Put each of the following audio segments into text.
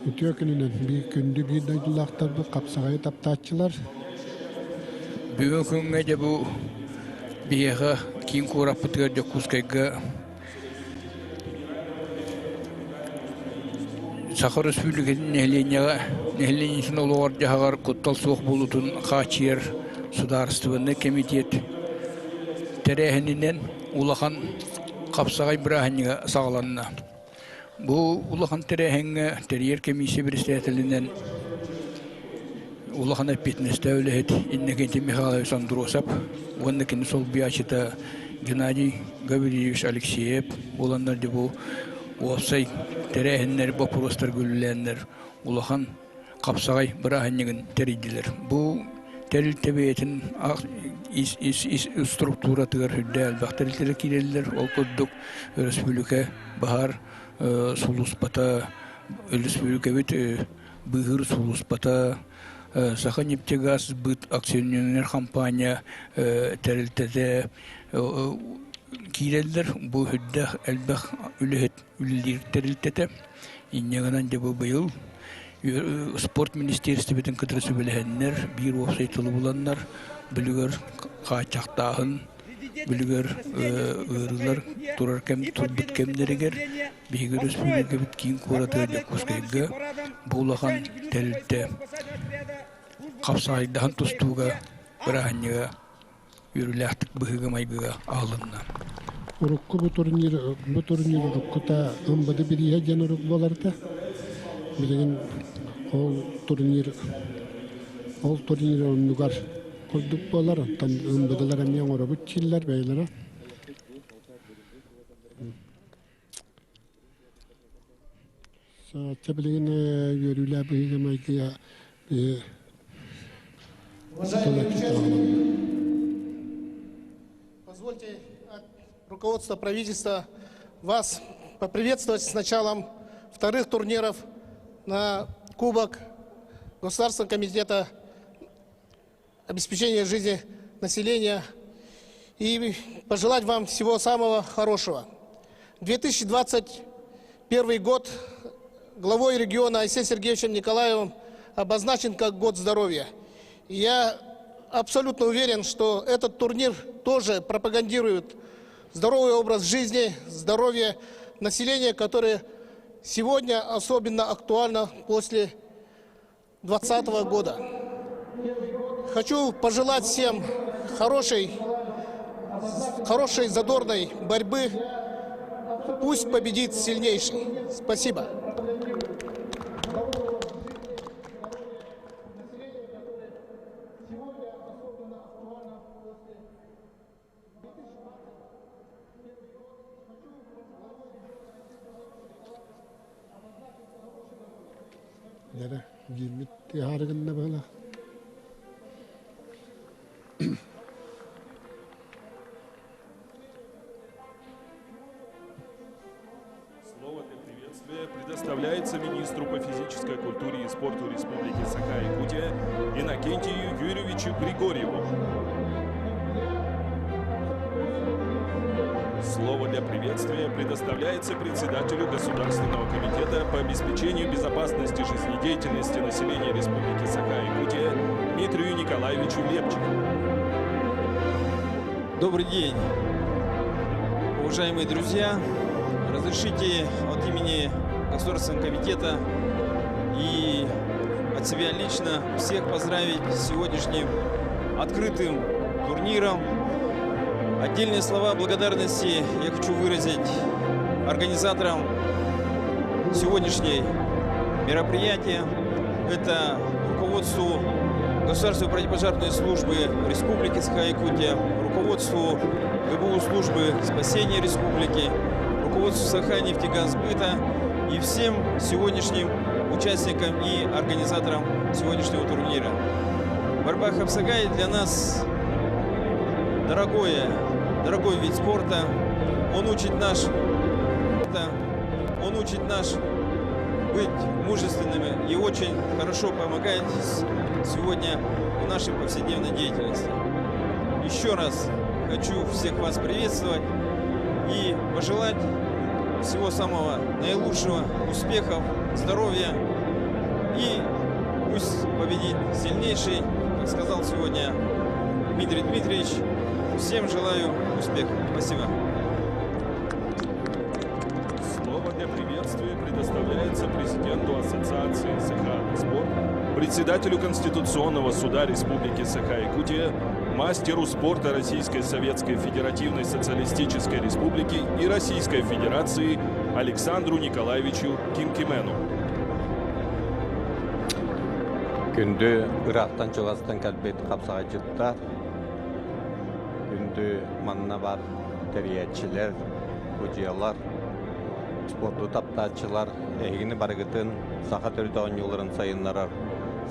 Үтүө күнүнэн биир күндү биир дойдулаахтарбыт хапсаҕайы таптааччылар. Бүгүн күҥҥэ дьэ бу биһиэхэ киин куораппытыгар Дьокуускайга Саха Өрөспүүбүлүкэтин нэһилиэнньэҕэ нэһилиэнньэтин олоҕор-дьаһаҕар куттал суох буолуутун хааччыйар судаарыстыбаннай кэмитиэт тэрээһининэн улахан хапсаҕай бырааһынньыга саҕаланна. Бу улахан тэрээһиҥҥэ тэрийэр комиссия председателинэн улахан эппиэтинэстээх үлэһит Иннокентий Михайлович Андросов уонна кини солбуйааччыта Геннадий Гаврильевич Алексеев буоланнар дьэ бу уопсай тэрээһиннэр боппуруостарга үлэлээннэр улахан хапсаҕай бырааһынньыгын тэрийдилэр. Бу тэрилтэ бэйэтин ис структуратыгар үрдэ элбэх тэрилтэлэр киирэллэр. Ол курдук өрөспүүбүлүкэ баһаар сулууспата, өрөспүүбүлүкэбит быыһыыр сулууспата, Саха нефтегаз сбыт акционернай компания тэрилтэтэ киирэллэр. Бу үрдээх элбэх үлэһит үлэлиир тэрилтэтэ. Инньэ гынан дьэ бу быйыл спорт министиэристибэтин кытары сүбэлэһэннэр, биир уопсай тылы буланнар, бүлүгэр хааччахтааһын, бүлүгэр ыарыылар турар кэм турбут кэмнэригэр биһиги өрөспүүбүлүкэбит киин куоратыгар Дьокуускайга бу улахан тэрилтэ хапсаҕайдаһан тустууга бырааһынньыга үөрүүлээхтик быһыыга-майгыга аһылынна. Урукку бу турнир уруккута МВД бирииһэ диэн урук буоларда. Билигин ол турнир оннугар курдук буолар. Оттон МВДлар эмиэ оҥоробут дииллэр бэйэлэрэ. Чэ билигин үөрүүлээх быһыыга-майгыга Уважаемые участники, позвольте от руководства правительства вас поприветствовать с началом вторых турниров на Кубок Государственного комитета обеспечения жизни населения и пожелать вам всего самого хорошего. 2021 год главой региона Айсеном Сергеевичем Николаевым обозначен как год здоровья. И я абсолютно уверен, что этот турнир тоже пропагандирует здоровый образ жизни, здоровье населения, которое сегодня особенно актуально после 2020 года. Хочу пожелать всем хорошей, хорошей задорной борьбы. Пусть победит сильнейший. Спасибо. Нэрэ гиммит тыаһаарыгынна быһыылаах. Слово для приветствия предоставляется министру по физической культуре и спорту Республики Саха-Якутия Иннокентию Юрьевичу Григорьеву. Слово для приветствия предоставляется председателю Государственного комитета по обеспечению безопасности жизнедеятельности населения Республики Саха-Якутия Дмитрию Николаевичу Лепчикову. Добрый день, уважаемые друзья. Разрешите от имени Государственного комитета и от себя лично всех поздравить с сегодняшним открытым турниром. Отдельные слова благодарности я хочу выразить организаторам сегодняшней мероприятия. Это руководству Государственной противопожарной службы Республики Саха-Якутия, руководству ГБУ службы спасения Республики, руководству Саханефтегазсбыта и всем сегодняшним участникам и организаторам сегодняшнего турнира. Борьба Хапсагай для нас дорогое, дорогой вид спорта. Он учит наш быть мужественными и очень хорошо помогает сегодня в нашей повседневной деятельности. Еще раз хочу всех вас приветствовать и пожелать всего самого наилучшего, успехов, здоровья. Победит сильнейший, как сказал сегодня Дмитрий Дмитриевич. Всем желаю успеха. Спасибо. Слово для приветствия предоставляется президенту Ассоциации Саха Спорт, председателю Конституционного суда Республики Саха-Якутия, мастеру спорта Российской Советской Федеративной Социалистической Республики и Российской Федерации Александру Николаевичу Кимкимену. Күндү ыраахтан чугастан кэлбит хапсаҕайдьыттар, күндү манна баар тэрийээччилэр, судьуйалар, спорду таптааччылар, эһигини барыгытын саха төрүт оонньууларын сайыннарар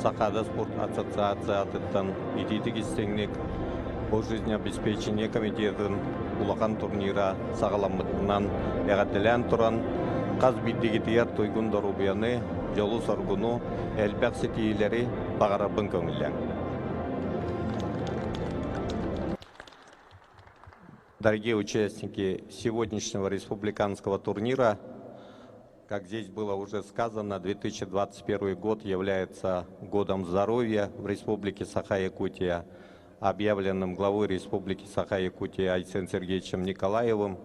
Сахаада спорт ассоциациятыттан итиитик истиҥник бу жизнеобеспечение комитетын улахан турнира саҕаламмытынан эҕэрдэлээн туран, хас биирдиигитигэр туйгун доруобуйаны, дьолу-соргуну, элбэх ситиһиилэри баҕарарбын көҥүллээҥ. Дорогие участники сегодняшнего республиканского турнира, как здесь было уже сказано, 2021 год является годом здоровья в Республике Саха-Якутия, объявленным главой Республики Саха-Якутия Айсен Сергеевичем Николаевым.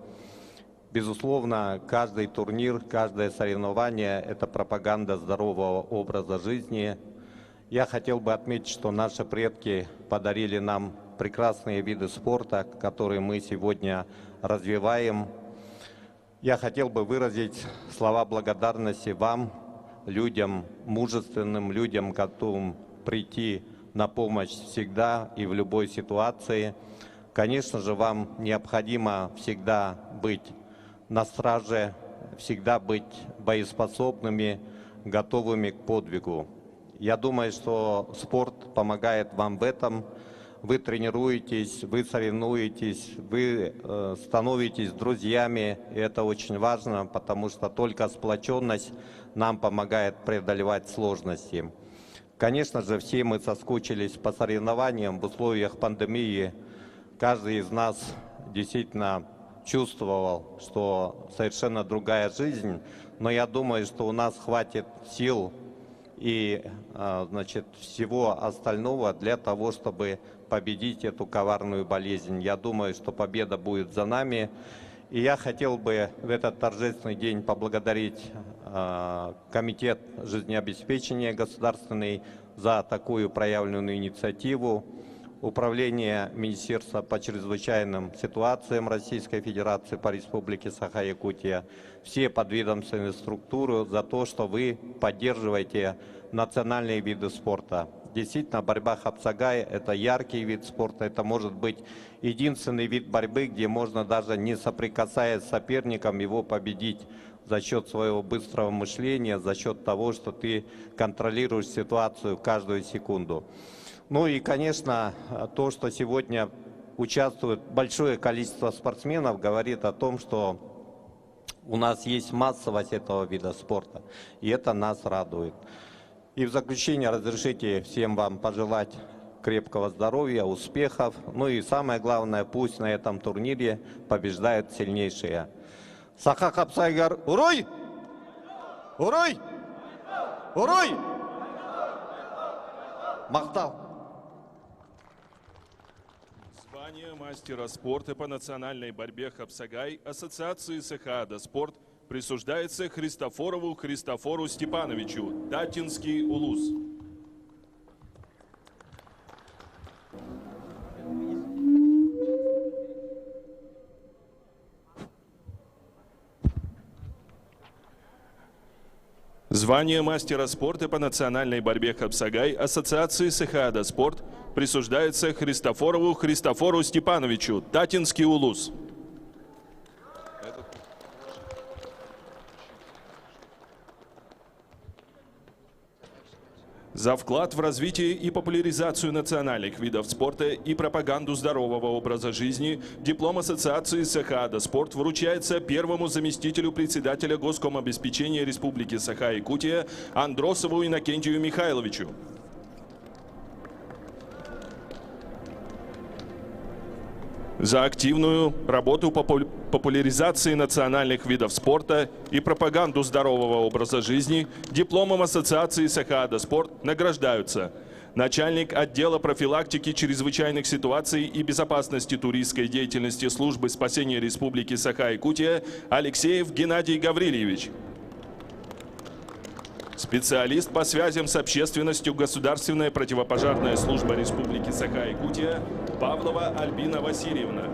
Безусловно, каждый турнир, каждое соревнование – это пропаганда здорового образа жизни. Я хотел бы отметить, что наши предки подарили нам прекрасные виды спорта, которые мы сегодня развиваем. Я хотел бы выразить слова благодарности вам, людям, мужественным людям, готовым прийти на помощь всегда и в любой ситуации. Конечно же, вам необходимо всегда быть на страже, всегда быть боеспособными, готовыми к подвигу. Я думаю, что спорт помогает вам в этом. Вы тренируетесь, вы соревнуетесь, вы становитесь друзьями. И это очень важно, потому что только сплоченность нам помогает преодолевать сложности. Конечно же, все мы соскучились по соревнованиям в условиях пандемии. Каждый из нас действительно чувствовал, что совершенно другая жизнь. Но я думаю, что у нас хватит сил и значит, всего остального для того, чтобы победить эту коварную болезнь. Я думаю, что победа будет за нами. И я хотел бы в этот торжественный день поблагодарить Комитет жизнеобеспечения государственный за такую проявленную инициативу, Управление Министерства по чрезвычайным ситуациям Российской Федерации по Республике Саха-Якутия, все подведомственные структуры за то, что вы поддерживаете национальные виды спорта. Действительно, борьба хапсагай – это яркий вид спорта, это может быть единственный вид борьбы, где можно даже не соприкасаясь с соперником его победить за счет своего быстрого мышления, за счет того, что ты контролируешь ситуацию каждую секунду. Ну и, конечно, то, что сегодня участвует большое количество спортсменов, говорит о том, что у нас есть массовость этого вида спорта, и это нас радует. И в заключение разрешите всем вам пожелать крепкого здоровья, успехов. Ну и самое главное, пусть на этом турнире побеждают сильнейшие. Саха хапсаҕайыгар, уруй! Уруй! Уруй! Махтал! Звание мастера спорта по национальной борьбе Хапсагай Ассоциации Сахаада Спорт присуждается Христофорову Христофору Степановичу, Таттинский Улус. Звание мастера спорта по национальной борьбе Хапсагай Ассоциации Сахаада Спорт присуждается Христофорову Христофору Степановичу, Таттинский Улус. За вклад в развитие и популяризацию национальных видов спорта и пропаганду здорового образа жизни диплом Ассоциации Сахаада Спорт вручается первому заместителю председателя Госкомобеспечения Республики Саха-Якутия Андросову Иннокентию Михайловичу. За активную работу по популяризации национальных видов спорта и пропаганду здорового образа жизни дипломом Ассоциации Сахаада Спорт награждаются начальник отдела профилактики чрезвычайных ситуаций и безопасности туристской деятельности службы спасения Республики Саха-Якутия Алексеев Геннадий Гаврильевич, специалист по связям с общественностью Государственная противопожарная служба Республики Саха-Якутия Павлова Альбина Васильевна.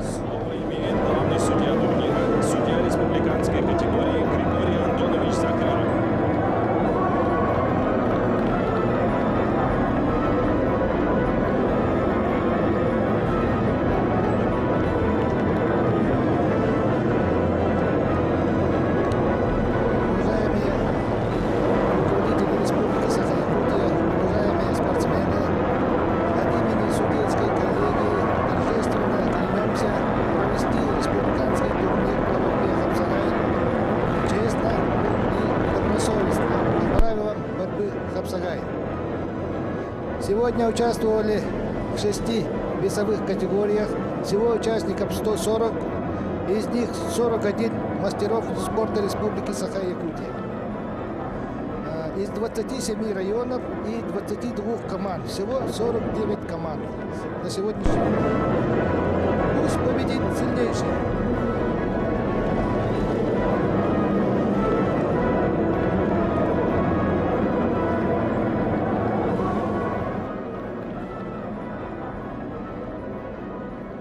Слово имеет главный судья турнира, судья республиканской категории Григорий Антонович Захаров. Уважаемые руководители Республики Саха-Якутия, уважаемые спортсмены, от имени судейской коллегии торжественно клянемся провести республиканский турнир по борьбе хапсагай честно и добросовестно по правилам борьбы хапсагай. Сегодня участвовали в шести весовых категориях. Всего участников 140, из них 41 мастеров спорта Республики Саха-Якутия. Из 27 районов и 22 команд. Всего 49 команд на сегодняшний день. Пусть победит сильнейший.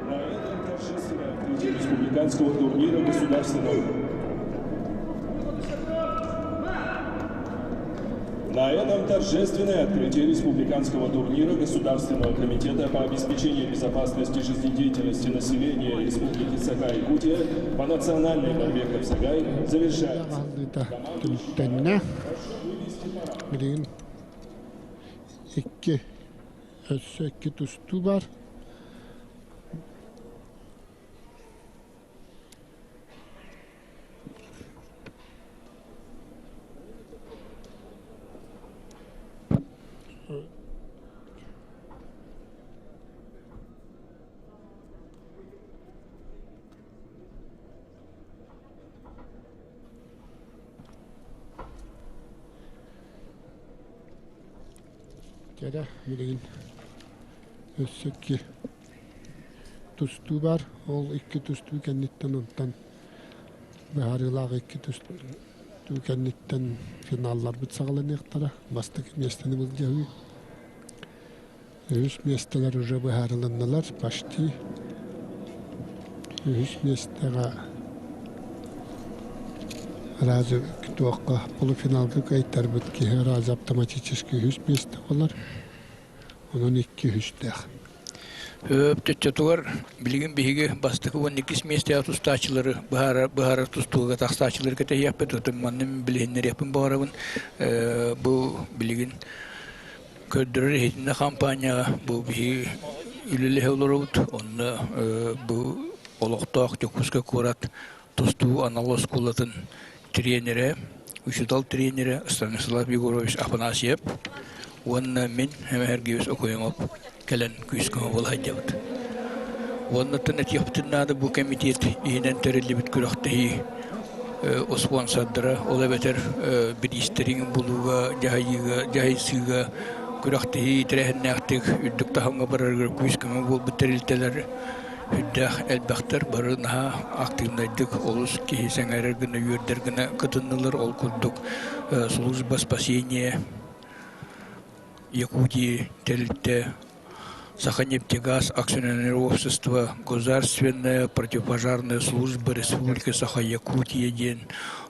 На этом торжественное открытие республиканского турнира государственного На этом торжественное открытие республиканского турнира Государственного комитета по обеспечению безопасности жизнедеятельности населения Республики Саха-Якутия по национальной борьбе хапсагай завершается. Түмүктэннэ. Билигин икки өссө икки тустуу бар. Кэрэ билигин өссө икки тустуу бар. Ол икки тустуу кэнниттэн онтон быһаарыылаах икки тустуу кэнниттэн финалларбыт саҕаланыахтара. Бастакы миэстэни былдьаһыы. Үһүс миэстэлэр уже быһаарылыннылар почти. Үһүс миэстэҕэ разы туохха полуфиналга кыайтарбыт киһи разы автоматически үһүс миэстэ буолар. Онон икки үһүстээх. Төччөтүгэр билигин биһиги бастакы уонна иккис миэстэҕэ тустааччылары быһаарар быһаарар тустууга тахсааччылары кэтэһиэхпит. Отон манна мин билиһиннэриэхпин баҕарабын. Бу билигин көрдөрөр иһитиннэ хампаанньаҕа бу биһиги үлэлэһэ олоробут. Онно бу олохтоох Дьокуускай куорат тустуу анал оскуолатын тренерэ, учуутал тренерэ Станислав Егорович Афанасьев уонна мин Эмэһэргиевич Окоемов кэлэн күүскэ буола сылдьабыт. Уоннаттан этиэхпитин наада бу кэмитиэт иһинэн тэриллибит күрэхтэһии спонсордара, ол эбэтэр бириистэрин булууга, дьаһайыыга, дьаһайсыыга күрэхтэһии тэрээһиннээхтик үрдүк таһымҥа барарыгар күүс-көмө буолбут тэрилтэлэр үрдээх элбэхтэр бары наһаа активнайдык олус киһи сэҥээрэр гына үөрдэр гына кытыннылар ол курдук служба спасения Якутии тэрилтэ. Саханефтегаз акционерное общество Государственная противопожарная служба Республики Саха-Якутия диэн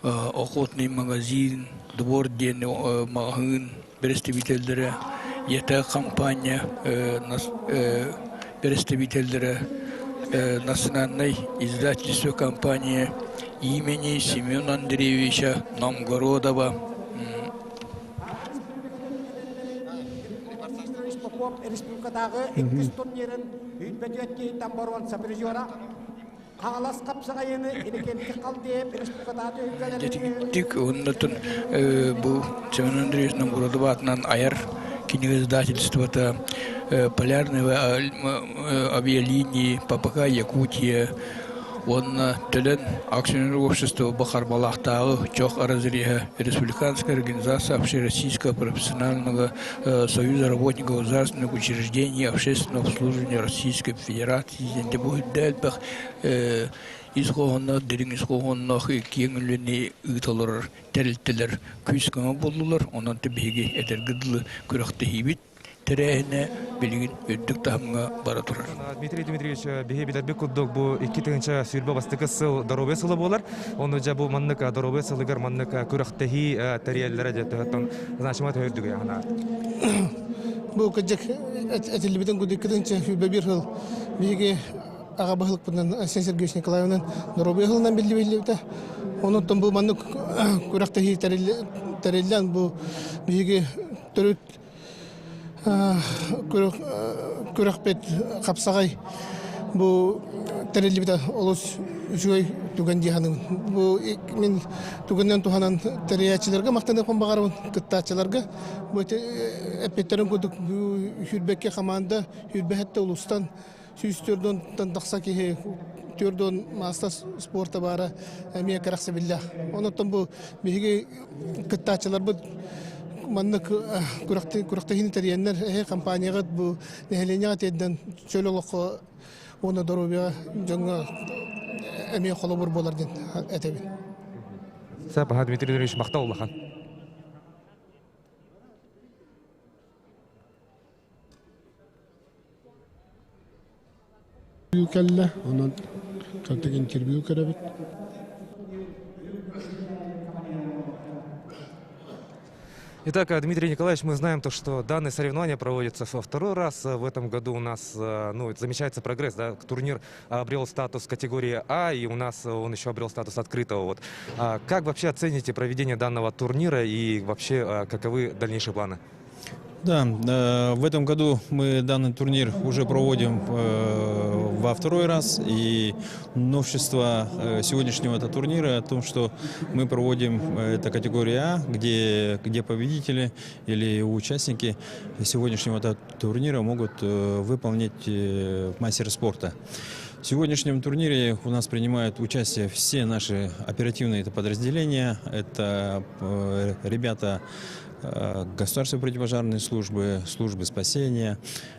охотный магазин, двор диэн маҕаһыын бэрэстэбиитэллэрэ, ЯТЭК хампаанньа бэрэстэбиитэллэрэ, Национальное издательство компания имени Семена Андреевича Новгородова Республикатааҕы иккис турнирын үүнбэтиэт киһиттэн боруонса призера Хаҥалас хапсаҕайыны Иннокентий Халдеев республикатааҕы Дьэтигиттик уоннатын бу Семен Андреевич Новгородов аатынан айар кинигэ издательствота Полярные авиалинии ППК Якутия уонна Төлөн акционерное общество Бахарбалаахтааҕы чох разреһа Республиканская организация Общероссийского профессионального союза работников государственных учреждений общественного обслуживания Российской Федерации диэн бу элбэх ис хоһоонноох дириҥ ис хоһоонноох киэҥ үлэни ыыта олорор тэрилтэлэр күүс-көмө буоллулар. Онон биһиги этэргэ дылы күрэхтэһиибит тэрээһинэ билигин үрдүк таһымҥа бара турар. Дмитрий Дмитриевич, биһи билэрбит курдук бу 2000 бастакы сыл доруобуйа сыла буолар. Ону дьэ бу маннык доруобуйа сылыгар маннык күрэхтэһии тэрийэллэрэ дьэ төһөттөн значима төһөрдүгэй аһана. Бу кыдьык этиллибитин курдук 2021 сыл биһиги аҕа баһылыкпытынан Айсен Сергеевич Николаевынан доруобуйа сылынан биллибитэ. Онуттан бу маннык күрэхтэһии тэриллэн бу биһиги төрүт күрэхпит хапсаҕай бу тэриллибитэ олус үчүгэй түгэн дии саныыбын. Бу мин түгэнинэн туһанан тэрийээччилэргэ махтаныахпын баҕарабын, кыттааччыларга. Бу эппиттэрин курдук сүүрбэккэ хамаанда сүүрбэһэттэ улуустан 104 тахса киһи 4 маастар спорта баара эмиэ кэрэхсэбиллээх. Онон бу биһиги кыттааччыларбыт маннык күрэхтэһиини тэрийэннэр эһи компанияҕыт бу нэһилиэнньэҕэ тиэрдэн чөл олоххо уонна доруобуйаҕа дьоҥҥо эмиэ холобур буолар диэн этэбин. Сапаха Дмитрий Юрьевич махтал улахан. Кэллэ, онон кырдык интервью көрөбүт. Итак, Дмитрий Николаевич, мы знаем то, что данное соревнование проводится во второй раз. В этом году у нас ну, замечается прогресс. Да? Турнир обрел статус категории А, и у нас он еще обрел статус открытого. Вот. А как вообще оцените проведение данного турнира и вообще каковы дальнейшие планы? Да, в этом году мы данный турнир уже проводим во второй раз. И новшество сегодняшнего этого турнира о том, что мы проводим это категория А, где, где победители или участники сегодняшнего этого турнира могут выполнить мастер спорта. В сегодняшнем турнире у нас принимают участие все наши оперативные подразделения. Это ребята государственной противопожарной службы, службы спасения,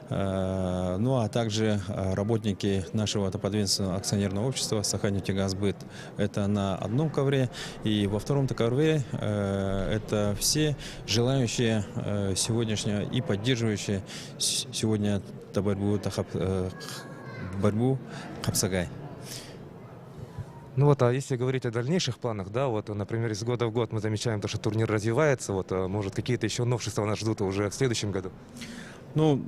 ну а также работники нашего подведомственного акционерного общества «Саханефтегазбыт». Это на одном ковре. И во втором ковре это все желающие сегодняшнего и поддерживающие сегодня борьбу, борьбу Хапсагай. Ну вот, а если говорить о дальнейших планах, да, вот, например, из года в год мы замечаем то, что турнир развивается, вот, может, какие-то еще новшества нас ждут уже в следующем году? Ну,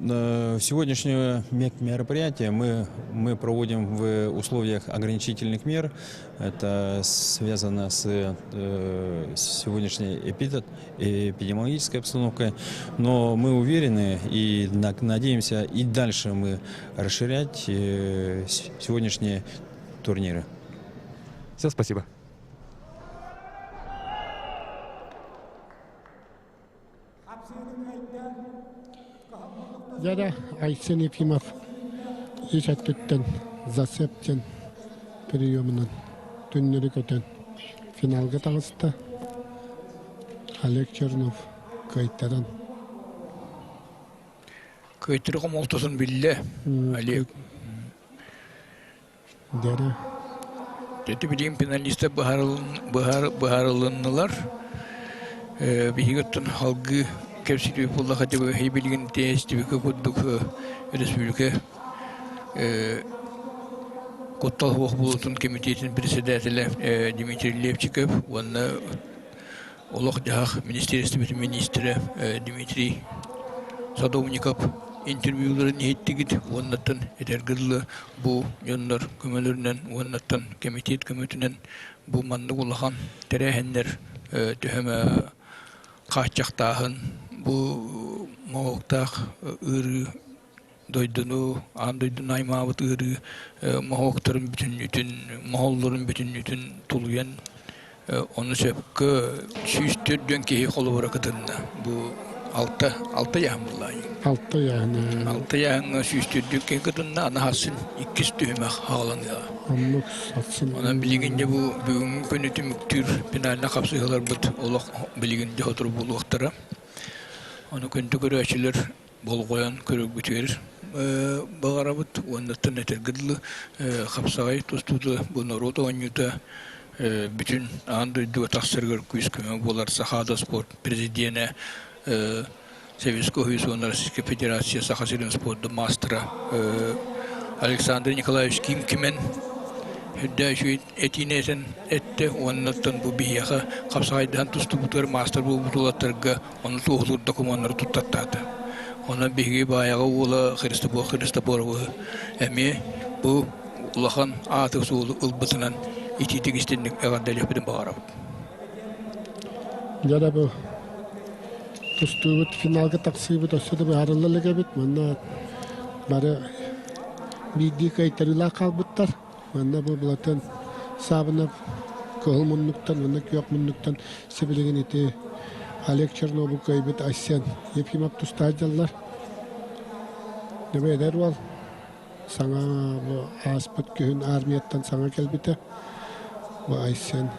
сегодняшнее мероприятие мы, мы проводим в условиях ограничительных мер. Это связано с сегодняшней эпидемиологической обстановкой. Но мы уверены и надеемся и дальше мы расширять сегодняшние турниры. Все, спасибо. Дьэ Айсен Ефимов ис өттүттэн зацеп диэн приемунан түннэри көтөн финалга таҕыста. Олег Чернов кыайтаран. Кыайтыры хомолтотун биллэ Олег. Дэрэ. Дьэ билигин финалистар быһаарылыннылар. Биһиги оттон салгыы кэпсэтии буоллаха дьэ билигин тиэстибикэ курдук республика куттал суох буолуутун кэмитиэтин председателэ Дмитрий Левчиков уонна олох-дьаһах министиэристибэтин миниистирэ Дмитрий Садовников интервьюларын иһиттигит уоннаттан этэргэ дылы бу дьоннор көмөлөрүнэн уоннаттан кэмитиэт көмөтүнэн бу маннык улахан тэрээһиннэр төһөмө хааччахтааһын бу моһуоктаах ыарыы дойдуну аан дойдуну аймаабыт ыарыы моһуоктарын бүтүннүүтүн моһоллорун бүтүннүүтүн тулуйан ону сөпкө 104 киһи холобура кытынна бу алта алта яһын буллаайы алта яһын алта яһыҥҥа 104 киһи кытынна аны хассын иккис түһүмэх хааланыаҕа оннук сатсын онон билигин дьэ бу бүгүҥҥү күнү түмүктүүр финальнай хапсыһыыларбыт олох билигин дьэ сотору буолуохтара ону күндү көрөөччүлэр болҕойон көрөргүтүгэр баҕарабыт уоннаттан этэргэ дылы хапсаҕай тустуута бу норуот оонньуута бүтүн аан дойдуга тахсарыгар күүс-көмө буолар Сахаада спорт президенэ Советского Союза уонна Российской Федерация Саха сирин спордун маастара Александр Николаевич Ким Кимен үрдээ үчүгэй этиини этэн эттэ уоннаттан бу биһиэхэ хапсаҕайдаһан тустубутугар маастар буолбут уолаттарга ону туоһулуур докумуоннары туттартаата. Онон биһиги Баайаҕа уола Христофор Христофоровы эмиэ бу улахан ааты-суолу ылбытынан итиитик истинник эҕэрдэлиэхпитин баҕарабыт. Дьэ бу тустуубут финалга тахсыыбыт өссө да быһаарылла илик эбит. Манна бары биирдии кыайтарыылаах хаалбыттар. Манна бу Былатын Саабынов кыһыл муннуктан уонна күөх муннуктан сибилигин ити Олег Чернобу кыайбыт Айсен Ефимов тустаах дьаллар. Дьэ эдэр уол саҥа бу ааспыт күһүн армияттан саҥа кэлбитэ. Бу Айсен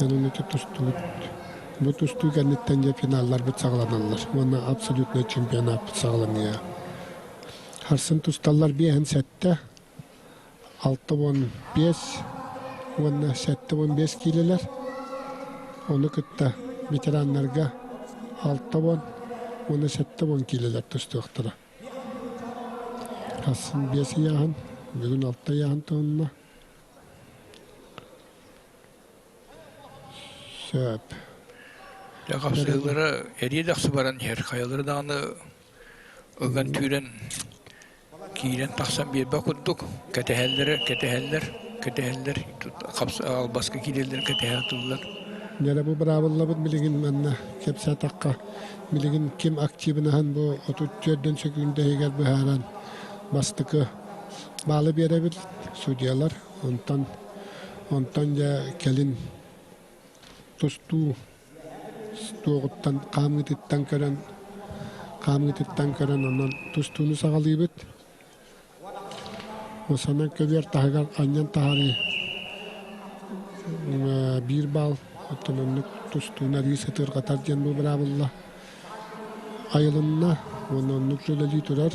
Онон ити тустубут бу тустуу кэнниттэн дьэ финалларбыт саҕаланаллар уонна абсолютнай чемпионаппыт саҕаланыа. Харсын тусталлар биэһин сэттэ, 65 уонна 75 киилэлэр. Ону кытта ветераннарга 60 уонна 70 киилэлэр тустуохтара. Харсын биэс ыйааһын, бүгүн алта ыйааһын туһунна. Сөп. Дьэ хапсыһыылара эриэ-дэхси баран иһэр. Хайалара даҕаны ыган түүрэн киирэн тахсан биэрбэт курдук кэтэһэллэрэ кэтэһэллэр кэтэһэллэр албаска киирэллэрин кэтэһэ сатыыллар. Дьэ бу быраабыллабыт билигин манна кэпсээтэххэ билигин ким активнаһын бу 34 сөкүүндэ иһигэр быһааран бастакы баалы биэрэбит судьялар онтон онтон дьэ кэлин тустуу туоҕуттан хаамыытыттан көрөн хаамыытыттан көрөн онон тустууну саҕалыыбыт. Осанан көбүөр таһыгар анньан таһаарыы биир баал оттон оннук тустууну арыы сытыырҕатар диэн бу быраабылла айылынна уонна оннук үлэлии турар.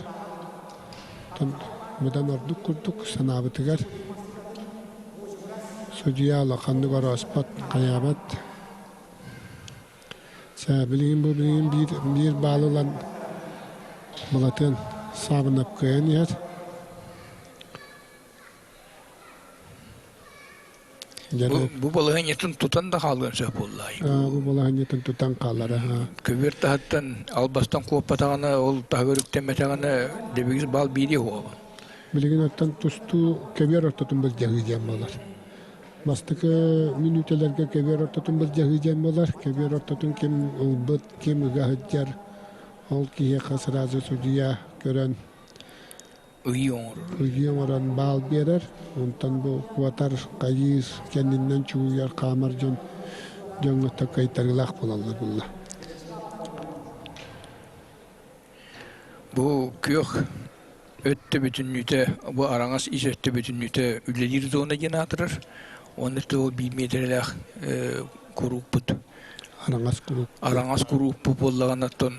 Быдан ордук курдук санаабытыгар судьуйа улаханнык орооспот, хайаабат. Сэ, билигин бу билигин биир, биир баалы ылан Былатыан Саабынап кыайан иһэр. Бу балаһыанньатын тутан да хаалыан сөп буоллаай. Бу балаһыанньатын тутан хаалара. Көбүөр таһыттан албастан куоппатаҕына, ол таһыгар үктэммэтэҕинэ дэбигис баал биири уһуоҕа. Билигин оттон тустуу көбүөр ортотун былдьаһыы диэн буолар. Бастакы мүнүүтэлэргэ көбүөр ортотун былдьаһыы диэн буолар. Көбүөр ортотун ким ылбыт, ким ыга сылдьар, ол киһиэхэ сразу судьуйа көрөн ыйыы оҥорор. Ыйыы оҥорон баал биэрэр. Онтон бу куотар, хайыыр, кэннинэн чугуйар, хаамар дьон дьоҥҥо кыайтарыылаах буолаллар булла. Бу күөх өттө бүтүннүүтэ, бу араҥас ис өттө бүтүннүүтэ үлэлиир зона диэн аатырар. Уонна ол биир миэтэрэлээх куруукпут. Араҥас куруук. Араҥас куруукпут буоллаҕына, оттон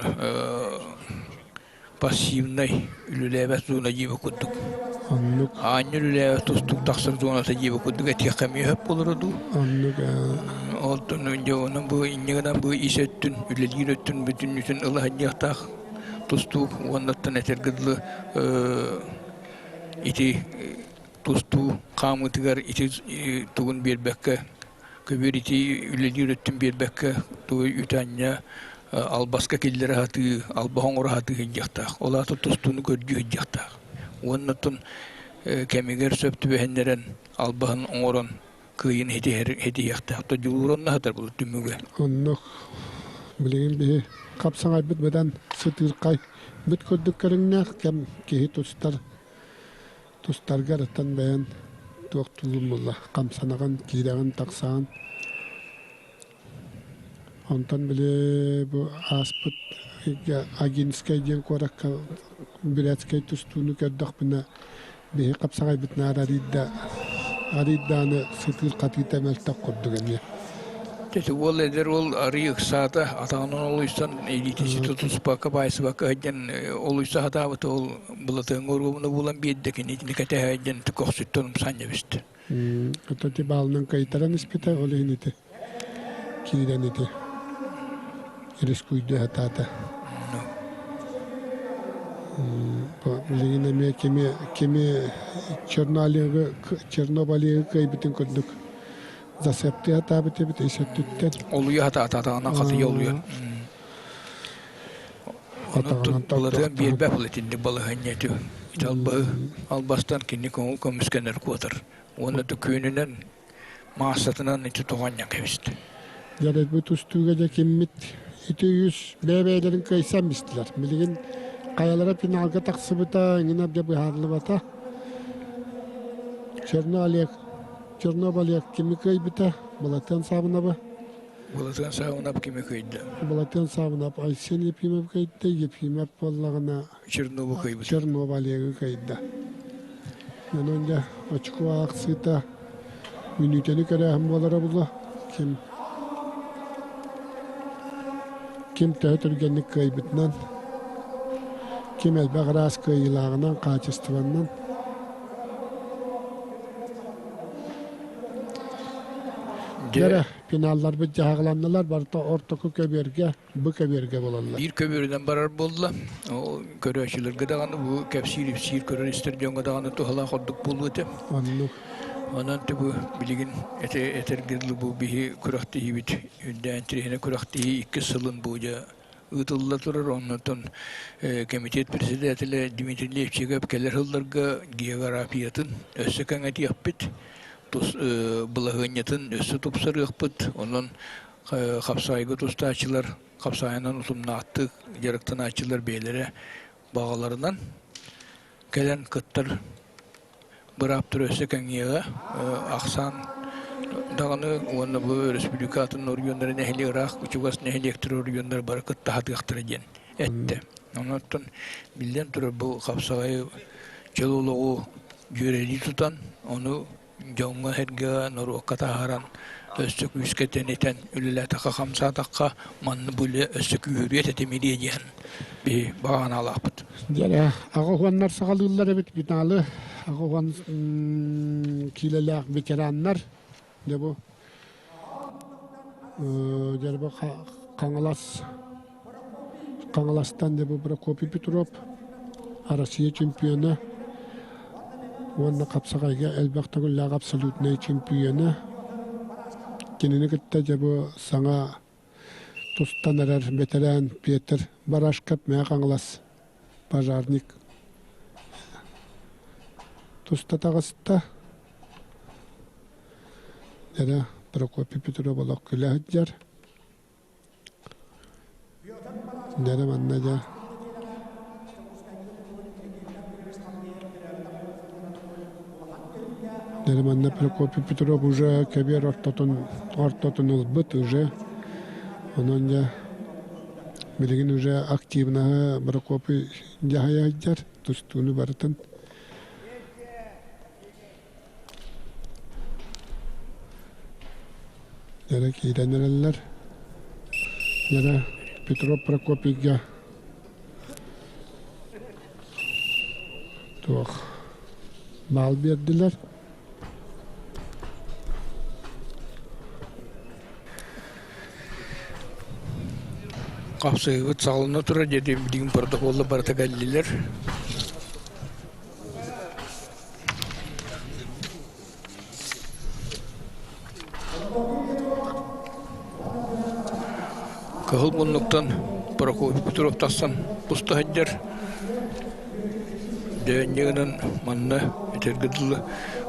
пассивнай үлэлээбэт зона диэбит курдук. Оннук. Аанньыр үлэ тустук тахсар зоната диэби курдук этиэххэ эмиэ сөп буолара дуу. Оннук. Онтон дьэ онон бу инньэ гынан бу ис өттүн, үлэлиир өттүн бүтүннүүтүн ыла сылдьыахтаах тустуук уоннаттан этэргэ дылы ити тустуу хаамыытыгар ити тугун биэрбэккэ көбүөр ити үлэлиир өттүн биэрбэккэ тугу үтэ-анньа албаска киллэрэ сатыы, албаһы оҥоро сатыы сылдьыахтаах. Ол аата тустууну көрдүү сылдьыахтаах. Уонна оттон кэмигэр сөп түбэһиннэрэн албаһын оҥорон кыайын ситиһиэхтээх. То дьулуур онно сытар бұл түмүгэ. Оннук билигин биһи хапсаҕайбыт быдан сытыырхай быт курдук көрүҥнээх кэм киһи тустар тустаргар аттан бэйэн туох тулуммулла хамсанаҕын киирэҕин тахсаҕын Онтон били бу ааспыт Агинскай диэн куоракка Бурятскай тустууну көрдөхпүнэ биһи хапсаҕайбытынаар арыйда арыйдааны сытыыр хатыыта мөлтөх курдук эмиэ. Ити уол эдэр уол арый ыксаата, атаҕынан олуйсан илиитин ситэ туспакка, баайсыбакка сылдьан олуйса сатаабыта ол былатыаҥҥа оруобуна булан биэрдэ кини итини кэтэһэ сылдьан көхсүттэн умсан дьэбистэ. Ото ити баалынан кыайтаран испитэ, ол иһин ити киирэн ити рискуйдуу сатаата. Билигин эмиэ кими кими Чернобыльга Чернобыльга кыайбытын курдук засептыы сатаабыт эбит ис өттүттэн. Олуйа сатаата, атаҕынан хатыйа олуйа. Онон Былатыан биэрбэт был итинник балаһыанньа ити. Ити албаһы албастан кини көҥүл көмүскэнэр куотар. Уонна күөнүнэн маассатынан ити тоҕонньон кэбистэ. Дьэ тустууга дьэ киммит ити үс бэйэ-бэйэлэрин кыайсан бистилэр. Билигин хайалара финалга тахсыбыта эҥин дьэ быһаарыллыбата. Черно Олег Чернов Олег кими кыайбыта? Былатыан Саабынаба. Былатыан Саабынап кими кыайда? Былатыан Саабынап Айсен Ефимов кыайда, Ефимов буоллаҕына Чернову кыайбыт. Чернов Олегы кыайда. Онон дьэ очко аахсыыта мүнүүтэни көрөөһүн буолара буолуо. Ким ким төһө түргэнник кыайбытынан, ким элбэх ыраас кыайыылааҕынан, хаачыстыбаннан. Дьэ, финалларбыт дьаһаҕланнылар, барыта ортоку көбүөргэ, бу көбүөргэ буолаллар. Биир көбүөрүнэн барар буолла. Ол көрөөччүлэргэ даҕаны бу кэпсиир-ипсиир көрөр-истэр дьоҥҥо даҕаны туһалаах ордук буолуо этэ. Оннук. Онон бу билигин этэргэ дылы бу биһи күрэхтэһиибит үрдээн тириһинэ күрэхтэһии иккис сылын бу дьэ ыытылла турар. Оннотон комитет председателэ Дмитрий Левчиков кэлэр сылларга географиятын өссө кэҥэтиэхпит, тус былаһыанньатын өссө тупсарыахпыт. Онон хапсаайга тустааччылар хапсаайынан утумнаахтык дьарыктанааччылар бэйэлэрэ баҕаларынан кэлэн кыттар бырааптара өссө кэҥиэҕэ. Ахсаан даҕаны уонна бу өрөспүүбүлүкэ атын оройуоннара нэһилиэк ыраах чугас нэһилиэктэр оройуоннара бары кытта сатыахтара диэн эттэ. Онон биллэн турар бу хапсаҕайы чөл олоҕу дьүөрэлии тутан ону дьоҥҥо-сэргэҕэ, норуокка таһааран өссө күүскэ тэнитэн үлэлээтэххэ-хамсаатахха манна бу үлэ өссө күүһүрүө тэтимириэ диэн биһи баҕа санаалаахпыт. Дьэ, аҕа уһуоннар саҕалыыллар эбит финалы. Аҕа уһуон киилэлээх ветераннар. Дьэ бу дьэ бу Хаҥалас Хаҥаластан дьэ бу Прокопий Петров Россия чемпиона уонна хапсаҕайга элбэх төгүллээх абсолютнай чемпиона. Кинини кытта дьэ бу саҥа тустан эрэр бэтэрээн Петр Барашков Мэҥэ Хаҥалас пожарник туста таҕыста. Эрэ Прокопий Петров олох күлэ сылдьар. Дьэ манна дьэ Дьэ манна Прокопий Петров уже кэбиэр ортотун ортотун ылбыт уже. Онон дьэ билигин уже активноһы Прокопий дьаһайа сылдьар тустууну барытын. Дьэ киирэн эрэллэр. Дьэ Петров Прокопийга туох Баал биэрдилэр. Хапсыһыыбыт саҕалана турар диэти билигин протоколлар барыта кэллилэр. Кыһыл муннуктан Прокопий Петров тахсан туста сылдьар. Дээнньигинэн манна этэргэ дылы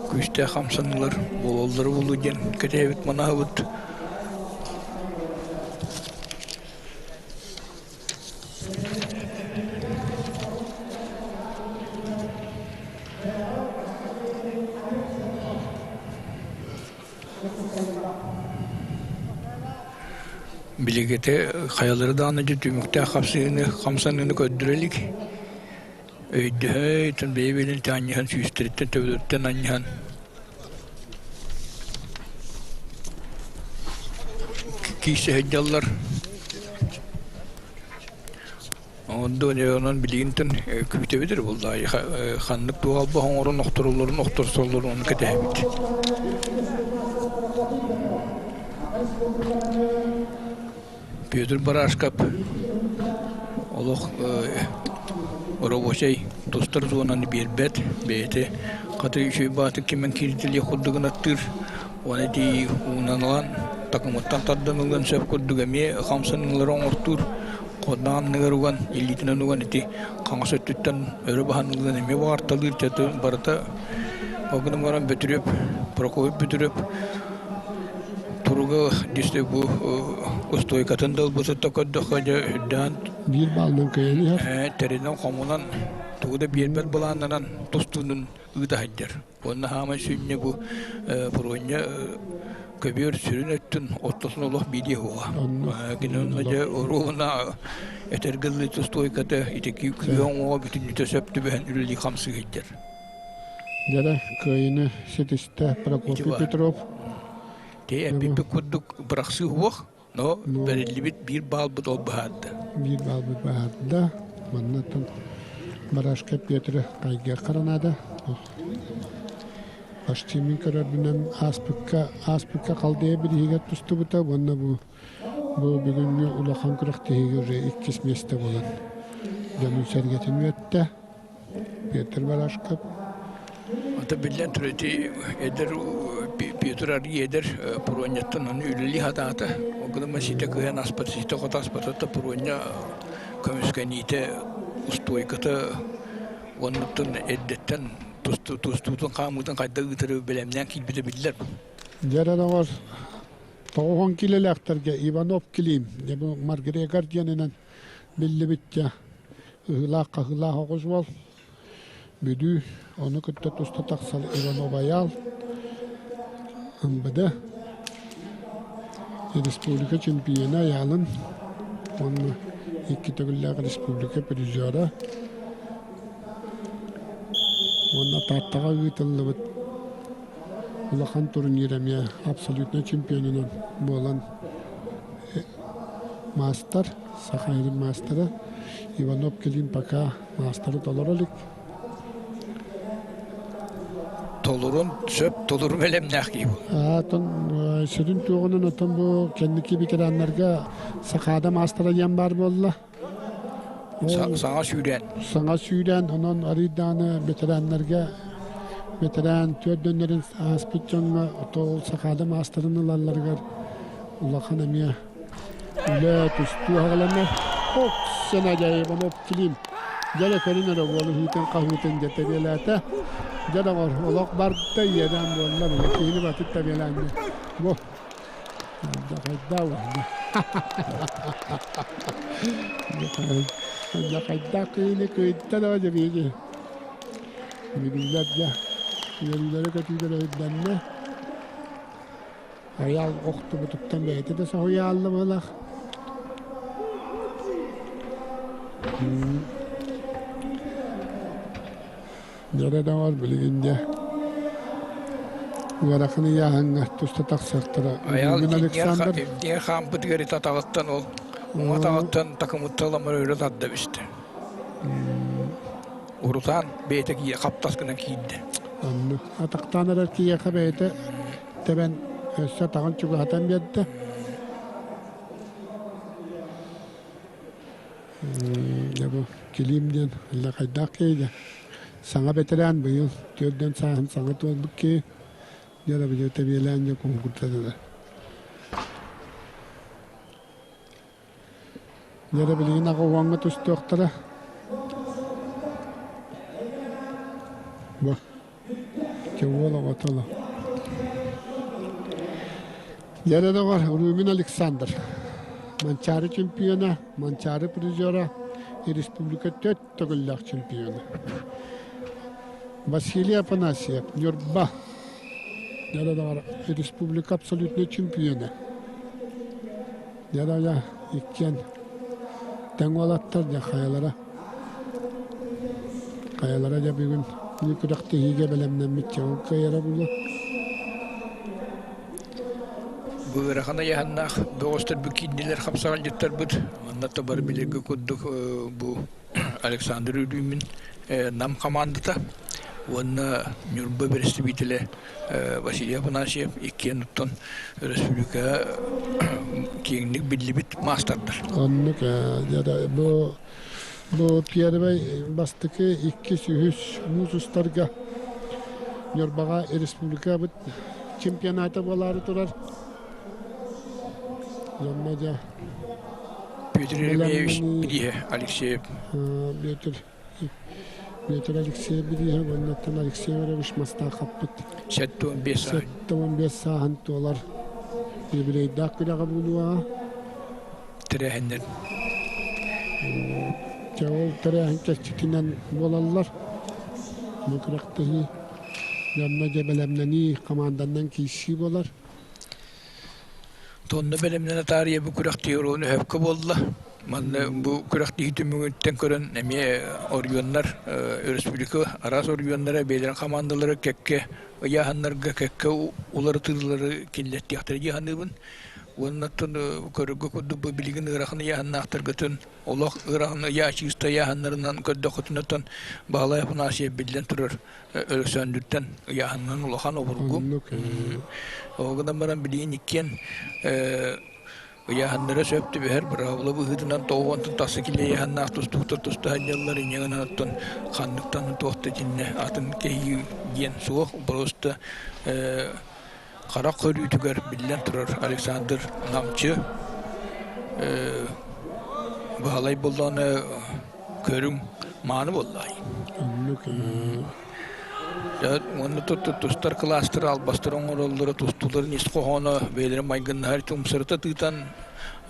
күүстээх хамсаныылар буолаллара буолуо диэн кэтээбит манаһыбыт. Билигити хайалары даҕаны дьэ түмүктээх хапсыһыыны хамсаныыны көрдөрө илик. Өйдөһө, бэйэ-бэйэлэрин анньыһан сүүстэриттэн төбөлөрүттэн анньыһан киирсэ сылдьаллар. Онон билигинтэн күүтэбит эрэ буоллаҕа ханнык туох албаһы оҥорон охтороллорун охторсоллорун ону кэтэһэбит. Петр Барашков олох рабочай тустар зонаны биэрбэт бэйэтэ хата үчүгэй баатык кимэн киирдилиэх курдугун аттыыр уонна ити уунан ылан такымыттан тардан ылыан сөп курдук эмиэ хамсаныылары оҥортуур Хонноон анныгар уган, илиитинэн уган ити хаҥас өттүттэн өрө баһан ылыан эмиэ баҕарталыыр чаты барыта ол гынан баран Бөтүрүөп, Прокопий Бөтүрүөп туруга дьиҥэ бу устуойкатын да ылбытыттан көрдөххө дьэ үрдээн Биир баалынан кыайан иһэр. Тэринэн хомунан тугу да биэрбэт былааннанан тустуунун ыыта сылдьар. Уонна хаамай сүнньэ бу Проня көбүөр сүрүн өттүн ортотун олох биириэ суоҕа. Кини онно дьэ оруобуна этэргэ дылы стойката ити күүһэ оҥоҕо бүтүннүүтэ сөп түбэһэн үлэлии хамсыы сылдьар. Дьэ кыайыыны ситистэ Прокопий Петров. Те эппиппит курдук бырахсыы суох, но бэриллибит биир баалбыт ол быһаарда. Биир баалбыт быһаарда. Маннаттан Барашка Петр хайгыах харанаада. Почти мин көрөрбүнэн ааспыкка ааспыкка халдыйа бириһигэр тустубута уонна бу бу бүгүҥҥү улахан күрэхтэһиигэ уже иккис миэстэ буолан дьонун сэргэтин үөттэ. Петр Барашков. Ата биллэн турар ити эдэр Петр арыы эдэр Пуруонньаттан ону үлэлии сатаата. Ол гынан ситэ кыайан аспат, ситэ хото аспата Пуруонньа көмүскэниитэ, устуойката уоннуттан эрдэттэн тустуутун хаамыытын хайдах ыытары бэлэмнээн киирбитэ биллэр. Дьэ доҕор, тоҕуһун килэлээхтэргэ Иванов Клим, бу Маргрегор диэнинэн биллибиттэ ыһыылаах-хаһыылаах оҕус уол Бүлүү ону кытта туста тахсар Иванов Айаал МВД республика чемпиона Айаалын уонна икки төгүллээх республика призера уонна Тааттаҕа ыытыллыбыт улахан турнир эмиэ абсолютнай чемпионунан буолан маастар, Саха сирин маастара Иванов Клим пока маастары толоро илик. Толорун сөп, толору бэлэмнээх киһи бу. Аатын сүрүн туоҕунан отон бу кэнники ветераннарга Сахаада маастара диэн баар буолла. Саҥа сүүрээн. Саҥа сүүрээн, онон арыйдааны ветераннарга ветеран төрдөннөрүн ааспыт дьоҥҥо ол Сахаада маастарын ылалларыгар улахан эмиэ үлэ тустуу аҕаланна. Ок, сенадьай Иванов Клим. Дьэ көрүн эрэ уолу ыһыытын хаһыытын дьэ тэбиэлээтэ. Дьэ доҕор, олох барда иэдээн буолла били киһини батыт тэбиэлээннэ. Бу Дьахайдаа уонна. Дьахайдаа кыыны кыйтта да дьэ биһиги. Үөрүүлэр дьэ, үөрүүлэрэ көтүүлэрэ үрдэннэ. Айаал охтубутуттан бэйэтэ да соһуйаалла быһылаах. Дьэрэ доҕор билигин дьэ ыарахан ыйааһыҥҥа туста тахсыахтара. Айаал Александр диэн хаампытыгар ити атаҕыттан ол уҥа атаҕыттан такымыттан ламар өрө тарда түстэ. Урутаан бэйэтэ хаптас гынан киирдэ. Оннук. Атахтаан эрэр киһиэхэ бэйэтэ тэбэн өссө атаҕын чугаһатан биэрдэ. Дьэ бу Килиим диэн хайдаах киһи саҥа бэтэрээн быйыл түөрдэн сааһын саҥа туолбут киһи дьэ да тэбиэлээн дьэ куҥкурдатылар. Дьэ да билигин аҕа уоҥҥа тустуохтара. Бу Дьэ уол оҕото олох. Дьэ эрэ доҕор, Румин Александр. Манчаары чемпиона, Манчаары призера, республика төрт төгүллээх чемпиона. Василий Афанасьев, Ньурба. Дьэ эрэ доҕор, республика абсолютнай чемпиона. Дьэ эрэ иккиэн тэҥ уолаттар дьэ хайалара Хайалара дьэ бүгүн күрэхтэһиигэ бэлэмнэммит чаҕыл кыайара буолуо. Бу ыарахан айаһаннаах бөҕөстөрбүт киирдилэр хапсаҕалдьыттарбыт. Манна да бары билэргэ курдук бу Александр Үрүүмүн Нам хамаандата уонна Ньурба бэрэстэбиитэлэ Василий Афанасьев иккиэн оттон өрөспүүбүлүкэҕэ киэҥник биллибит маастардар. Оннук бу бу первый бастакы иккис үһүс муус устарга Ньурбаҕа республикабыт чемпионата буолаары турар. Дьонно дьэ Петр Еремеевич Бирииһэ Алексеев. Петр Петр Алексеев Бирииһэ уоннаттан Алексей Иванович Мастаахаппыт 75 сааһын. 75 сааһын туолар юбилейдаах күрэҕэ буолуоҕа. Тэрээһиннэр. Дьэ ол тэрээһин чэрчитинэн буолаллар. Бу күрэхтэһии дьонно дьэ бэлэмнэнии команданнан киирсии буолар. Тонна бэлэмнэнэ таарыйа бу күрэхтэһии оруолун өһөпкө буолла. Манна бу күрэхтэһии түмүгүттэн көрөн эмиэ оройуоннар, өрөспүүбүлүкэ араас оройуоннара бэйэлэрин хамаандалара кэккэ ыйааһыннарга кэккэ уларытыылары киллэртиэхтэрэ дии саныыбын. Уонна оттон көрөргө курдук бу билигин ыарахан ыйааһыннаахтаргытын олох ыарахан ыйаа чыыста ыйааһыннарынан көрдөххүтүнэ оттон Баһылай Афанасьев биллэн турар Өлөксөөндүртэн ыйааһынынан улахан обургу. Ол гынан баран билигин иккиэн ыйааһыннара сөп түбэһэр быраабыла быһыытынан тоҕуонтан тахса килиэ ыйааһыннаах тустууктар туста сылдьаллар инньэ гынан оттон ханныктан туох да итиннэ атын кэһии диэн суох просто харах көрүүтүгэр биллэн турар Александр Намчы Баһылай буоллаҕына көрүҥ мааны буоллаҕай. Уонна тустар кылаастар албастары оҥороллоро тустууларын ис хоһооно бэйэлэрин майгыннаһар умсарыта тыытан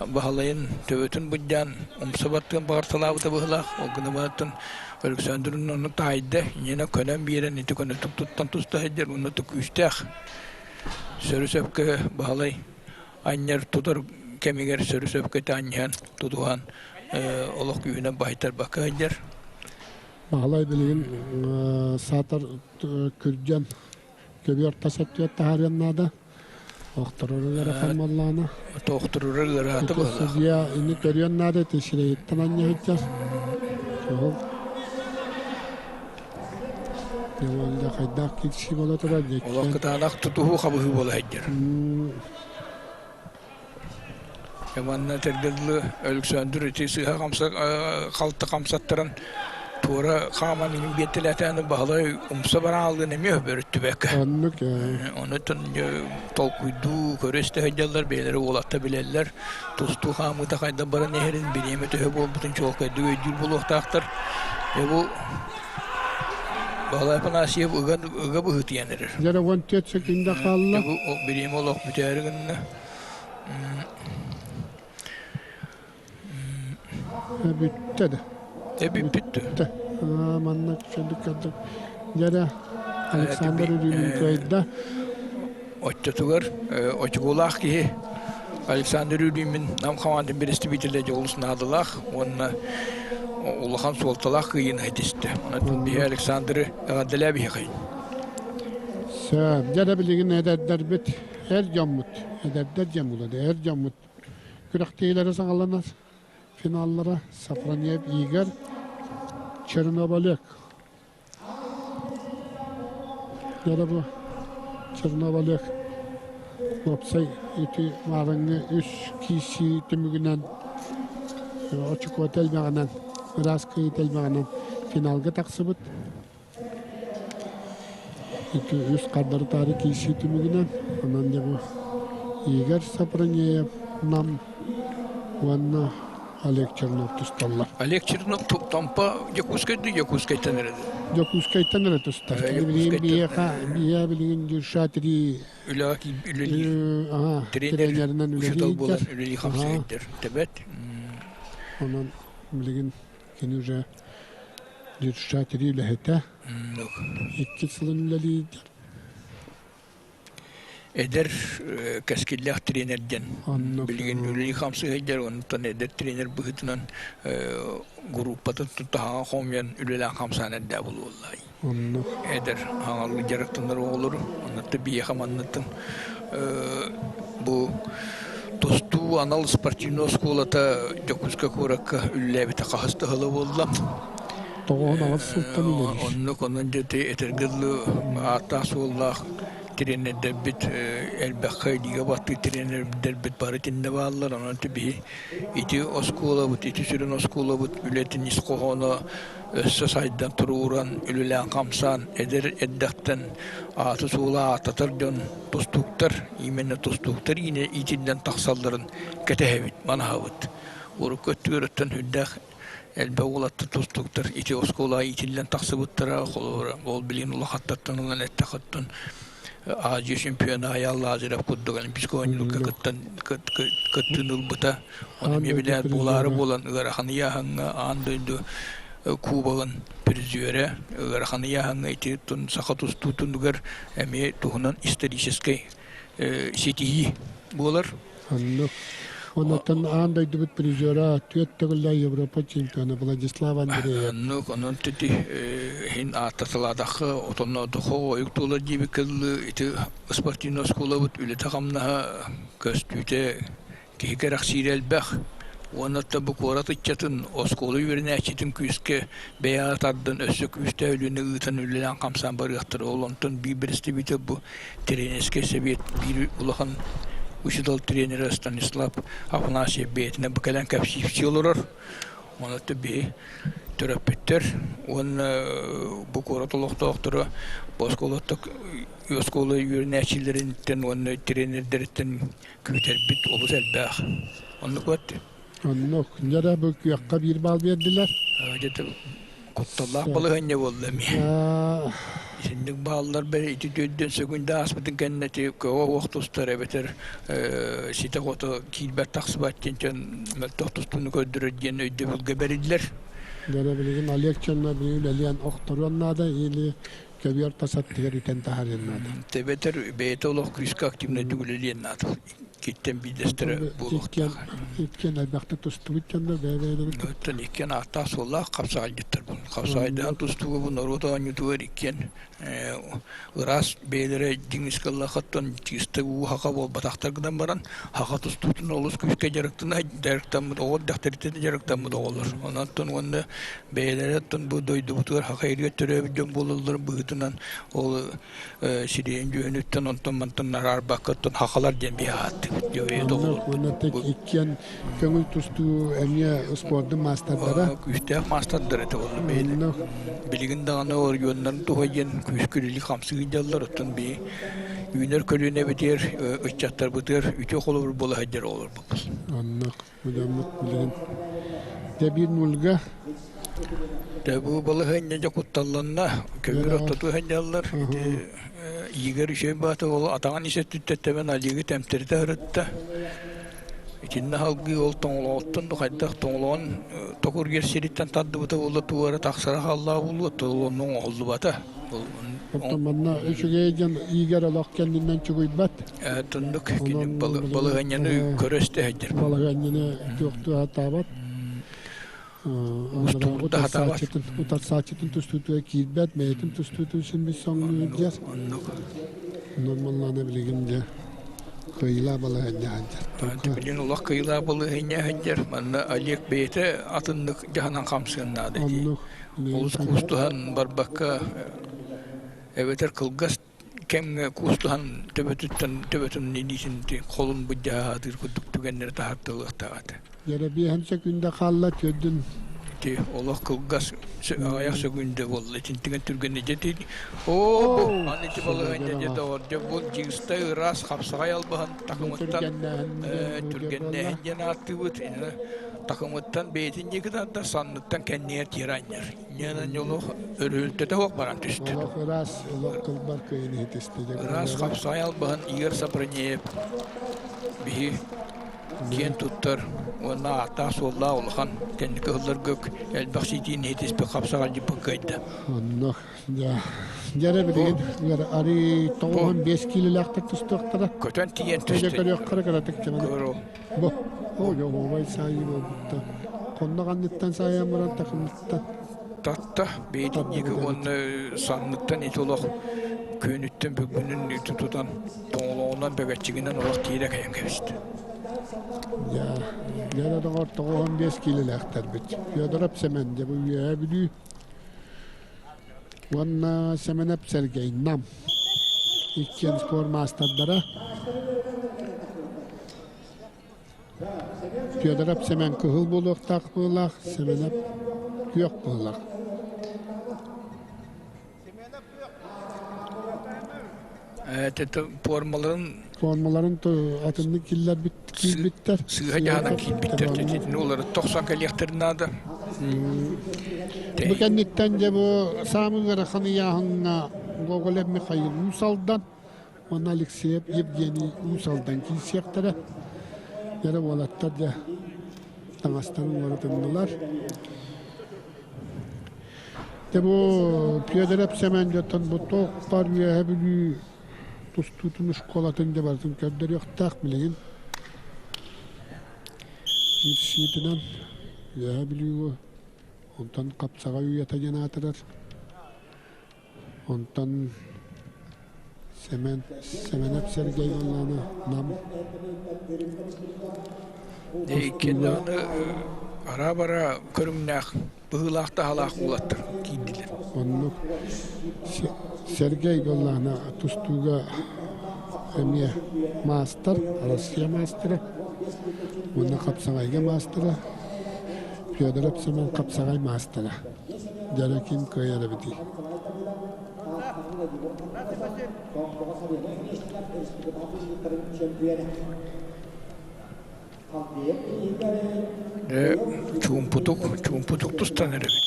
Баһылайын төбөтүн былдьаан умса баттыан баҕарталаабыта быһыылаах. Ол гынан баран Александр онно таайда, инньэ көнөн биэрэн ити көнөтүк туттан туста сылдьар уонна күүстээх сөрү-сөпкө Баһылай анньар тутар кэмигэр сөрү-сөпкө анньыһан тутуһан олох күүһүнэн баһыйтарбакка сылдьар. Баһылай билигин саатар күрдьэн көбүөр тас өттүгэр таһаарыан наада. Охторор ыарахан буоллаҕына. Тохторор ыараата буолла. Судья ини көрүөн наада ити сирэйиттэн анньыһыттар. Ол Дьэ хайдах киирсии буола турар Олох кытаанах тутуһуу хабыһыы буола сылдьар. Манна этэргэ дылы Өлөксөөндүр ити сыыһа халты хамсаттаран туора хааман иһин биэртэлээтээн Баһылай умса барааллыын эмиэ бөрүттүбэккэ. Оннук Онуттан толкуйдуу көрө-истэ сылдьаллар, бэйэлэрэ уолатта билэллэр. Тустуу хаамыыта хайдах баран иһэрин, бириэмэ төһө буолбутун чуолкайдык өйдүүр буолуохтаахтар. Дьэ бу Баһылай Афанасьев ыга, ыга быһыытыйан эрэр. Дьэ 14 секунда хаалла. Дьэ бу бириэмэ олох бүтээри гынна. Бүттэ да. Бүттэ. Манна чөндүк көрдүк. Дьэ Александр Рюмин кыайда. Оччотугар очугулаах киһи Александр Рюмин Нам хамаандатын бэрэстэбиитэлэ дьолус наадалаах уонна улахан суолталаах кыайыыны ситистэ. Онон биһи Александры эҕэрдэлээ биһиэхэй. Сөп. Дьэ да билигин эдэрдэрбит эр дьоммут, эдэрдэр дьон булады, эр дьоммут күрэхтэһиилэрэ саҕаланар. Финаллара Сафронев Игорь, Чернобылек. Дьэ бу Чернов Олег уопсай ити маарыҥҥы үс киирсии түмүгүнэн очукуота элбэҕинэн, ыраас кыайыыта элбэҕинэн финалга тахсыбыт. Ити үс хардары-таары киирсии түмүгүнэн, онон дьэ бу Игорь Сапронеев Нам уонна Олег Чернов тусталлар. Олег Чернов Томпо Дьокуускай Дьокуускайтан эрэ Дьокуускайтан эрэ тустар. Билигин биһиэхэ биһиэ билигин Дюршатри үлэҕэ үлэлиир. Тренеринэн үлэлиир. буолан үлэлии хамсыйдыр. Тэбэт. Онон билигин кини уже Дюршатри үлэһитэ. Икки сылын үлэлиир. Эдэр кэскиллээх тренер диэн билигин үлэлии хамсыһайдар, онтон эдэр тренер быһыытынан группатын тутаһаҕа хомуйан үлэлээн хамсаан эрдээ булуоллай. Эдэр аҥалыы дьарыктанар оҕолору, оннуттан биһиэхэ манныттан бу тустуу анал спортивнай оскуолата Дьокуускай куоракка үлэлээбитэ хаһыс да сыла буолла. Тоҕуһун аҕыс сылтан үлэлиир. Оннук, онон дьэ этэргэ дылы ааттаах-суоллаах тренердэрбит элбэххэ илиигэ баттыы тренердэрбит бары итиннэ бааллар. Онон биһи ити оскуолабыт, ити сүрүн оскуолабыт үлэтин ис хоһооно өссө сайдан туругуран, үлэлээн-хамсаан, эдэр эрдэхтэн ааты-суолу ааттатар дьон тустууктар, именно тустууктар иитиллэн тахсалларын кэтэһэбит, манаһабыт. Урукку өттүгэр өттөн сүрдээх элбэх уолаттар тустууктар ити оскуолаҕа иитиллэн тахсыбыттара, холобура, ол билигин улахаттартан ылан эттэххиттэн Азия чемпиона Айаал Лазарев курдук Олимпийскай оонньууларга кыттан кыттыыны ылбыта. Ону эмиэ билээт буолаары буолан ыарахан ыйааһыҥҥа аан дойду кубогын призерэ ыарахан ыйааһыҥҥа ити саха тустуутунугар эмиэ туһунан историческай ситиһии буолар. Оннук. Оннуттан аан дойдубут призера түөрт төгүллээх Европа чемпиона Владислав Андреев. Оннук, онон ити иһин ааттаталаатахха, отонноотохо ойук туолар диэбиккэ дылы ити спортивнай оскуолабыт үлэтэ-хамнаһа көстүүтэ киһи кэрэхсиирэ элбэх. Уонна бу куорат ыччатын, оскуола үөрэнээччитин күүскэ бэйэҕэ тардан өссө күүстээх үлэни ыытан үлэлээн-хамсаан барыахтара. Ол онтон биир бэрэстэбиитэл бу Тренерскэй сэбиэт биир улахан учуутал тренерэ Станислав Афанасьев бэйэтинэн бу кэлэн кэпсиипсии олорор. Онон биһи төрөппүттэр уонна бу куорат олохтоохторо бу оскуолаттан оскуола үөрэнээччилэриттэн уонна тренердэриттэн күүтэрбит олус элбэх. Оннук вот. Оннук. Дьэ бу күөххэ биир баал биэрдилэр. Дьэ кутталлаах балаһыанньа буолла эмиэ. Итинник бааллар бэрэ ити түөрдүн сөкүндэ ааспытын кэннэ ити көҕө уох тустар эбэтэр ситэ-хото киирбэт тахсыбат диэн мөлтөх тустууну көрдөрөр диэн өйдөбүлгэ бэриллэр. Дьэ билигин Олег Чонно билигин үлэлиэн охторуон наада или көбүөр тас аттыгар үтэн таһаарыан наада. Эбэтэр бэйэтэ олох күүскэ активнайдык үлэлиэн наада. Иккиттэн биирдэстэрэ буолуохтаах. Иккиэн элбэхтик тустубут дьоннор бэйэ-бэйэлэрин Оттон иккиэн ааттаах-суоллаах хапсаҕайдьыттар бу. Хапсаҕайдаһан тустууга бу норуот оонньуутугар иккиэн ыраас бэйэлэрэ дьиҥ ыскаллаахаттан чыыста уу хаха буолбатахтар гынан баран хаха тустуутун олус күүскэ дьарыктана дьарыктаммыт оҕо эрдэхтэриттэн дьарыктаммыт оҕолор. Онон уонна бэйэлэрэ оттон бу дойдубутугар хаха иргэ төрөөбүт дьон буолалларын быһыытынан ол сириэн дьүһүнүттэн онтон-мантан араарбакка оттон хахалар диэн биһи ааттыыбыт. Уонна иккиэн көҥүл тустуу эмиэ спордун маастардара. Күүстээх маастардара этэ онно бэйэлэр. Билигин даҕаны оройуоннарын туһа диэн күүскэ үлэлии хамсыы сылдьаллар. Оттон биһи үүнэр көлүөнэбитигэр, ыччаттарбытыгар үтүө холобур буола сылдьар оҕолорбут. Оннук. Билэммит билигин дьэ нульга. Дьэ бу балаһыанньа дьэ кутталланна. Көбүөр ортоту сылдьаллар. Ити Игорь үчүгэй баата ол атаҕын ис өттүттэн тэбэн Алигы тэмтэритэ сырытта. Итиннэ салгыы ол тоҥолоҕуттан да хайдах тоҥолоҕун токургер сириттэн тардыбыта буолла туора тахсара хааллаах буолуо ол онно оҥоһуллубата. Оттон манна үчүгэй дьон Игорь олох кэннинэн чугуйбат. Тундук кини балаһыанньаны көрө истэ сылдьар. Балаһыанньаны туохтуу сатаабат. Утарсааччытын тустуутугар киирбэт, бэйэтин тустуутун син бис соҥнуур. Нормаллаана билигин дьэ кыайыылаах балаһыанньа сылдьар. Билигин олох кыайыылаах балаһыанньа сылдьар. Манна Олег бэйэтэ атыннык дьаһанан хамсыан наада дии. Олус куустуһан барбакка эбэтэр кылгас. кэмҥэ куустуһан төбөтүттэн төбөтүн илиитин холун быдьаһаатыыр курдук түгэннэри таһаарталыахтаах этэ. Дьэрэ биэһэн сөкүүндэ хаалла түөрдүн. Ити олох кылгас аҕыйах сөкүүндэ буолла. Итинтигэн түргэнэ дьэ оо аны ити балаһыанньа дьэ доҕор дьэ бу дьыыстай ыраас хапсаҕай албаһын такымыттан түргэннээһин диэн ааттыыбыт. Такымыттан бэйэтин диэки тардар, санныттан кэннигэр тиэрэ анньар. Ньанан олох өрүһүлтэтэ суох баран түстэ. Олох ыраас, олох кылбар кыайын иһитистэ. Ыраас хапсаҕай албаһын Игорь Сапронеев биһи киэн туттар уонна ааттаах-суоллаах улахан кэнники сылларга элбэх ситиини иһитиспит хапсаҕайдьыппын кыайда. Онно дьэ билигин арыы 95 киилэлээхтэр тустуохтара. Көтөн тиийэн түстэ. Көрүөххэ кыратык чаҥана. Бу оо дьоһуобай саайыы буолбутта. Хонно ханныттан саайан баран такымыттан. Татта бэйэтин диэки уонна санныттан ити олох күөнүттэн бүгүнүн тутан тоҥолоҕунан бэгэччигинэн олох тиирэ кэйэн кэбистэ. Дьэ, дьэ доҕор 95 киилэлээхтэрбит. Федоров Сэмэн, дьэ бу Үөһээ Бүлүү уонна Сэмэнэп Сергей Нам иккиэн спорт маастардара. Федоров Сэмэн кыһыл буолуохтаах быылаах, Сэмэнэп күөх быылаах. Формаларын формаларын атыннык киллэрбит киирбиттэр. Сыыһа дьаһанан киирбиттэр. Итини олары тохсон кэлиэхтэрин наада. Бу кэнниттэн дьэ бу саамы ыарахан ыйааһыҥҥа Гоголев Михаил Уус Алдан уонна Алексеев Евгений Уус Алдан киирсиэхтэрэ. Дьэ уолаттар дьэ таҥастарын уларытыннылар. Дьэ бу Федоров Сэмэн дьонтон бу туох баар Үөһээ Бүлүү тустуутун школатын дьэ барытын көрдөрүөхтээх билигин. Киирсиитинэн Үөһээ Бүлүүгэ онтон Хапсаҕай уйата диэн аатырар. Онтон Сэмэн Сэмэнэп Сергей Ивановна Нам Иккиэн ара-бара көрүҥнээх, быһыылаах-таһалаах уолаттар киирдилэр. Оннук Сергей Голлана тустууга эмиэ маастар, Россия маастара уонна хапсаҕайга маастара, Федоров Семен хапсаҕай маастара. Дьара ким кыайар эбитий? Дьэ, чуумпутук, чуумпутук тустан эрэбит.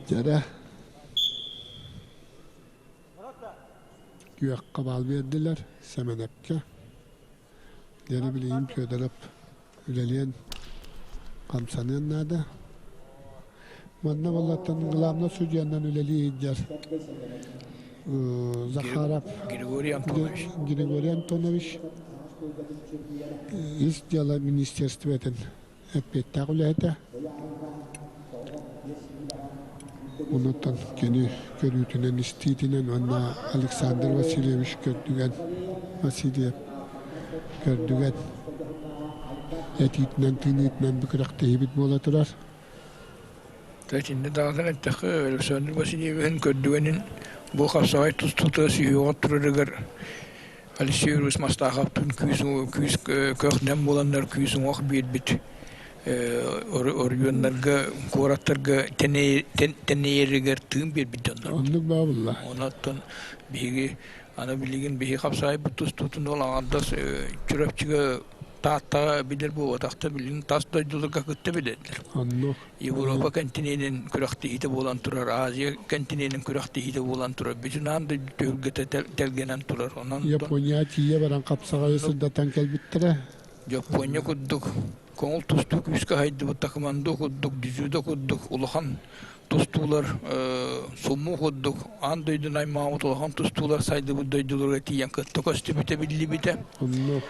Дьэрэ күөххэ баал биэрдилэр Сэмэнэпкэ. Дьэрэ билигин Федоров үлэлиэн, хамсаныан наада. Манна буоллаттан главный судьянан үлэлии сылдьар Захаров Григорий Антонович. Григорий Антонович ис дьыала министерствотын эппиэттээх үлэһитэ. Онуттан кини көрүүтүнэн, истиитинэн уонна Александр Васильевич көрдүгэн Васильев көрдүгэн этиитинэн тыыныытынан бүкүрэхтэһиибит буола турар. Итиннэ даҕатан эттэххэ, Александр Васильевиһын көрдүгэнин бу хапсаҕай тустуута сүһүөҕэр турарыгар Алексей Юрьевич Мастаховтуун күүс күүс көх-нэм буоланнар күүс уҥуох биэрбит оройуоннарга, куораттарга тэнийэригэр тыын биэрбит дьоннор. Оннук баабылла. Онон биһиги аны билигин биһи хапсаайбыт тустуутун ол аҥардас Чурапчыга Тааттаҕа билэр буолбатахтар, билигин тас дойдуларга кытта билэллэр. Оннук. Европа континенин күрэхтэһиитэ буолан турар, Азия континенин күрэхтэһиитэ буолан турар, бүтүн аан дойду түһүлгэтэ тэлгэнэн турар. Онон Япония тиийэ баран хапсаҕайы сырдатан кэлбиттэрэ. Япония курдук көҥүл тустуу күүскэ хайдыбыт такымандо курдук, дзюдо курдук улахан тустуулар сумму курдук аан дойдуну аймаабыт улахан тустуулар сайдыбыт дойдуларга тиийэн кытта көстүбүтэ биллибитэ. Онно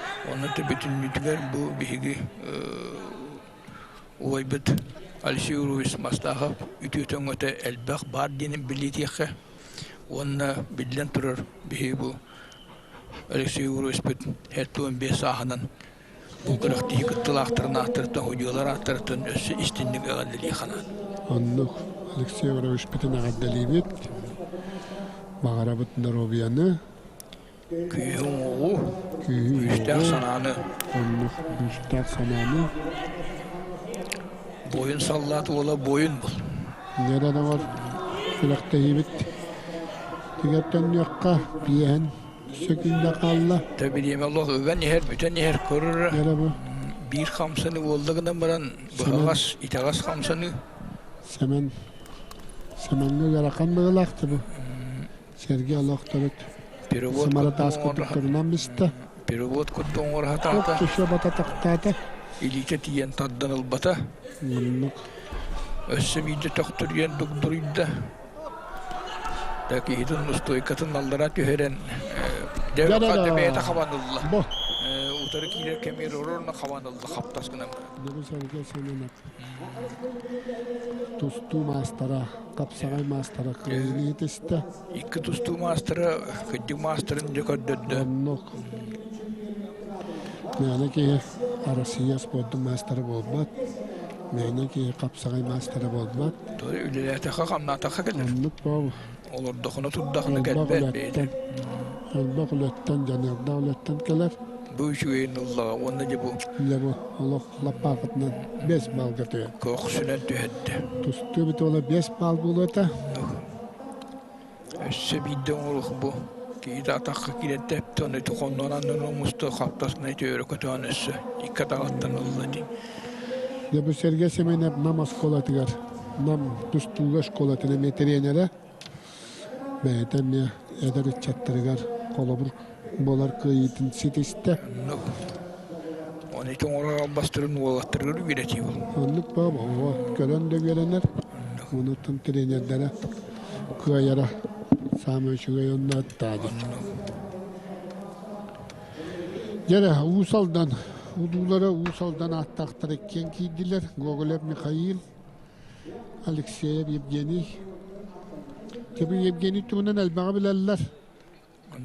бүтүннүүтүгэр бу биһиги убайбыт Алексей Юрьевич Мастахов үтүө-өҥөтө элбэх баар диэн билиэтиэххэ уонна биллэн турар биһиги бу Алексей Юрьевичпыт 75 сааһынан бу күрэхтэһии кыттыылаахтарын ааттарыттан, судьуйалар ааттарыттан өссө истинник эҕэрдэлии ханаан. Оннук Алексей Юрьевичпытын эҕэрдэлиибит. Баҕарабыт доруобуйаны. Күүһү-уҥуоҕу, Күүһү-уҥуоҕу. күүстээх санааны. Оннук күүстээх санааны. Буойун саллаат уола буойун был. Дьэ доҕор, күрэхтэһиибит тигэр төннүөххэ биэһэн сөкүүндэ хаалла. Тэ бириэмэ олох ыган иһэр, бүтэн иһэр көрөрө. Дьэ бу. Биир хамсаны буолла гынан баран быһаҕас, итэҕэс хамсаныы. Сэмэн Сэмэҥҥэ ыарахан быһыылаах бу. Сэргэ олохторут Перевод Самара таас курдуктарынан бистэ. Перевод курдук оҥоро Түшө бата тахтаата. Илиитэ тиийэн тардан ылбата. Оннук. Өссө биирдэ төхтүрүйэн дугдуруйда. Да киһитин устуойкатын аллара түһэрэн дэ бэйэтэ хабан ылла. Утары киирэр кэмигэр орорно хабан ылла хаптас гынан. Дьону сэргэ Семенов тустуу маастара, хапсаҕай маастара кыайыыны итистэ. Икки тустуу маастара кырдьык маастарын дьэ көрдөрдө. Оннук. Мээнэ киһи Россия спордун маастара буолбат. Мээнэ киһи хапсаҕай маастара буолбат. Үлэлээтэххэ, хамнаатахха кэлэр. Оннук боо. Олордохуна турдахына кэлбэт бэйэтэ. Элбэх үлэттэн, дьаныардаах үлэттэн кэлэр. Бу үчүгэйин ыллаҕа уонна дьэ бу. Дьэ бу олох лаппаахытынан 5 баллга түһэр. Көхсүнэн түһэрдэ. Тустуу бит ола 5 балл буолуота. Өссө биирдэ оҥоруох бу. Киһи атахха киирэн тэптэ, ону ити хоннон аннын оҥосто хаптасына ити өрө көтөөн өссө икки атаҕыттан ылла дии. Дьэ бу Сергей Семенов Нам оскуолатыгар, Нам тустууга школатын эмиэ тренерэ. Бэйэтэ эмиэ эдэр ыччаттарыгар холобур буолар кыайыытын ситистэ. Оннук. Оны ити оҥорор албастарын уолаттарыгар үөрэтии был. Оннук баба, оҕо көрөн да үөрэнэр. Онуттан тренердэрэ кыайара саамай үчүгэй онно аттаады. Дьэрэ, Уус Алдан улуулара Уус Алдан ааттаахтара иккиэн киирдилэр. Гоголев Михаил, Алексеев Евгений. Тэби Евгений туһунан элбэҕи билэллэр.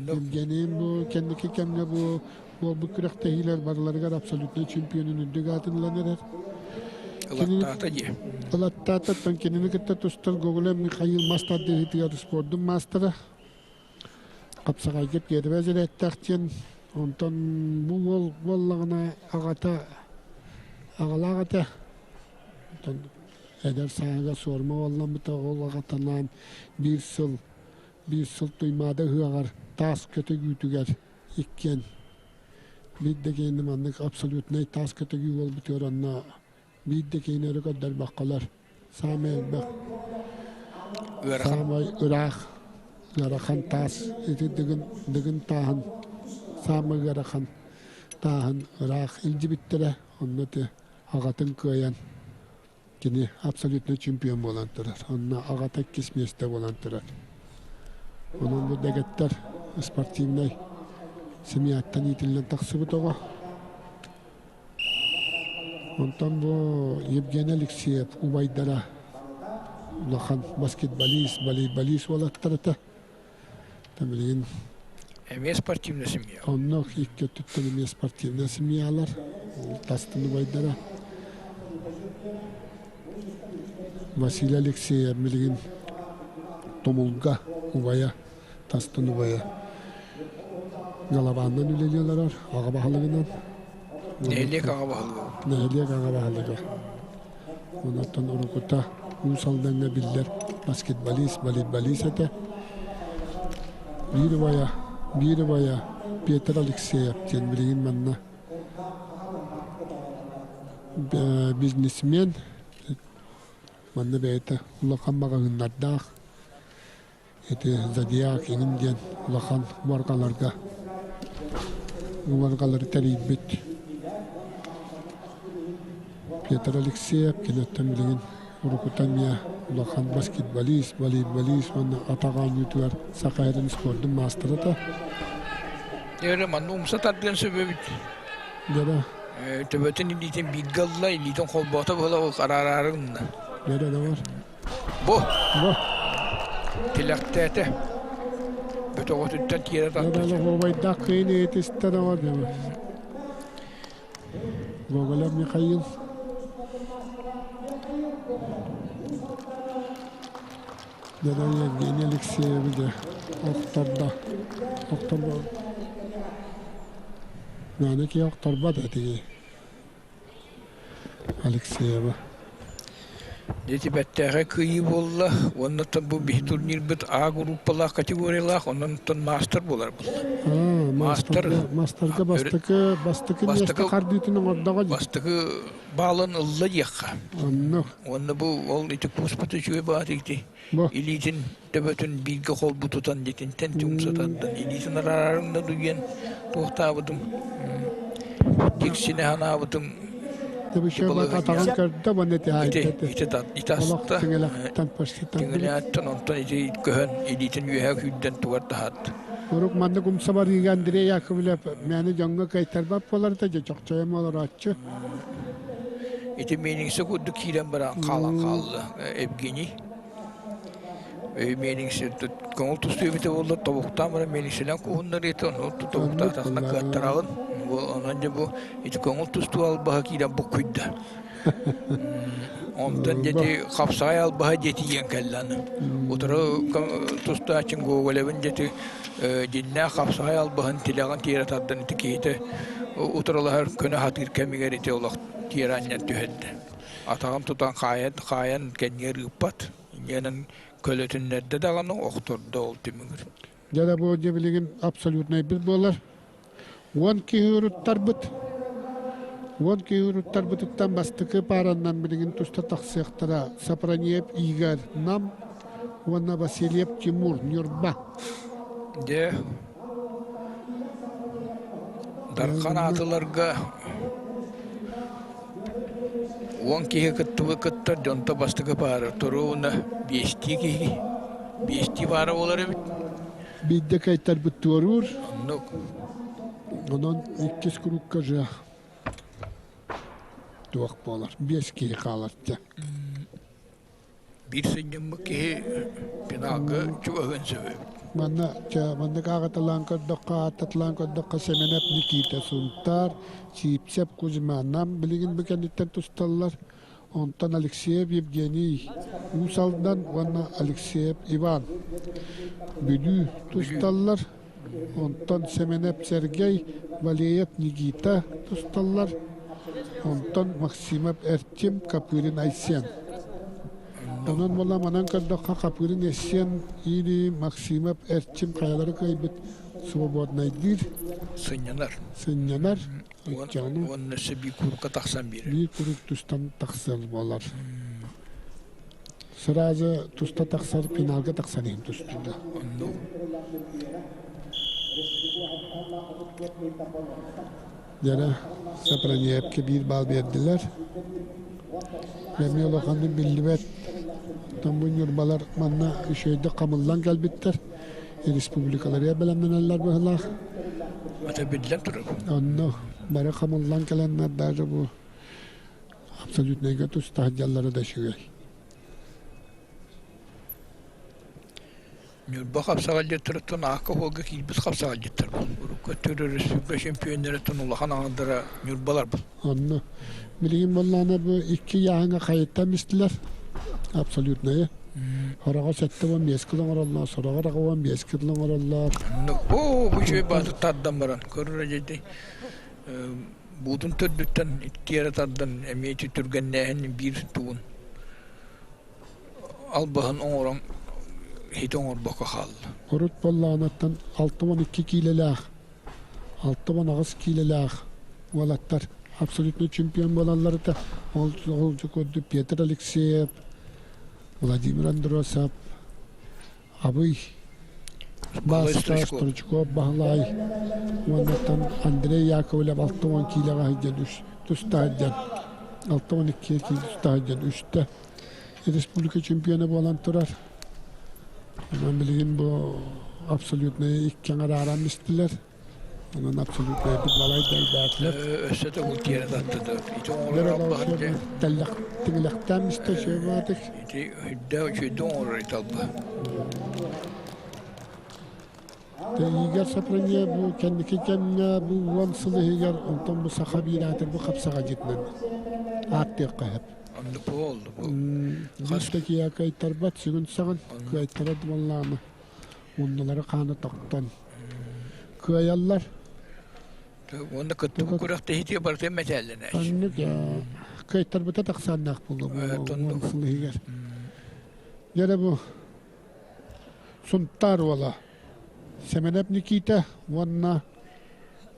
Евгений бу кэнники кэмҥэ бу буолбут күрэхтэһиилэр барыларыгар абсолютнай чемпионун үрдүк аатын ылан эрэр. Ылаттаата дии. Ылаттаататтан кинини кытта тустар Гоголев Михаил мас тардыһыытыгар спордун маастара. Хапсаҕайга первое зарядтаах диэн онтон бу уол буоллаҕына аҕата аҕалаах этэ. Онтон эдэр сааһыгар суорма уолламмыта ол аҕатынаан биир сыл биир сыл Туймаада ыһыаҕар таас көтөгүүтүгэр иккиэн биир да киһини маннык абсолютнай таас көтөгүү буолбутугар онно биир да киһини өрө көрдөрбөккөлөр саамай элбэх саамай ыраах ыарахан таас ити дыгын дыгын тааһын саамай ыарахан тааһын ыраах илдьибиттэрэ онно ити аҕатын кыайан Кини абсолютно чемпион буолан турар. Онно аҕата иккис миэстэ буолан турар. Онон бу дэгиттэр спортивнай семьяттан иитиллэн тахсыбыт оҕо. Онтон бу Евгений Алексеев убайдара улахан баскетболист, волейболист уолаттар этэ. Билигин Эмиэ спортивная семья. Онно икки өттүттэн эмиэ спортивная семьялар, тастын убайдара. Василий Алексеев билигин Тумулга убайа, тастын убайа. Галабааннан үлэлии олорор, аҕа баһылыгынан. Нэһилиэк аҕа баһылыга. Нэһилиэк аҕа баһылыга. Онтон уруккута Уус Алдаҥҥа биллэр баскетболист, волейболист этэ. Биир убайа, биир убайа Петр Алексеев диэн билигин манна бизнесмен, манна бэйэтэ улахан маҕаһыыннардаах, ити Зодиак иҥин диэн улахан уоргаларга уоргалары тэрийбит Петр Алексеев киниттэн билигин уруккута эмиэ улахан баскетболист, волейболист уонна атах оонньуутугар Саха сирин спордун маастара этэ. Дьэ, манна умса тардыан сөп эбит. Дьэ, Төбөтүн илиитин бииргэ ылла, илиитин холбоото буола ол арараары гынна. Дьэ, да бар. Бу. Бу. Тилэхтээтэ. Бөтөҕөтүттэн тиэрэ тарта. Убайдаах кыйын иһитистэ да бар. Гоголев Михаил. Дьэ Евгений Алексеевич охтордо. Охторбо. Мээнэ киһи охторбот этиги. Алексеева. Дети бэртээхэй кыайыы буолла уонна бу биһи турнирбыт А группалаах категориялаах, онон маастар буолар буолла. Маастар маастарга бастакы бастакы миэстэ хардыытын оҥордоҕо дии. Бастакы баалын ылла диэххэ. Оннук. Уонна бу ол ити кууспут үчүгэй баат ити илиитин төбөтүн бииргэ холбу тутан дитинтэн умсатардан илиитин араарарым да дуйан туохтаабытым диксине санаабытым. Атаҕын көрдө уонна ити аста тиҥилэхтэн онтон ити көһөн илиитин үөһэ күүрдэн тугар таһаат. Урук маннык умса барыыга Андрей Яковлев мээнэ дьоҥҥо кыайтарбат буоларда дьэ чохчойом олорооччу. Ити миэниҥсэ курдук киирэн баран хаалан хаалла Евгений. Миэлиҥсэ көҥүл тустуу эбитэ буоллар тобуктаан баран миэлиҥсэлээн куһуннарыыта ону тобуктаатаххына кыаттараҕын. Онон дьэ бу ити көҥүл тустуу албаһа киирэн буккуйда. Онтон дьэ ити хапсаҕай албаһа дьэ тиийэн кэллэ аны. Утары тустааччын Гоголевын дьэ ити дьиннээх хапсаҕай албаһын тилэҕин тиэрэ тардан ити киһитэ утарылаһар көнө сатыыр кэмигэр ити олох тиэрэ анньан түһэрдэ. Атаҕын тутан хаайан, хаайан кэннигэр ыыппат. Инньэнэн көлөтүннэрдэ даҕаны охтордо ол түмүгэр. Дьэ да бу дьэ билигин абсолютнайбыт буолар. 10 киһи уруттарбыт. 10 киһи уруттарбытыттан бастакы паараннан билигин туста тахсыахтара Сапраниев Игорь Нам уонна Васильев Тимур Ньурба. Дьэ, Дархан аатыларга 10 киһи кыттыбы кыттар дьонто бастакы паара туруuna биэстии киһи биэстии паара буолар эбит. Биирдэ кайтарбыт туоруур. Оннук. Онон иккис курукка же туох буолар. Биэс киһи хаалар дьэ. Биир сынньаммыт киһи финалга чугаһыан сөп эбит. Манна маннык ааҕыталаан көрдөххө, ааттаталаан көрдөххө Сэмэнэп Никита Сунтаар, Сиипсэп Кузьма Нам билигин бу кэнниттэн тусталлар. Онтон Алексеев Евгений Уус Алдан уонна Алексеев Иван Бүлүү тусталлар. Онтон Сэмэнэп Сергей, Валеев Никита тусталлар. Онтон Максимов Эрчим, Капырин Айсен. Онон була манан көрдөххө Капырин Эссен или Максимов Эрчим хайалары кыайбыт свободнайдыыр. Сынньанар. Сынньанар. Уонна өссө биир курукка тахсан биэрэр. Биир курук тустан тахсар буолар. Сразу туста тахсар, финалга тахсан иһин тустууга. Оннук. Дьэ, Сапраниевке биир баал биэрдилэр. Эмиэ улаханнык биллибэт. Оттон бу ньурбалар манна үчүгэйдик хамыллан кэлбиттэр. Республикаларыгар бэлэмнэнэллэр быһыылаах. Это биллэн турар. Онно бары хамыллан кэлэннэр даже бу абсолютнайга туста сылдьаллара да үчүгэй. Ньурба хапсаҕайдьыттарыттан аакка уолга киирбит хапсаҕайдьыттар бу. Урукку өттүгэр өрөспүүбүлүкэ чемпионнарыттан улахан аҥардара ньурбалар бу. Онно билигин буоллаҕына бу икки ыйааһыҥҥа хайыттан истилэр абсолютнайы. Хороҕо 75 кило оҥороллор, сороҕор 85 кило оҥороллор. Оо, бу үчүгэй бааты тардан баран көрөр дьэди буутун төрдүттэн тиэрэ тардан эмиэ түргэннээһин биир тугун албаһын оҥорон һити оҥорбокко хаалла. Урут буоллаҕынаттан 62 киилэлээх, 68 киилэлээх уолаттар абсолютно чемпион буолаллар этэ. Ол, ол курдук Петр Алексеев, Владимир Андросов, Абый Бааска Стручков Баһылай уоннаттан Андрей Яковлев 60 киилэҕэ сылдьан үс туста сылдьан 62 киилэ туста сылдьан үстэ республика чемпиона буолан турар. Онон билигин бу абсолютнай икки аҥар истилэр. Онон абсолютнай балай да элбээтилэр. Өссө төгүл тиэрэ таттыда. Ити оҥорор албаһын дьэ. Тиҥилэхтээн истэ үчүгэй Ити үрдээх үчүгэйдик оҥорор ити алба. Игорь Сапрыня бу кэнники кэмҥэ бу 10 сыл иһигэр онтон бу саха биир аатырбыт хапсаҕайдьытынан ааттыахха сөп. Оннук буолду бу. Хас да киһи кыайтарбат сүгүн саҕын кыайтарар буоллаҕына муннулара хаана тохтон кыайаллар. Уонна кыттыбыт күрэхтэһиитигэр барытын мэтээллэнэр. Оннук кыайтарбыта тахсааннаах буолуо уон сыл иһигэр. Дьэ бу Сунтаар уола Сэмэнэп Никита уонна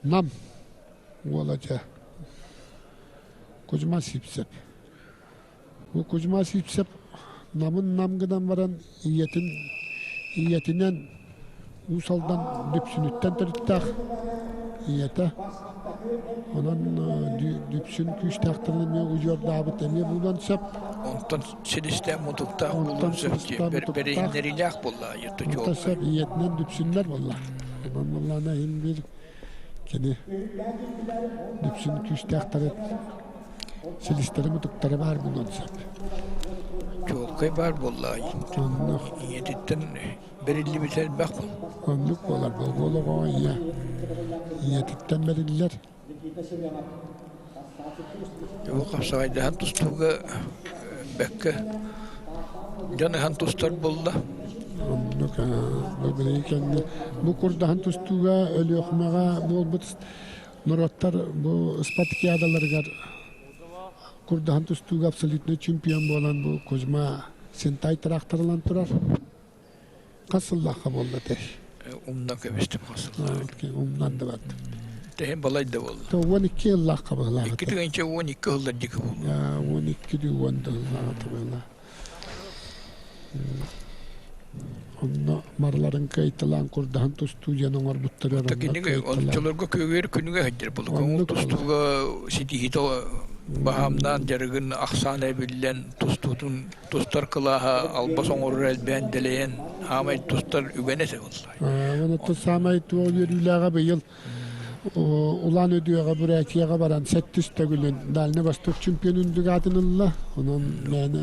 Нам уола дьэ Кузьма Сивцев. Бу Кузьма Сивцев Намын нам гынан баран ийэтин ийэтинэн Уус Алдан Дүпсүнүттэн төрүттээх ийэтэ. Онон Дүпсүн күүстээхтэрин эмиэ удьуордаабыт эмиэ буолуон сөп. Онтон силистээх мутуктаах буолуон сөп бэриһиннэриилээх буолла Онтон сөп ийэтинэн Дүпсүннэр буолла. Онон буоллаҕына иһин биир кини Дүпсүн күүстээхтэрин силистэрэ мутуктара баар буолуон сөп. Чуолкай баар буолла. Ийэтиттэн бэриллибит элбэх. Оннук буолар буолуоҕа ийэ ийэтиттэн бэриллэр. Бу хапсаҕайдаһан тустууга бэккэ дьон ыһан тустар буолла. Оннук бу билигин кэннэ бу курдаһан тустууга Өлүөхүмэҕэ буолбут норуоттар бу спартакиадаларыгар курдаһан тустууга абсолютнай чемпион буолан бу Кузьма Сентай тыраахтарылан турар. Хас сыллаахха буолла этэй? Умнан кэбистим хас сыллаах. Умнан да бардым. Тэһин балай да буолла. 12 ыллаахха быһылаах Икки тыһыынча 12 ыллар диэки буолла. 12 дүү 10 да ыллаах быһылаах. Онно марларын кыайталаан курдаһан тустуу диэн оҥорбуттар. Кинигэ оччолорго күөгүөр күнүгэ сылдьар буолук. Көҥүл тустууга ситиһиитэ баһаамнаан дьарыгын ахсаана эбиллэн тустуутун тустар кылааһа албас оҥорор элбээн дэлэйэн аамай тустар үгэнэ этэ буолла. Онон саамай туох үөрүүлээҕэ быйыл Улаан Өдүөҕэ Бурятияҕа баран сэттис төгүлүн Дальний Восток чемпионун үрдүк ылла. Онон мээнэ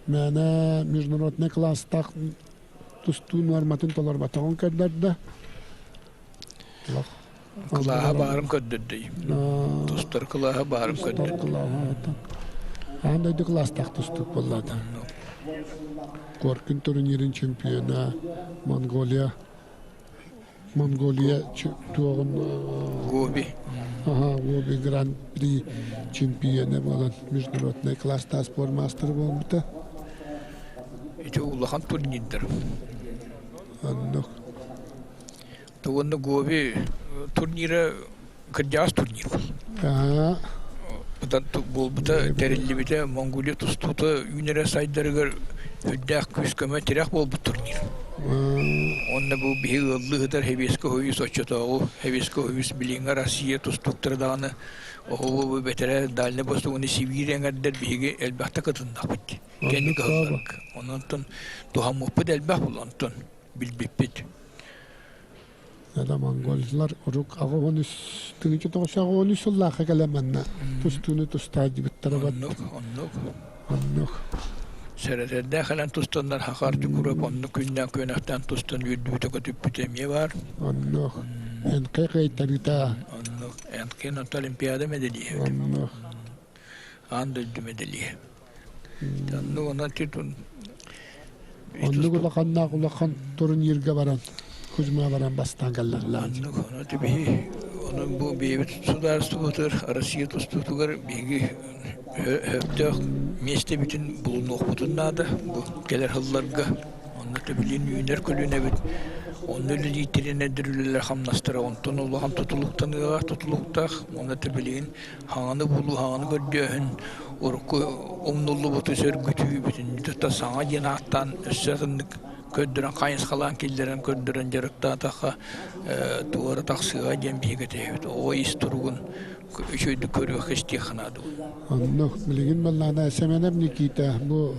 мээнэ международнай класстаах тустуу нуорматын толорботоҕун көрдөрдө. Кылааһа баарын көрдөрдө. Тустар кылааһа баарын көрдөрдө. Кылааһа Аан дойду кылаастаах тустуук буоллаата. Коркин турнирын чемпиона Монголия Монголия туоҕун Гоби. Ага, Гоби Гран-при чемпиона буолан международный класстаах спорт мастера буолбута. Ити улахан турнирдар. Оннук. Уонна Гоби турнира кырдьаҕас турнир. Буолбута, тэриллибитэ, Монголия тустуута үүнэрэ сайдарыгар үрдээх күүс-көмө тирэх буолбут турнир. Онно бу биһи ыаллыы сытар Хэбиэскэ Хойус оччотооҕу Хэбиэскэ Хойус билиҥҥи Россия тустууктара даҕаны оһолу бэтэрээ Дальний Востогуну Сибиир эҥэрдэр биһиги элбэхтэ кытыннахпыт. Кэнник ыһылларга. Онон туһаммыппыт элбэх буолла онтон билбиппит. Это монголлар урук аҕа тыһыынча тоҕус аҕа сыллаахха кэлэн манна тустууну тустаадьыбыттара Оннук, оннук. Оннук. Сэрэтэрдээх кэлэн тустаннар хахар чукуруп оннук күннээн күөнэхтээн тустан үөрдүбүтэ көтүппүтэ эмиэ баар. Оннук. НК кыайтарыыта. Оннук. НК онто Олимпиада медалиһэ. Оннук. Аан дойду медалиһэ. Оннук онон титун Оннук улаханнаах улахан турнирга баран Кузьма баран бастаан кэллэҕилээх. Оннук ону биһи онон бу бэйэбит судаарыстыбатыгар Россия тустуутугар биһиги сөптөөх миэстэбитин булунуохпутун наада бу кэлэр сылларга. Онно төбүлүүн үүнэр көлүөнэбит онно үлэлииртэрин эдэр хамнастара онтон улахан тутулуктаныаҕа тутулуктаах уонна төбүлүүн хаҥаны булуу, хаҥаны көрдөөһүн, урукку умнуллубуту сөргүтүү бүтүннүү саҥа диэн ааттаан өссө атыннык көрдөрөн хайысхалаан киллэрэн көрдөрөн дьарыктаатахха туора тахсыаҕа диэн биһиги этэбит. Оҕо ис туругун үчүгэйдик көрүөх истиэх наада. Оннук билигин баллаана Сэмэнэп Никита бу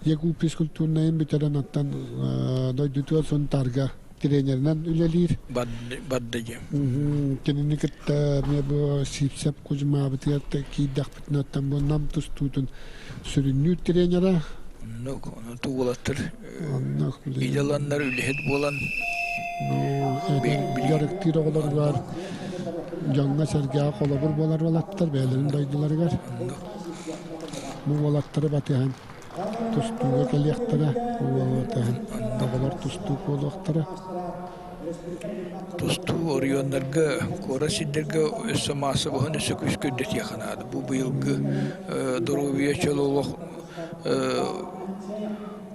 Якут физкультурнайын бүтэрэн оттон дойдутугар Сунтаарга тренеринэн үлэлиир. Бадда диэн. Кинини кытта эмиэ бу Сивцев Кузьмабытыгар киирдэхпитинэ оттон бу Нам тустуутун сүрүннүүр тренера. Оннук, ону тугулаттар идеаланнар үлэһит буолан дьарыктыыр оҕолоругар дьоҥҥо-сэргэҕэ холобур буолар уолаттар бэйэлэрин дойдуларыгар. Бу уолаттары батыһан тустууга кэлиэхтэрэ, батыһан оҕолор тустуук буолуохтара. Тустуу оройуоннарга, куорат сирдэргэ өссө маассабаһын өссө күүскэ үрдэтиэххэ наада. Бу быйылгы доруобуйа чөл олох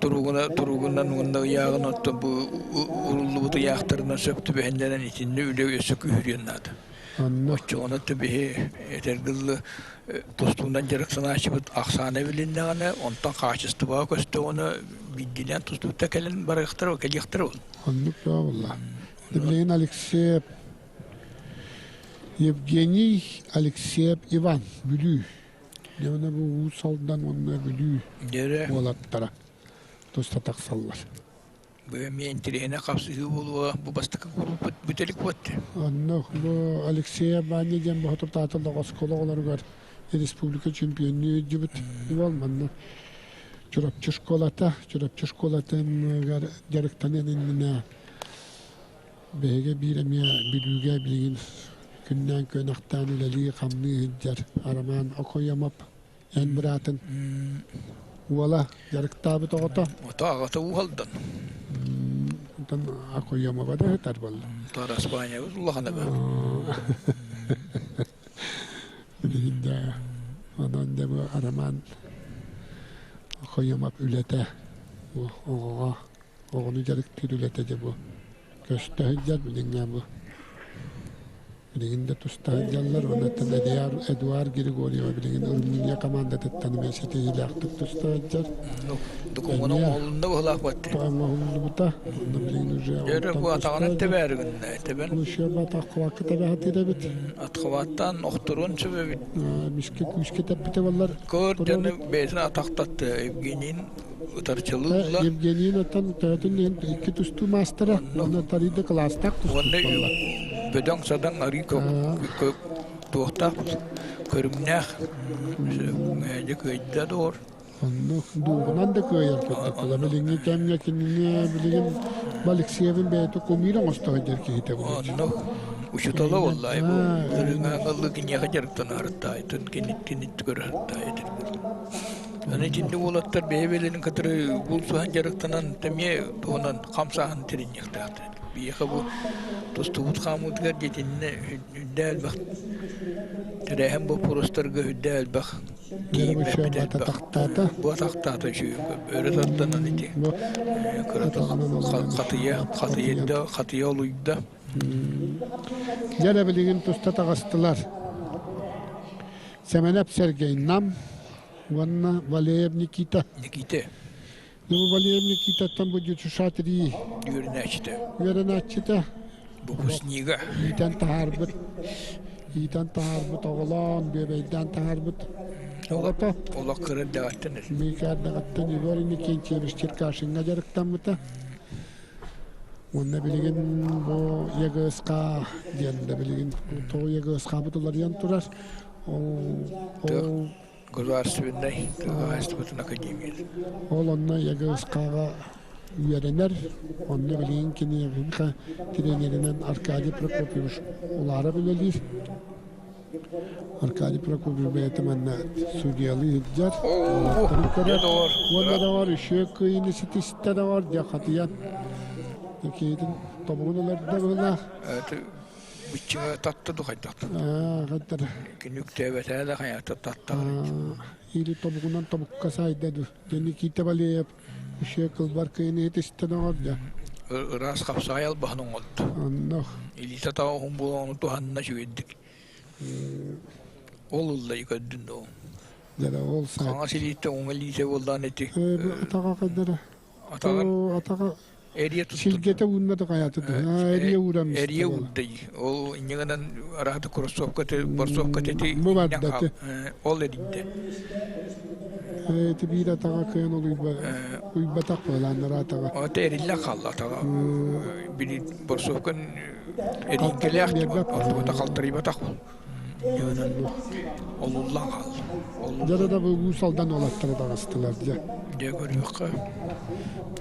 туругуна туругунан уонна ыйааҕын оттон бу уруллубут ыйаахтарынан сөп түбэһиннэрэн итиннэ үлэ өссө күүһүрүөн наада. Оччоҕуна түбэһи этэргыллы тустуунан дьарыктанааччыбыт ахсаана билиннэҕинэ, онтон хаачыстыбаҕа көстөҕүнэ биирдиилээн тустуута кэлэн барыахтара, кэлиэхтэрэ ол. Оннук буолла. Билигин Алексеев Евгений Алексеев Иван Бүлүү. Дьэ бу Уус Алдан уонна Бүлүү уолаттара туста тахсаллар. Бу эмиэ интэриэһинэй хапсыһыы буолуо. Бу бастакы группа бүтэlik буот. Онно бу Алексеев Ваня диэн боһотуртаатыллах оскуола оҕолоругар республика чемпионнуу илдьибит уол манна Чурапчы школата, Чурапчы школатыгар дьарыктаныан иннинэ биһиги биир эмиэ Бүлүүгэ билигин күннээн күөнэхтээн үлэлии-хамныы сылдьар Роман Окоемов эн быраатын уола дьарыктаабыт оҕото. Ото аҕата уһалдан. Онтон Окоемова да сытар буолла. Тараспаанньабыт улахана баар. Билигин да онон да бу Роман Окоемов үлэтэ бу оҕоҕо оҕону дьарыктыыр үлэтэ дьэ бу көстө сылдьар билиҥҥэ бу Билигин да туста сылдьаллар. Онуттан Эдуард Григорьева билигин Румыния командатыттан эмиэ ситиһиилээхтик туста сылдьар. Докумуона оҥоһулунна быһылаах батты. Оҥоһуллубута. Онно билигин уже Дьөрө бу атаҕынан тэбээригиннэ тэбэн. Еще бу атаххабакка тэбэһэтир эбит. Атхабаттан охторуон сөп эбит. Мишке күүскэ тэппитэ боллар. Көр дьону бэйэтин атахтатты Евгенийин ытарчылыылла. Евгенийин оттон төһөтүн иһин икки тустуу маастара, уонна тарыйда кылаастаах тустуу буолла. Бөдөҥ-садаҥ арыы туохтаах көрүҥнээх дьэ кыайда доор. Оннук дууһунан да кыайар курдук. Билиҥҥи кэмҥэ кинини билигин Алексеевин бэйэтэ кумир оҥосто сылдьар киһитэ буолар. Оннук учутала буоллаай бу ырыҥаҥаллы киниэхэ дьарыктанаартаайтын киниттин көрөр-таайтын. Аны итинник уолаттар бэйэ-бэйэлэрин кытары булсуһан дьарыктанан эмиэ туһунан хамсааһын тэринниэхтээхтэр. Биһиэхэ бу тустубут хаамыытыгар дьитиннэ үрдээ элбэх тэрээһин боппуруостарга үрдээ элбэх тиийбэппит элбэх. Бу атахтаата үчүгэй өрө тарданан ити кырата хатыйа хатыйда хатыйа олуйда. Дьэ билигин туста таҕыстылар. Сэмэнэп Сергей Нам уонна Валеев Никита. Никита. Ну, Валеев Никитаттан бу Дючушатри үөрэнээччитэ. Үөрэнээччитэ. Выпускнига. Иитэн таһаарбыт. Иитэн таһаарбыт оҕолоон, бүөбэйдээн таһаарбыт. Оҕото. Олох кыра эрдэҕиттэн. Мика эрдэҕиттэн Егор Иннокентьевич Черкашиҥҥа дьарыктаммыта. Уонна билигин бу ЕГСК диэн да билигин тоҕо ЕГСК-быт уларыйан турар. Ол Государственнай хаһаайыстыбатын академията. Ол онно ЕГСК-ҕа үөрэнэр. Онно билигин киниэхэ тренеринэн Аркадий Прокопьевич Уларов үлэлиир. Аркадий Прокопьевич бэйэтэ манна судьуйалыы сылдьар. Уолаттарын көрөр. Уонна да бар үчүгэй кыайыыны ситистэ да бар дьэ хатыйан киһитин тобугун ыларда быһыылаах. Быччыҥа татта ду хайдах? Хайдар. Кини үктээбэтэ да хайата татта. Или тобугунан тобукка сайда ду. Дьэ Никита Валеев үчүгэй кылбар кыайыыны ситистэ да дьэ. Ыраас хапсаҕай албаһын оҥолду. Оннох. Илиитэ таҕа уһун буолан ону туһанна үчүгэйдик. Ол ыллай көрдүн доо. Дьэ ол сайт. Хаҥас илиитэ уҥа илиитэ буоллаан ити. Атаҕа хайдара. Атаҕар. Атаҕа Эрийэ туттун. Силгэтэ уунна да хайаты да. Эрийэ ууран Эрийэ уурдай. Ол инньэ араата кроссовка борсовка тети Бу бардаты. Ол эрийдэ. Эти биир атаҕа кыайан ол уйбатах буолааннар атаҕа. Ата эриллэ хаалла атаҕа. Били борсовкан эриҥкэлээх ортота халтарыйбатах. Олуллан хаалла. Дьэ да бу Уус Алдан уолаттара таҕыстылар дьэ. Дьэ көрүөххэ.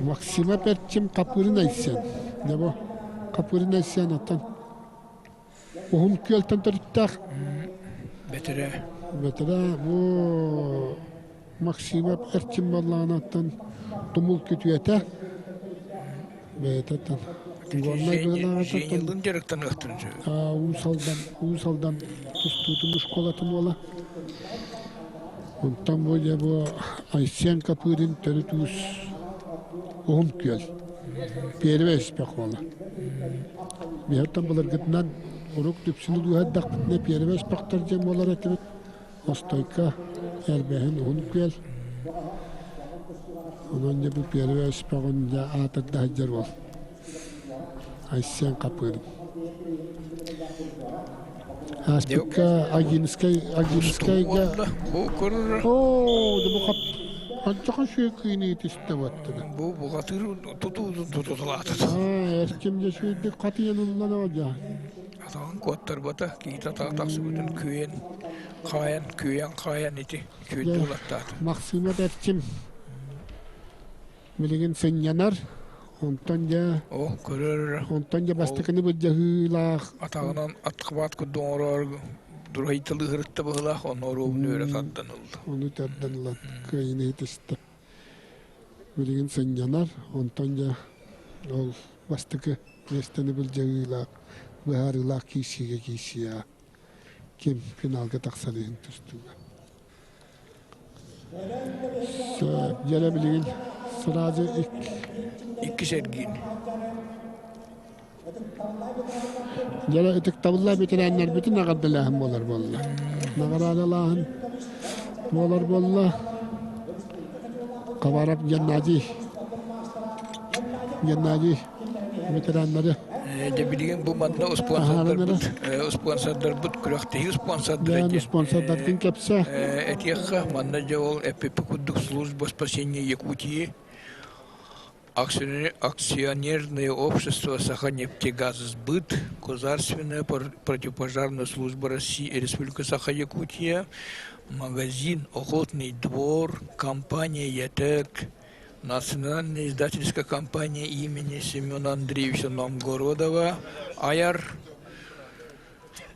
Максима Перчим Хапырын Айсен. Дьэ бу Хапырын Айсен оттон Уһун Күөлтэн төрүттээх. Бэтэрээ. Бэтэрээ бу. Максимов Эрчим буоллаҕынаттан тумул күтүөтэ бэйэтэ Горнай быһылааҕыттан Женилын дьарыктаныахтарын сөп. Уус Алдан Уус Алдан тустуутун школатын уола. Онтон бу дьэ бу Айсен Капырин төрүт уус Уһун Күөл. Первый испэх уола. Биһэртэн былыргытынан урук Дүпсүнү дууһардахпытына первый испэхтэр диэн буолар этибит. Остойка эрбэһин Уһун Күөл. Онон дьэ бу первый испэҕин дьэ аатырда сылдьар уол. Айсен Капырин. Ааспыкка Агинскай Агинскайга Бу көрөр. Оо, бу хап Анчахан сүйэ кыйны түстэ баттыга. Бу бухатыр туту тутулаатыт. Аа, эрчим дьэ сүйдүк хатыйан ыллан оҕа. Атаҕын куоттарбата, киһитэ атаҕа тахсыбытын күөйэн, хаайан, күөйэн хаайан ити күөйдүү ылаттаата. Максимов Эрчим билигин сынньанар, онтон дьэ О, көрөр онтон дьэ бастакыны былдьаһыылаах атаҕынан атхабаат курдук оҥороор дурайтылыы сырытта быһылаах, онно оруобун үөрэ тардан ылла. Ону тардан ылан кыайыны иһитистэ. Билигин сынньанар, онтон дьэ ол бастакы миэстэни былдьаһыылаах, быһаарыылаах киирсиигэ киирсиэ ким финалга тахсар иһин тустууга. Дьэрэ билигин сразу иккис эргиин. Дьэрэ ытыктабыллаах бэтэрээннэрбитин эҕэрдэлээһин буолар буолла. Наҕараадалааһын буолар буолла. Хабаров Геннадий Геннадий ветераннары Дьэ билигин бу манна спонсордарбыт спонсордарбыт күрэхтэһии спонсордара диэн спонсордардын кэпсэ этиэххэ манна дьэ ол эппиппи курдук служба спасения Якутии акционерное общество Саханефтегазсбыт Государственная противопожарная служба России Республика Саха-Якутия магазин Охотный двор компания ЯТЭК Национальная издательская компания имени Семена Андреевича Новгородова, АЯР,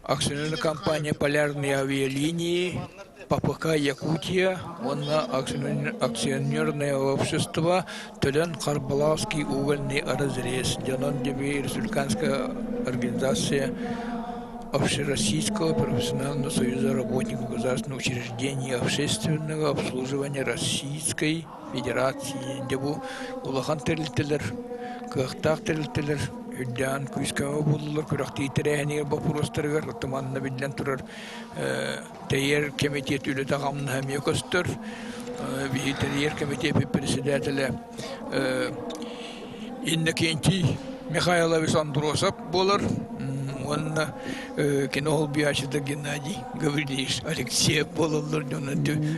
акционерная компания «Полярные авиалинии», ППК «Якутия» уонна акционерное общество Төлөн Харбалаевский угольный разрез, Дьонон Деби республиканская организация Общероссийского профессионального союза работников государственных учреждений общественного обслуживания Российской Федерации дьэ бу улахан тэрилтэлэр, кыахтаах тэрилтэлэр үрдээн күүскэ буоллулар күрэхтии тэрээһинигэр боппуруостарыгар манна биллэн турар тэрийэр кэмитиэт үлэтэ хамнаһа эмиэ көстөр. Биһи тэрийэр кэмитиэппит председателэ Иннокентий Михайлович Андросов буолар уонна кини холбуйааччыта Геннадий Гаврильевич Алексеев буолаллар дьон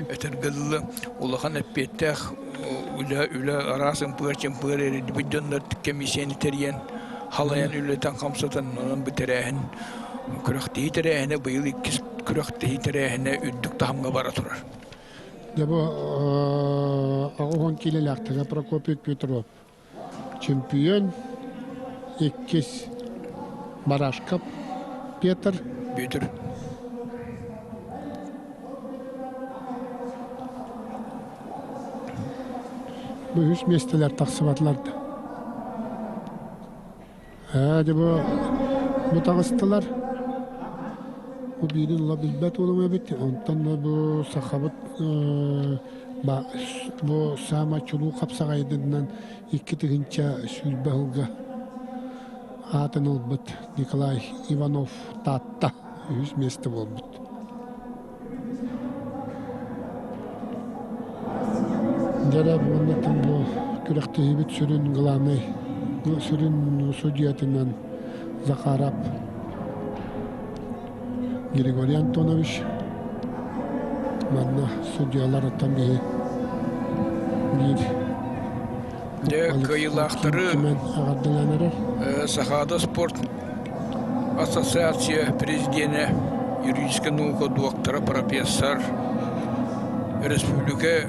этэргэ дылы улахан эппиэттээх үлэ үлэ араас ымпыар-чымпыар эрийбит дьоннор комиссияны тэрийэн халайан үлэтэн хамсатан онон бу тэрээһин күрэхтэһии тэрээһинэ быйыл иккис күрэхтэһии тэрээһинэ үрдүк таһымҥа бара турар. Дьэ бу 80 киилэлээхтэрэ Прокопий Петров чемпион, иккис Барашков Петр. Петр. Бу үс миэстэлэр тахсыбатылар да. Ээ, дьэ бу бу таҕыстылар. Бу биирин ыла билбэт уолум эбит. Онтон да бу сахабыт бу саамай чулуу хапсаҕайдынан 2020 сылга аатын ылбыт Николай Иванов Таатта үһүс миэстэ буолбут. Дьэ уонна бу күрэхтэһиибит сүрүн главнай сүрүн судьуйатынан Захаров Григорий Антонович манна судьуйаларыттан биһи биир Дьэ, кыайыылаахтары эҕэрдэлээн эрэр. Сахаада спорт ассоциация президенэ, юридическай наука доктора, профессор, республика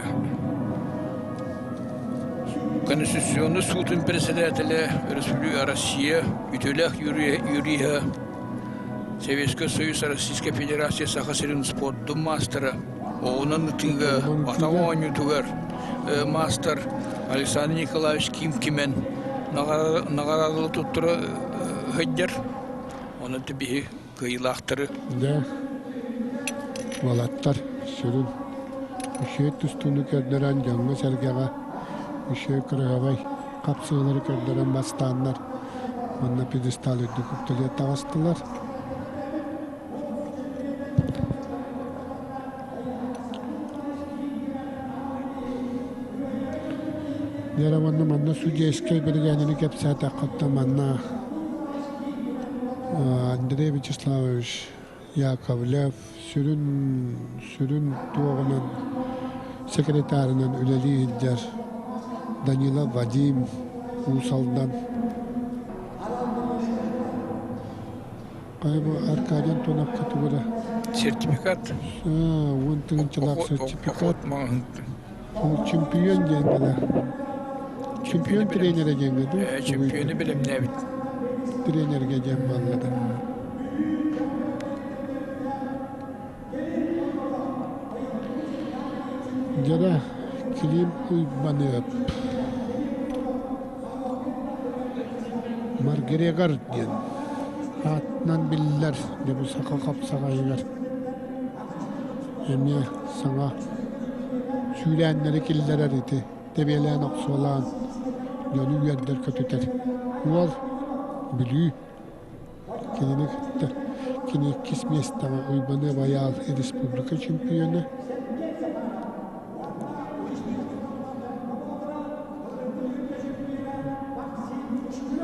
Конституционный суутун председателэ, Республика Россия үтүөлээх юриһа, Советский Союз Российской Федерация Саха сирин спордун маастара. Оҕунан ытыыга, атах оонньуутугар маастар Александр Николаевич Ким Кимен наҕараадалы туттара сылдьар. Онон биһи кыайыылаахтары. Дьэ, уолаттар сүрүн үчүгэй тустууну көрдөрөн дьоҥҥо-сэргэҕэ үчүгэй кыраһабай хапсыһыылары көрдөрөн бастааннар уонна пьедестал үрдүк үктэлигэр таҕыстылар. Дьэ уонна манна судейскай биригээдэни кэпсээтэххэ манна Андрей Вячеславович Яковлев сүрүн сүрүн туоҕунан секретарынан үлэлии сылдьар Данилов Вадим Уус Алдан Хайа бу Аркадий Антоновка тугу да Сертификат. 10 тыһыынчалаах сертификат. Ол чемпион диэн да. Чемпион тренерэ диэҥҥэ дуу? Чемпионы бэлэмнээбит. Тренергэ диэн буолла да. Дьара Клим Уйбаныап Маргрегор диэн аатынан биллэр дьэ бу саха хапсаҕайыгар эмиэ саҥа сүүрээннэри киллэрэр ити тэбиэлээн охсуолаан дьону үөрдэр көтүтэр уол Бүлүү кинини кытта кини иккис миэстэҕэ Уйбаныап Айаал республика чемпиона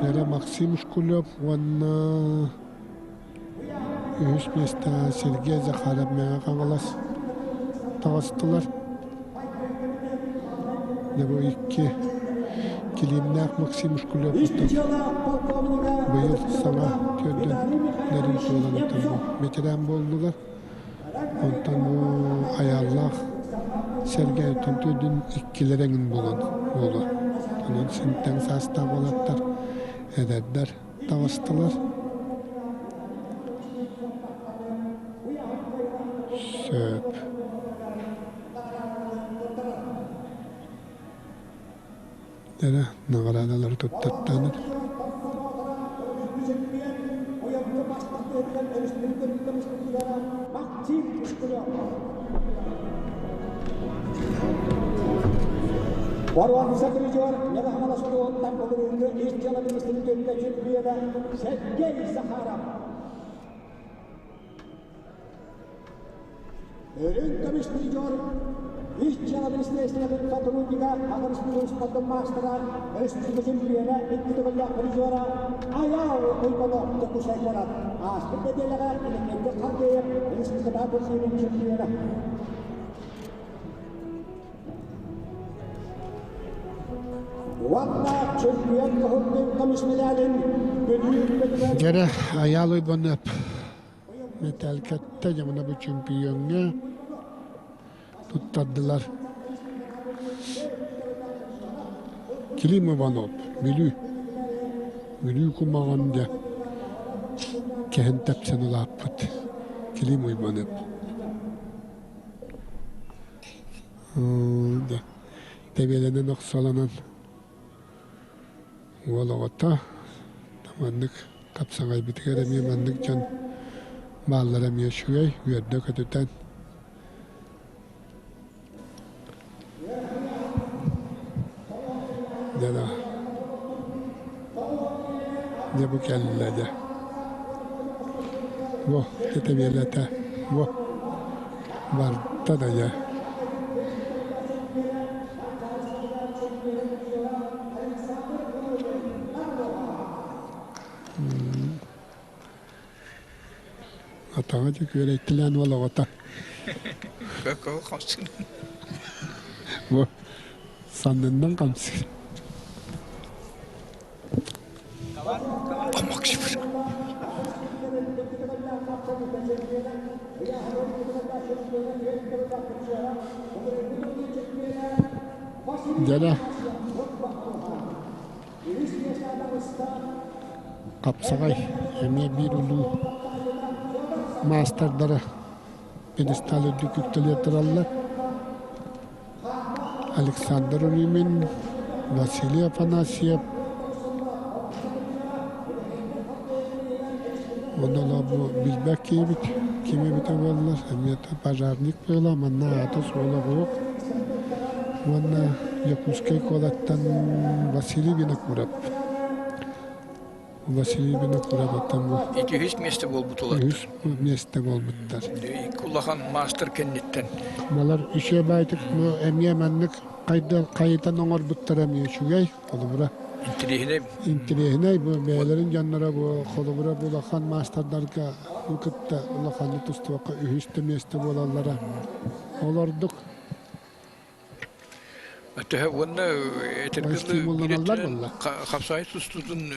Вера Максим Шкулев уонна үһүс миэстэҕэ Сергей Захаров Мэҥэ Хаҥалас таҕыстылар. Дьэ бу икки килиимнээх Максим Шкулев быйыл саҥа төрдүн нэрин туолан бэтэрээн буоллулар. Онтон бу айааллаах сэргээттэн төрдүн иккилэр эҥин буолан буолуо. Онон син тэҥ саастаах уолаттар, эдэрдэр таҕыстылар. Сөп. Эрэ наҕараадалары туттартааныр. Боруонса призер Мэҥэ-Хаҥалас улууһуттан былырыыҥҥы ис дьыала министрин төрүтэ чемпиона Сергей Захаров. Үрүҥ көмүс призер Үс дьыала министиэристибэтин сотруднига Аҕа республика маастара, республика чемпиона, икки төгүллээх призера Айаал Уйбанов Дьокуускай куорат. Ааспыт нэдиэлэҕэ Иннокентий Хардеев республикатааҕы турнирын чемпиона. Уонна чемпион кыһыл көмүс медалин Бүлүү Дьэрэ Айаал Уйбанов Мэтээлкэттэ дьэ бу чемпиоҥҥа туттардылар. Клим Иванов, Бүлүү. Бүлүү кумаҕын дьэ кэһэн тэпсэн улааппыт Клим Уйбанов. Дьэ, тэбиэлэнэн охсолонон Уол оҕото маннык хапсаҕайбытыгар эмиэ маннык дьон бааллара эмиэ үчүгэй, үөрдэ-көтүтэн. Дьэ да дьэ бу кэллэ дьэ. Во, тэтэбиэлэтэ, во, барда да дьэ. Атаҕа дьэ күөрэйтилээн уол оҕото. Бу санныннан хамсыыр. Дьэ хапсаҕай эмиэ биир улуу маастардара. Пьедестал үрдүк үктэлиэ тураллар. Александр Рюмин, Василий Афанасьев, Онно бу билбэт киһибит ким эбитэ буоллар, эмиэ пожарник буола, манна аата суола суох. Уонна Якутскай куолаттан Василий Винокуров. Василий Винокуровтан бу. Ити үһүс миэстэ буолбут Үһүс миэстэ буолбуттар. Улахан маастар кэнниттэн. Балар үчүгэй баайтык эмиэ маннык хайытан оҥорбуттара эмиэ үчүгэй. Холобура. Интириэһинэй. Интириэһинэй бу бэйэлэрин дьонноро бу холобура бу улахан маастардарга бу кытта улаханнык тустубакка үһүс да миэстэ буолаллара. Олордук. Төһө уонна этэргэ хапсаай тустуутун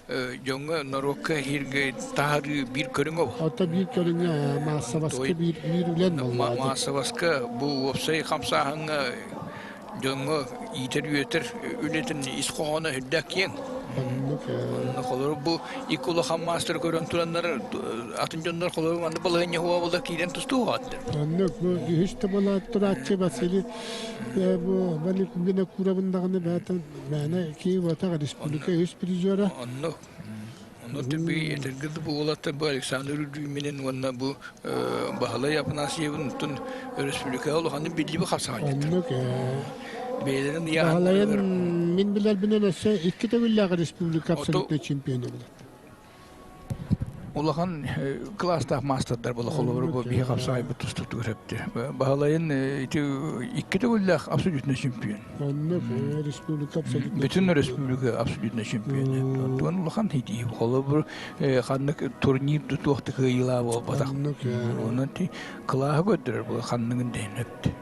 дьоҥҥо норуокка иһиргэ таһаарыы биир көрүҥэ ол. Ото биир көрүҥэ маассабаска биир биир үлэн буолла. Маассабаска бу уопсай хамсааһыҥҥа дьоҥҥо иитэр-үөтэр үлэтин ис хоһооно үрдээх киэҥ. Онно холобур бу икки улахан маастар көрөн тураннар атын дьоннор холобур манна балаһыанньа хуа киирэн тустууһааттар. Оннук бу үһүс да буолаат турааччы Василий бу Винокуровын даҕаны бээтэ мээнэ кии буотах республика үһүс призера. Оннук. Онно төбүй этэргэ да бу уолаттар бу Александр Үрдүүминин уонна бу Баһылай Афанасьевын оттон өрөспүүбүлүкэҕэ улаханнык биллиби хапсаҕайдыттар. Оннук Бэйэлэрин Баһылайын мин билэрбинэн өссө икки төгүллээх республика абсолютнай чемпиона билэр. Улахан кылаастаах маастардар була холобур бу биһи хапсаҕайбыт тустуутугар эпти. Баһылайын ити икки төгүллээх абсолютный чемпион. Оннук республика абсолютный Бүтүн республика абсолютный чемпион. Онтон улахан хитии. Холобур ханнык турнир туох да кыайыылаах буолбатах. Онон ти кылааһы көрдөрөр бу ханныгын дэһин эпти.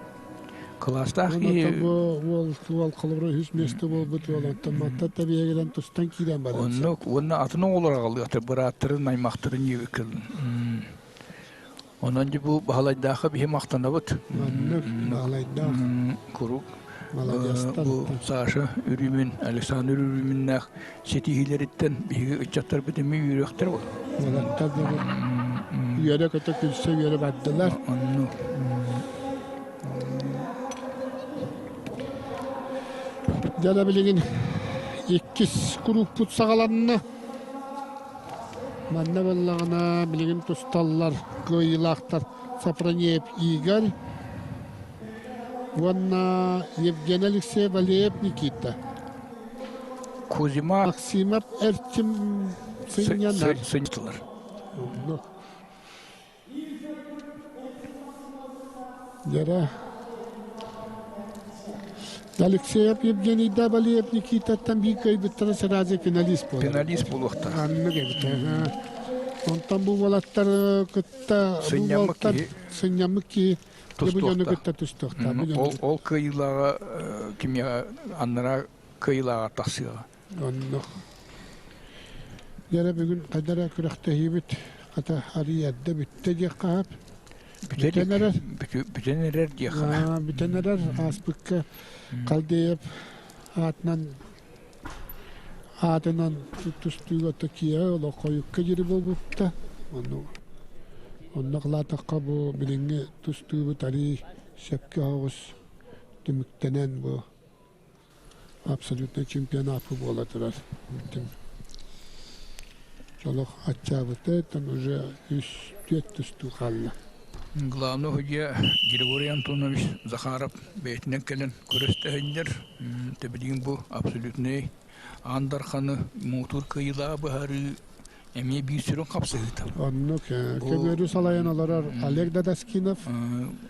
Кылаастаах киһи уол уол холобура үһүс миэстэ буолбут уол оттон мантан табиэгинэн тустан киирэн барар. Оннук уонна атын оҕолор аҕалыахтар бырааттарын, аймахтарын иэбиккин. Онон дьэ бу Баһылайдаахха биһи махтанабыт. Маннык Баһылайдаах. Куруук бу Саша Үрүмүн, Александр Үрүмүннээх ситиһиилэриттэн биһиги ыччаттарбыт эмиэ үөрүөхтэрэ буолуо. Уолаттар да үөрэ-көтө күлсэ үөрэ бардылар. Оннук. Дьэ билигин иккис куруукпут саҕаланна. Манна буоллаҕына билигин тусталлар кыайыылаахтар Сафронеев Игорь уонна Евгений Алексеев Алеев Никита. Кузьма Максимов Эрчим сынньанар. Сынньатылар. Дьэрэ Алексеев Евгений Дабалиев Никитаттан биир кыайбыттара сразу финалист буолар. Финалист буолуохтаах. Аннык эбит. Онтон бу уолаттар кытта бу уолаттар сынньаммыт киһи дьону кытта тустуохтаах. Ол ол кыайыылааҕа кимиэхэ аннараа кыайыылааҕа тахсыаҕа. Оннук. Дьэрэ бүгүн хайдара күрэхтэһиибит хата арый эрдэ бүттэ диэх хаһап. Бүтэн эрэр. Бүтэн эрэр диэххэ. Бүтэн эрэр ааспыкка Халдеев аатынан аатынан тустууга Токио олоххойукка диэри буолбупта. Ону онно кылаатахха бу билиҥҥи тустуубут арый сөпкө оҕус түмүктэнэн бу абсолютнай чемпионаты буола турар. Олох аччаабыта, там уже үс түөрт тустуу хаалла. Главный судья Григорий Антонович Захаров бэйэтинэн кэлэн көрөстөһөннөр, тэбилигин бу абсолютнай Аан Дарханы муҥутуур кыайыылааҕы быһаарыы эмиэ биир сүрүн хапсыһыыта. Оннук көмөрү салайан олорор Олег Дадаскинов.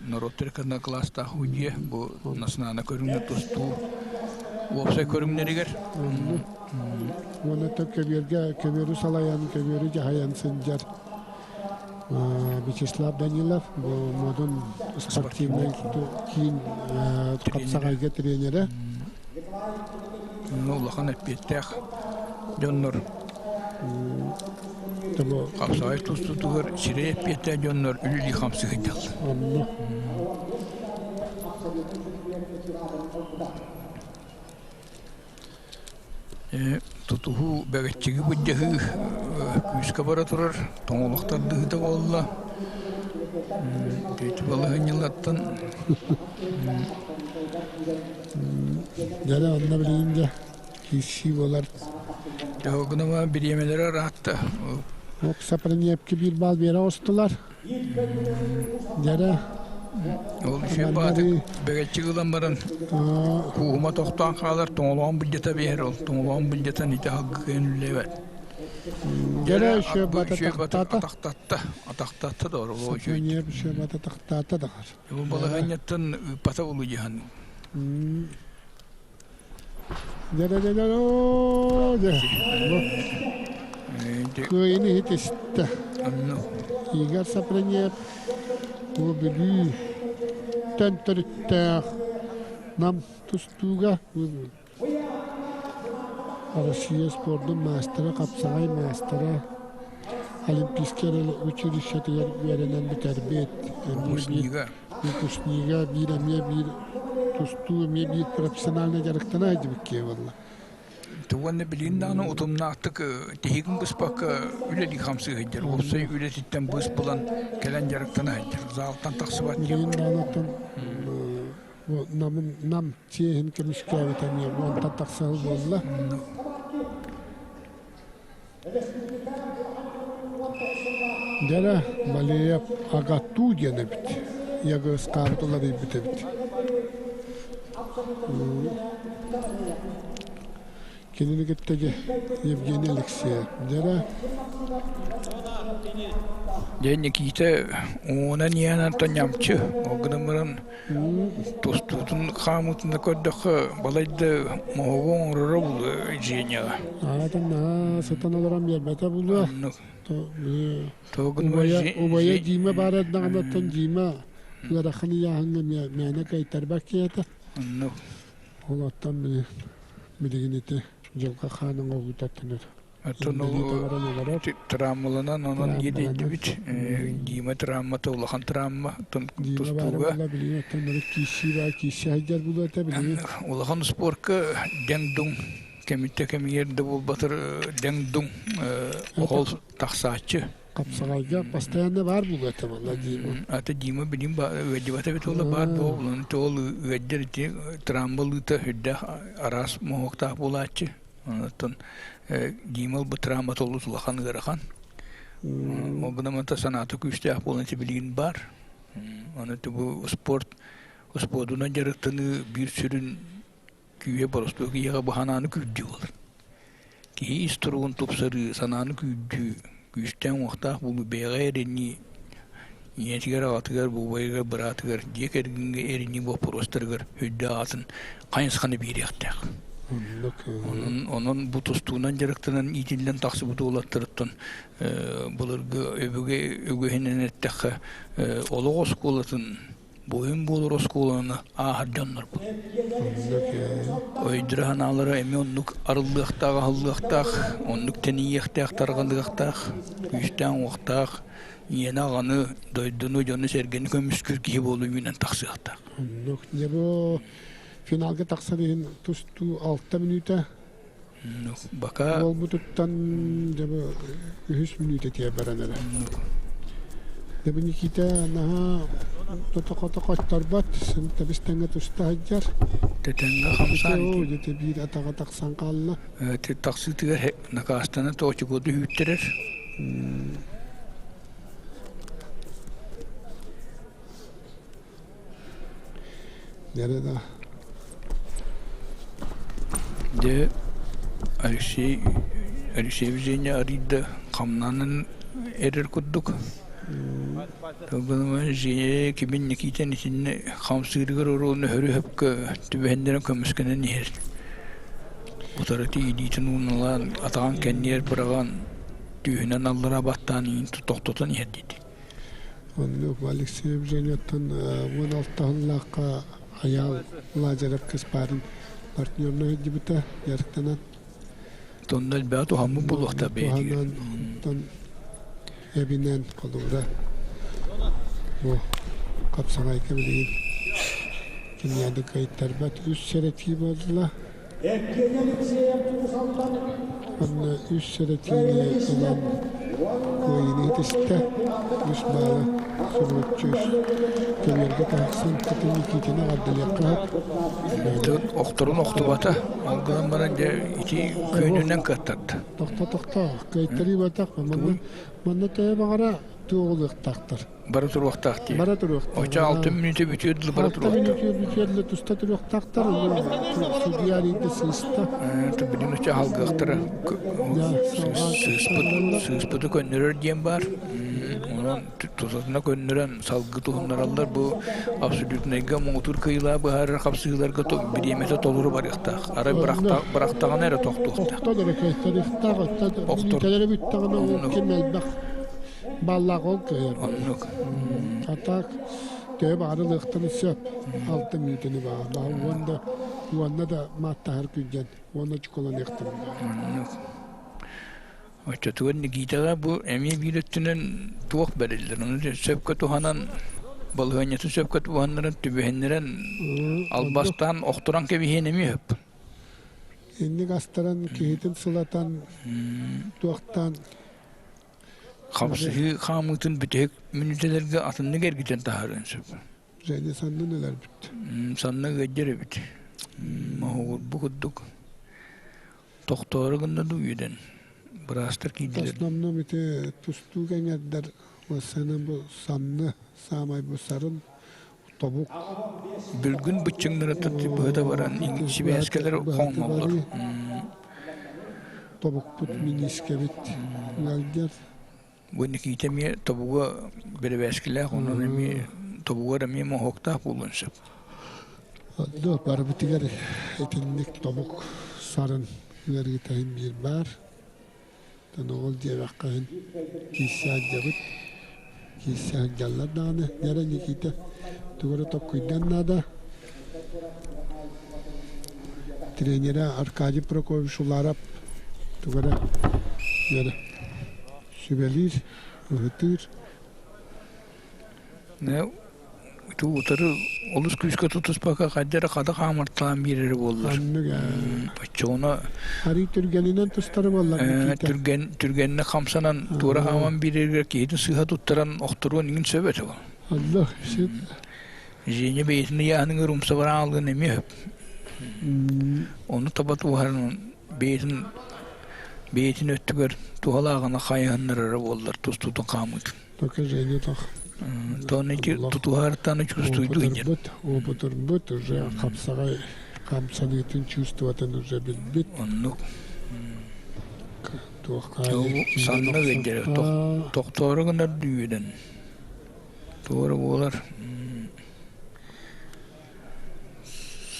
Норуоттар кылаастаах удьуе бу национальнай көрүҥнэр тустуу уопсай көрүҥнэригэр. Оннук. Уонна көбүөргэ көбүөрү салайан, көбүөрү дьаһайан сылдьар Вячеслав Данилов бу модун спортивнай киин хапсаҕайга тренерэ. Улахан эппиэттээх дьоннор хапсаҕай тустуутугар сирэй эппиэттээх дьоннор үлэлии хамсыы сылдьаллар. Онно. Тутуһуу бэгэччиги былдьаһыы күүскэ бара турар, тоҥолох тардыһыыта буолла. Балаһынньылаттан Дьэ, онно билигин дьэ киирсии буолар. Дьоһугунама бириэмэлэрэ ыраатта. Сапраньепки биир баал биэрэ оҕустулар. Дьэрэ Ол үчүгэй баатык бэгэччик ылан баран кууһума тохтоон хаалар, тоҥолоҕун былдьата биэрэр, ол тоҥолоҕун былдьатан ити аһылгы үллэбэт. Дьэрэ үчүгэй баата атахтатта, атахтатта да ол үчүгэй. Үчүгэй баата тахтаата даҕар. Бу балаһыанньаттан ыыппата улуйаһан. Кыайыны иһит-истэ. Игорь Сапронев бу Бүлүү төрүттээх Нам тустууга Россия спордун маастара, хапсаҕай маастара, Олимпийскай училищетыгар үөрэнэн бүтэрбит. Выпускнига. Выпускнига биир эмиэ биир тустуу эмиэ биир профессиональнай дьарыктана сылдьыбыт киһи буолла. Уонна билигин даҕаны утумнаахтык тиһигин быспакка үлэлии хамсыы сылдьар. Уопсай үлэтиттэн быыс булан кэлэн дьарыктана сылдьар. Заалтан тахсыбат. Билигин даҕаны нам, нам чиэһин көмүскээбит эмиэ уонтан тахса сыл буолла. Дьэрэ Балеев АГАТУ диэн эбит. Ягырыскаабыт уларыйбыт эбит. Кинини кытта Евгений Алексеев. Дьэрэ Дьэ Никита уонан иһэн ньамчы ол гынан баран Тустуутун хаамыытын да көрдөххө, балайда моһоҕу оҥороро булуо Женяҕа. Аатын наһаа сытан олорон биэрбэтэ булуо. Убайа Дима баар эрдэҕинэттэн Дима ыарахан ыйааһыҥҥа мээнэ кыайтарбат киһи этэ. Ол оттон билигин ити дьылҕа хаан оҥоһуутаттан Оттон ол травмаланан онон иэдэйдибит. Дима травмата улахан травма тустууга. Улахан спорка дэҥ-дуҥ кэмиттэ кэмигэр да буолбатар дэҥ-дуҥ оһол тахсааччы. Хапсаҕайга постоянно баар буолуо этэ буолла Дима. Ата Дима билим ыаддьыбата эбит буолла баар буолан ол ыаддьар ити травмалыыта үрдээх араас моһуоктаах буолааччы. Оттон Дима ылбыт травмата олус улахан ыарахан. Ол гынан баран санаата күүстээх буолан сибилигин баар. Аны бу спорт спордунан дьарыктаныы биир сүрүн күүһэ боростуой киһиэхэ бу санааны күүрдүү буолар. Киһи ис туругун тупсарыы, санааны күүрдүү, күүстээх-уохтаах буолуу, бэйэҕэ эрэнии, ийэтигэр, аҕатыгар, убайыгар, быраатыгар, дьиэ кэргэҥҥэ эрэнии боппуруостарыгар өйдөөх аатын хайысханы биэриэхтээх. Онон, онон бу тустуунан дьарыктанан иитиллэн тахсыбыт уолаттарыттан былыргы өбүгэ үгэһинэн эттэххэ, олох оскуолатын буойун буолар оскуоланы ааһар дьоннорбут. Өйдөрө санаалара эмиэ оннук арыллыахтаах, аһыллыахтаах, оннук тэнийиэхтээх, тарҕаныахтаах, күүстээх-уохтаах, ийэни-аҕаны, дойдуну, дьону-сэргэни көмүскүүр киһи буолуу үүнэн тахсыахтаах. Оннук. Дьэ бу финалга тахсар иһин тустуу 6 мүнүүтэ Бака буолбутуттан дьэ бу үһүс мүнүүтэ тиэ баран эрэ. Дьэ бу Никита наһаа тото-хото хотторбот, тэбис-тэҥҥэ туста сылдьар. Тэтэҥҥэ хамсаан Дьэ биир атаҕа тахсан хаалла. Тахсыытыгар накаастана тоочукуоду үүттэрэр. Да. Дьэ, Алексей Алексей Женя арыйда хамнанан эрэр курдук. Тылгыныма Женя кимин Никитин итиннэ хамсыырыгар оруолун өһөрү-өһөпкө түбэһиннэрэн көмүскэнэн иһэр. Утарыта илиитин ууналаан, атаҕын кэннигэр быраҕан, түөһүнэн аллара баттаан иин тохтотон иһэр диэтик. Оннук Алексей Евгеньевтан 16 сыллаахха Айаал Лазарев кыспаарын партнерна сылдьыбыта дьарыктанан. Тонна элбэҕи туһаммыт буолуохтаах бэйэтигэр. Туһанан, онтон эбинэн холобура бу хапсаҕайга билигин киниэхэ кыайтарбат үс сэрэтии буолла. Евгений Алексеев Тусалтан Онно үс сэрэтиини ылан кыайыыны ситистэ. Үс баалы сурулуччу үс көбүөргэ таһахсын кытын Никитини эҕэрдэлиэххэ сөп. Охторун охтубата. Ол гынан баран дьэ ити күөнүнэн кыаттарда. Тохто тохто кыайтарыы батах манна манна төһө баҕара туоҕулуохтаахтар. Бара туруохтаах дии. Бара туруохтаах. Оччо 6 мүнүүтэ бүтүөр дылы бара туруохтаах. 6 мүнүүтэ бүтүөр дылы туста туруохтаахтар. Судья арыйда сыыста. Билин оччо алгыахтара. Сыыспыт, сыыспыты көннөрөр диэн баар. Онон тутатына көннөрөн салгы туһуннараллар. Бу абсолютнайга муҥутуур кыайыылаах быһаарар хапсыһыыларга бириэмэтэ толору барыахтаах. Арай бырахтаҕына эрэ тохтуохтаах. Охтон эрэ кыайтарыахтаах. Оттон мүнүүтэлэрэ бүттэҕинэ ол ким элбэх Баллаах ол кыайар. Оннук. А так төһө баҕарылыахтан сөп. Алта мүнүүтэни баа. Уонна уонна да мааттаһар күндэн уонна чуколаныахтан. Оннук. Оччотугар Никитаҕа бу эмиэ биир өттүнэн туох бэриллэр. Ону сөпкө туһанан балаһыанньатын сөпкө туһаннаран түбэһиннэрэн албастаан охторон кэбиһиэн эмиэ сөп. Инник астаран киһитин сылатан туохтаан Хапсыһыы хаамыытын бүтэһик мүнүүтэлэргэ атыннык эргитэн таһаарыан сөп. Женя саннын өлөрбүт. Санна ыалдьар эбит. Моһугурбу курдук. Тохтоору гынна дуу үөдэн. Быраастар киирдилэр. Основном ити тустуу кэҥэрдэр сцена бу санны саамай бу сарын тобук. Бүлгүн быччыҥнарыттан быһыта баран сибээскэлэр хоҥноллор. Тобукпут миниискэбит ыалдьар. Бу Никита эмиэ тобуга бэрэбээскилээх, онон эмиэ тобугар эмиэ моһуоктаах буолуон сөп. До барыбытыгар итинник тобук сарын ыарыыта иһин биир баар. Оҕол диэбэххэ иһин киирсэ сылдьабыт. Киирсэ сылдьаллар даҕаны. Дьэ Никита тугу эрэ токкуйдан наада. Тренерэ Аркадий Прокопьевич Уларов тугу эрэ дьэ сүбэлиир, ыһытыыр. Утары олус күүскэ тутуспакка хайда эрэ хата хаамартаан биэрэрэ буоллар. Оннук ээ. Оччоҕуна Арый түргэнинэн тустары буоллар Никита. Түргэн түргэнник хамсанан туора хааман биэрэригэр киһитин сыыһа туттаран охторуон иҥин сөп этэ ол. Аллах сөп. Женя бэйэтин ыйааһыныгар умса баран алгын эмиэ сөп. Ону таба туһаран бэйэтин бэйэтин өттүгэр туһалааҕына хайыһыннарара буоллар тустуутун хаамыытын. Пока Женя тох. Тоны тутуһартан чувствуйду Опытырбыт, опытырбыт уже хапсаҕай хамсаныытын чувствоватын уже билбит. Оннук. Туох Санна ыддьара тохтоору гынар дүйүдэн. Туора буолар.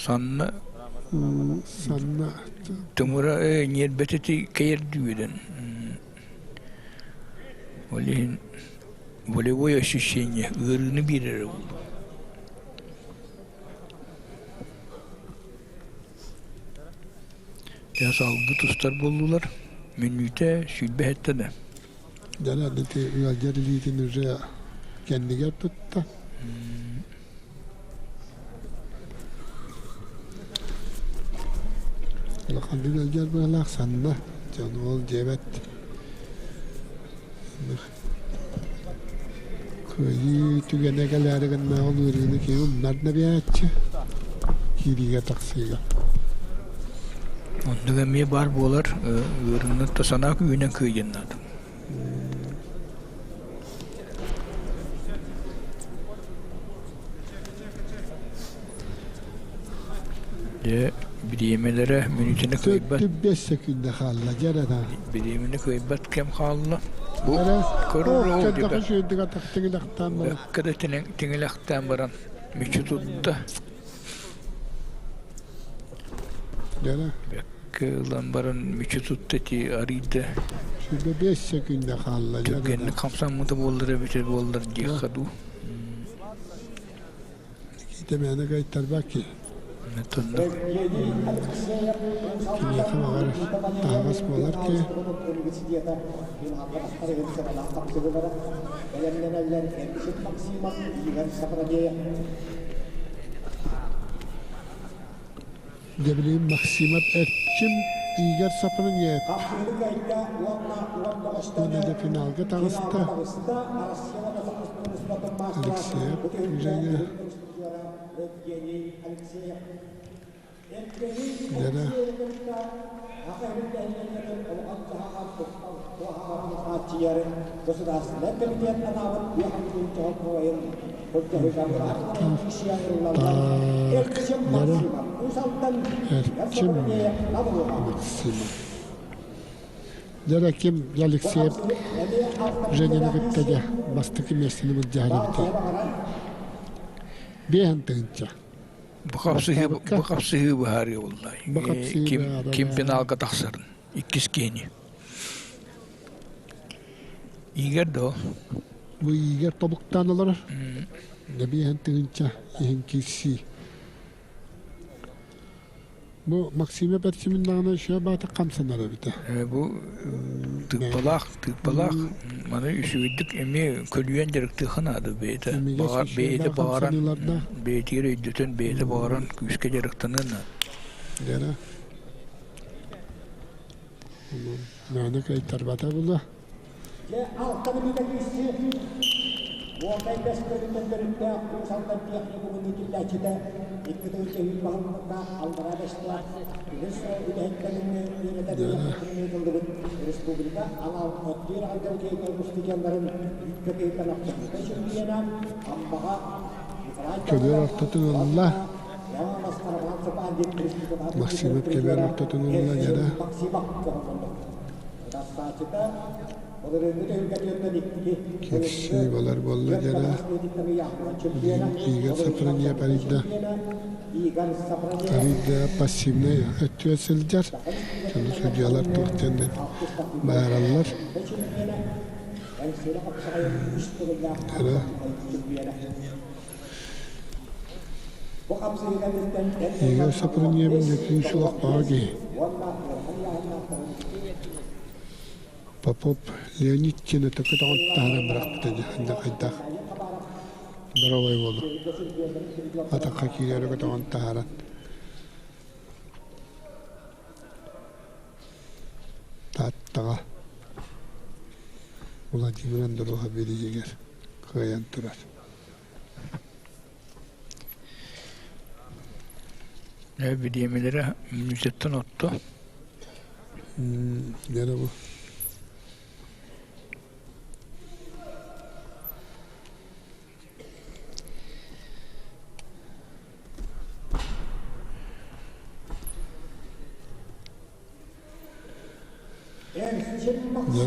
Санна Санна Тымыра ньиэрбэтити кэйэр дүйүдэн. Ол иһин волевое ощущение ыарыыны биэрэрэ буолуо. Дьэ салгыы тустар буоллулар. Мүнүүтэ 27 да. Дьэ ити ыалдьар илиитин уже кэннигэр тутта. Улаханнык ыалдьар быһалаах санна. Дьон ол диэбэт. Кыайыы түгэнэ кэлээри гынна ол ыарыыны киһи умнар да биэрээччи киириигэ тахсыыга. Оннук эмиэ баар буолар ыарыыны да санаа күүһүнэн кыайыан наада. Дьэ, бириэмэлэрэ мүнүүтэни кыайбат. 45 секунда хаалла, дьэ эрэ Бириэмэни кыайбат кэм хаалла. Бу Бэккэ да тиҥилэхтээн баран мүччү тутта. Бэккэ ылан баран мүччү тутта ити арыйда. 25 секунда хаалла. Түргэнник хамсаммыта буоллар эбитэ буоллар диэххэ дуу. Итэмээнэ кайтарбат ки. Киниэхэ баҕар таһаҕас буолар ки. Дьэ билигин Максимов Эрчим. Игорь Сапроньев уонна да финалга таҕыста. Алексеев Женя Дьэрэ Так, дьэрэ Эрчим Максимов. Дьэрэ ким Алексеев Женяны кытта дьэ бастакы миэстэни былдьаһар эбитий? Биэһэн тыһыынча. Бу хапсыһыы бу хапсыһыы быһаарыы буолла. Бу хапсыһыы Ким быһаарар. ким финалга тахсарын иккис киһини. Игорь да Бу Игорь тобуктаан олорор. Биэһэн тыһыынча иһин киирсии. Бу Максима Перчиминнаҕына үчүгэй баата хамсанар эбитэ. Бу тыыппалаах, тыыппалаах маны үчүгэйдик эмиэ көлүйэн дьарыктыахха наада бэйэтэ. Бэйэтэ баҕаран, бэйэтигэр өйдөтөн, бэйэтэ баҕаран күүскэ дьарыктаныан наада. Дьэрэ. Мээнэ кыайтарбата була. Дьэ, алта мүнүүтэ киирсии. Уотай бэс көрүтэн төрүттээх Уус Алдан техникумун иитиллээччитэ икки тыл чэһиил баһылыктаах Аллараа Бэстээх үһүс үлэһиттэрин үөрэтэр ыытыллыбыт республика анал оттуур агрокейка устудьуоннарын үүккэ охчахыта чемпиона Аммаҕа Николай Көбүөр ортотун ылла. Максимов көбүөр ортотун ылла дьэрэ. Кирсии болар буолла дьэрэ. Игорь Сафроньев арыйда. Арыйда пассивнай өттүгэр сылдьар. Сону судьялар туох диэн баараллар. Дьэрэ. Игорь Сафроньевин дьэ күүс олохтооҕо киһи. Попов Леонид диэн өтөккө таһааран бырахпыта дьэ ханна хайдах здоровай буолу атахха киирээри көтөҕөн таһааран Тааттаҕа Владимир Андруха бирииһигэр кыайан турар. Бириэмэлэрэ мүнүүтэттэн отто. Дьэ бу. Дьэ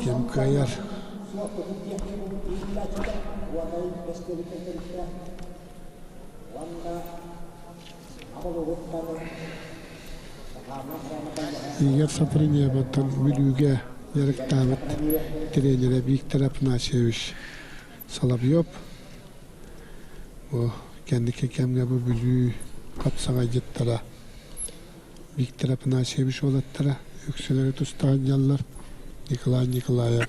ким кыайар? Игорь Сапрыневаттан Бүлүүгэ дьарыктаабыт тренерэ Виктор Афанасьевич Соловьев. Бу кэнники кэмҥэ бу Бүлүү хапсаҕайдьыттара Виктор Афанасьевич уолаттара үксүлэрэ тустаах дьаллар Николай Николаев,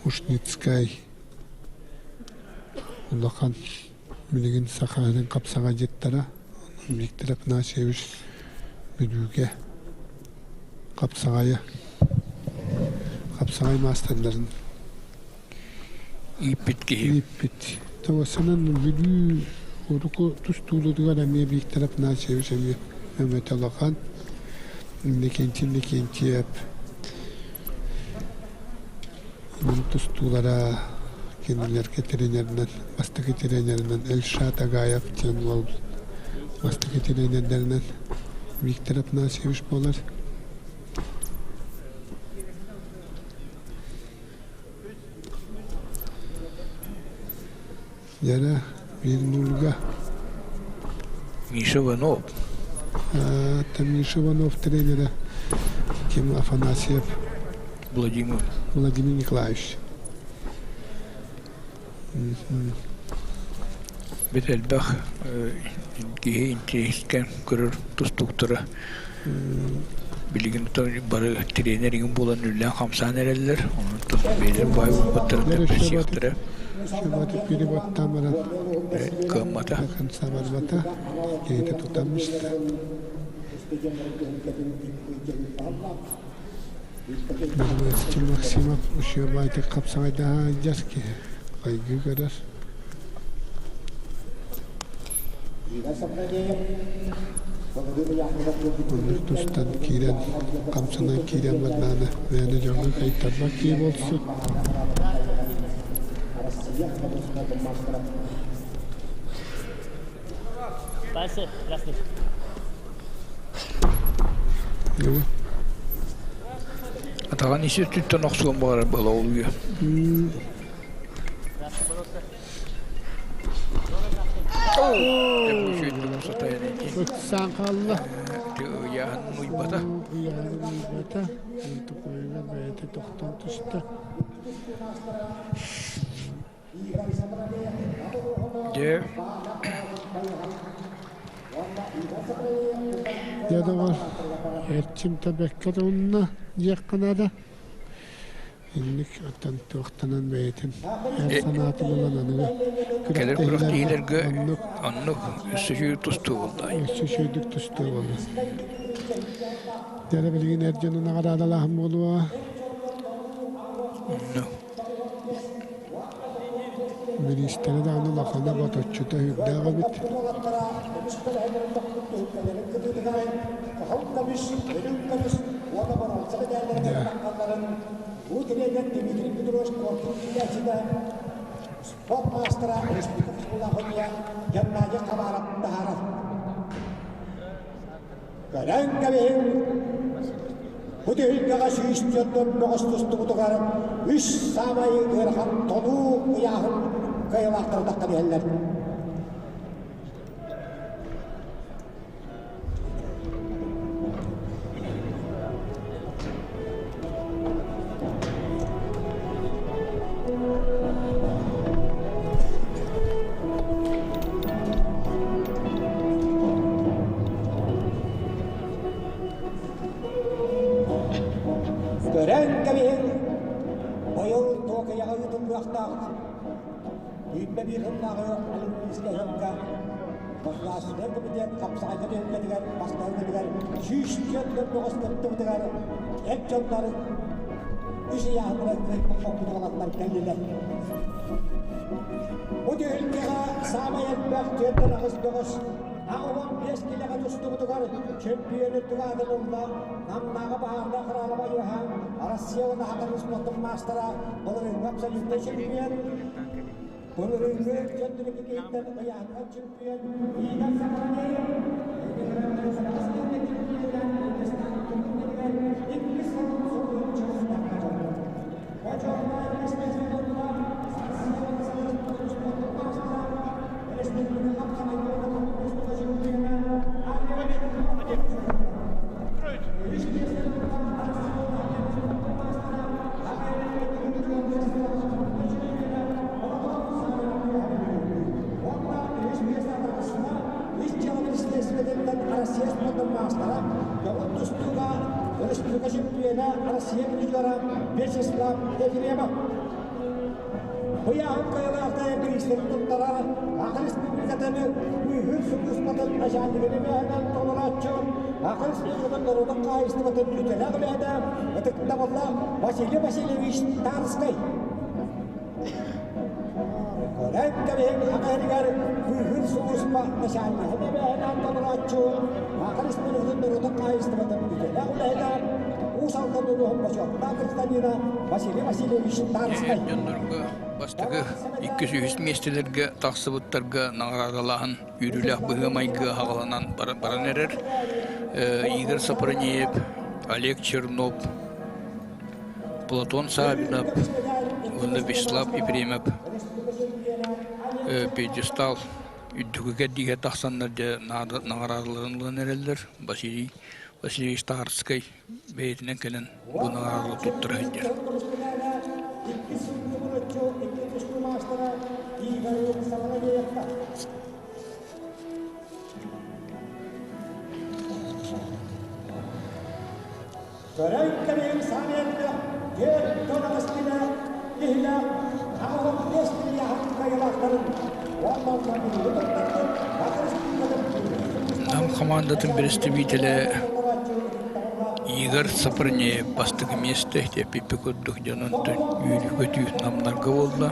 Ушницкай улахан билигин Сахалин хапсаҕайдьыттара Виктор Афанасьевич Бүлүүгэ хапсаҕайа хапсаҕай маастардарын ииппит киһи ииппит. Тоҕосунан Бүлүү урукку тустуулутугар эмиэ Виктор Афанасьевич эмиэ өҥөтө улахан. Иннокентий Иннокентьев тустуулара кинилэргэ тренеринэн бастакы тренеринэн Эльшат Агаев диэн уол бастакы тренердэринэн Виктор Афанасьевич буолар. Дьэрэ биир нульга. Миша Иванов. Это Миша Иванов тренера Ким Афанасьев. Владимир. Владимир Николаевич. Бит элбэх киһи интэриэскэ көрөр тустууктара билигин бары тренер игин буолан үллээн хамсаан эрэллэр. Онон бэйэлэр баай буолбуттарын тэппэсиэхтэрэ. Шабаты переводтан баран Кыаммата. Конца барбата. Киһитэ тутан истэ. Бырбыаччы Максимов учуобайтык хапсаҕайдаһа сылдьар киһи хайгыы көрөр. Оннук тустан киирэн, хамсанан киирэн бардаҕына мээнэ дьоҥҥо кыайтарбат киһи буолсу. Атаҕын ис өттүттэн охсуон баҕарар буола олуйа. Ыксаан хаалла. Ыйааһын уйбата. Ыйааһын уйбата. Тукуйугар бэйэтэ тохтон түстэ. Дьэ. Дьэ доҕор, эрчим тэбэккэ тылынна диэххэ наада. Инник оттон туохтанан бэйэтин эр санаатын ылан аныгы Кэлэр күрэхтэһиилэргэ күрэхтэһиилэргэ оннук оннук өссө үчүгэй тустуу буолла. Өссө үчүгэйдик тустуу буолла. Дьэ билигин эр дьону наҕараадалааһын буолуо. Оннук. Бириистэрэ даҕаны улахана боточчута сүрдээх эбит. Көрөн кэбиһиҥ, бу түһүлгэҕэ сүүсчэ бөҕөс тустубутугар үс саамай ыарахан толуу ыйааһын кыайыылаахтара таххан иһэллэр. Көрөн кэбиһиҥ, быйыл Туокайаҕа ыытыллыахтаах Үүннэ биир сыллааҕы Олимпийскай ыһыахха Государственнай комитет хапсаҕайга түһүлгэтигэр бастаһыытыгар 104 бөҕөс кыттыбытыгар эр дьоннор үс ыйааһыннара кыайбыт уолаттар кэллилэр. Бу түһүлгэҕэ саамай элбэх 48 бөҕөс 85 килэҕэ тустубутугар чөмпүйүөн үрдүк аатын ылла Намнааҕы баһаардаах охрана байыаһа Россия уонна Саха спортун маастара былырыыҥҥы абсолютнай чемпион былырыыҥҥы дьон түмүктүүрүттэн ыйааһыҥҥа чемпион Игорь Сапронеев иккис сылын солуһуччу Россия спордун маастара, көҥүл тустууга республика чемпиона, Россия призера Вячеслав Ефремов. Ыйааһын кыайыылаахтара бириистэри туттарар Саха Республикатын быыһыыр сулууспатын начальнигын эбээһинэн толорооччу, Саха Республикатын норуотун хаһаайыстыбатын үтүөлээх үлэһитэ, ытыктабыллаах Василий Васильевич Тарскай. Көрөн кэбиһиҥ Саха сиригэр быыһыыр сулууспа начальнигын эбээһинэн толорооччу, Саха Республикатын норуотун хаһаайыстыбатын үтүөлээх үлэһитэ, Уус Алдан улууһун бочуоттаах гражданина Василий Васильевич Тарскай. Дьоннорго бастакы иккис-үһүс миэстэлэргэ тахсыбыттарга наҕараадалааһын үөрүүлээх быһыы-майгы аҕаланан баран эрэр. Игорь Сапронеев, Олег Чернов, Платон Савинов уонна Вячеслав Ефремов пьедестал үрдүкү кэрдиигэ тахсаннар дьэ наҕараадаларын ылан эрэллэр. Василий Васильевич Тарскай бэйэтинэн кэлэн бу наҕараадалары туттара сылдьар. Көрөн кэбиһиҥ саамыйарга түөрт аҕыс киһилээх 85 кыайыылаахтарын уонна онно биһиги туттарбыт Саха Республикатын Нам хамаандатын бэрэстэбиитэлэ Игорь Сапрынеев бастакы миэстэ тэппиппит курдук дьон онтон үөрүү-көтүү намнарга буолла.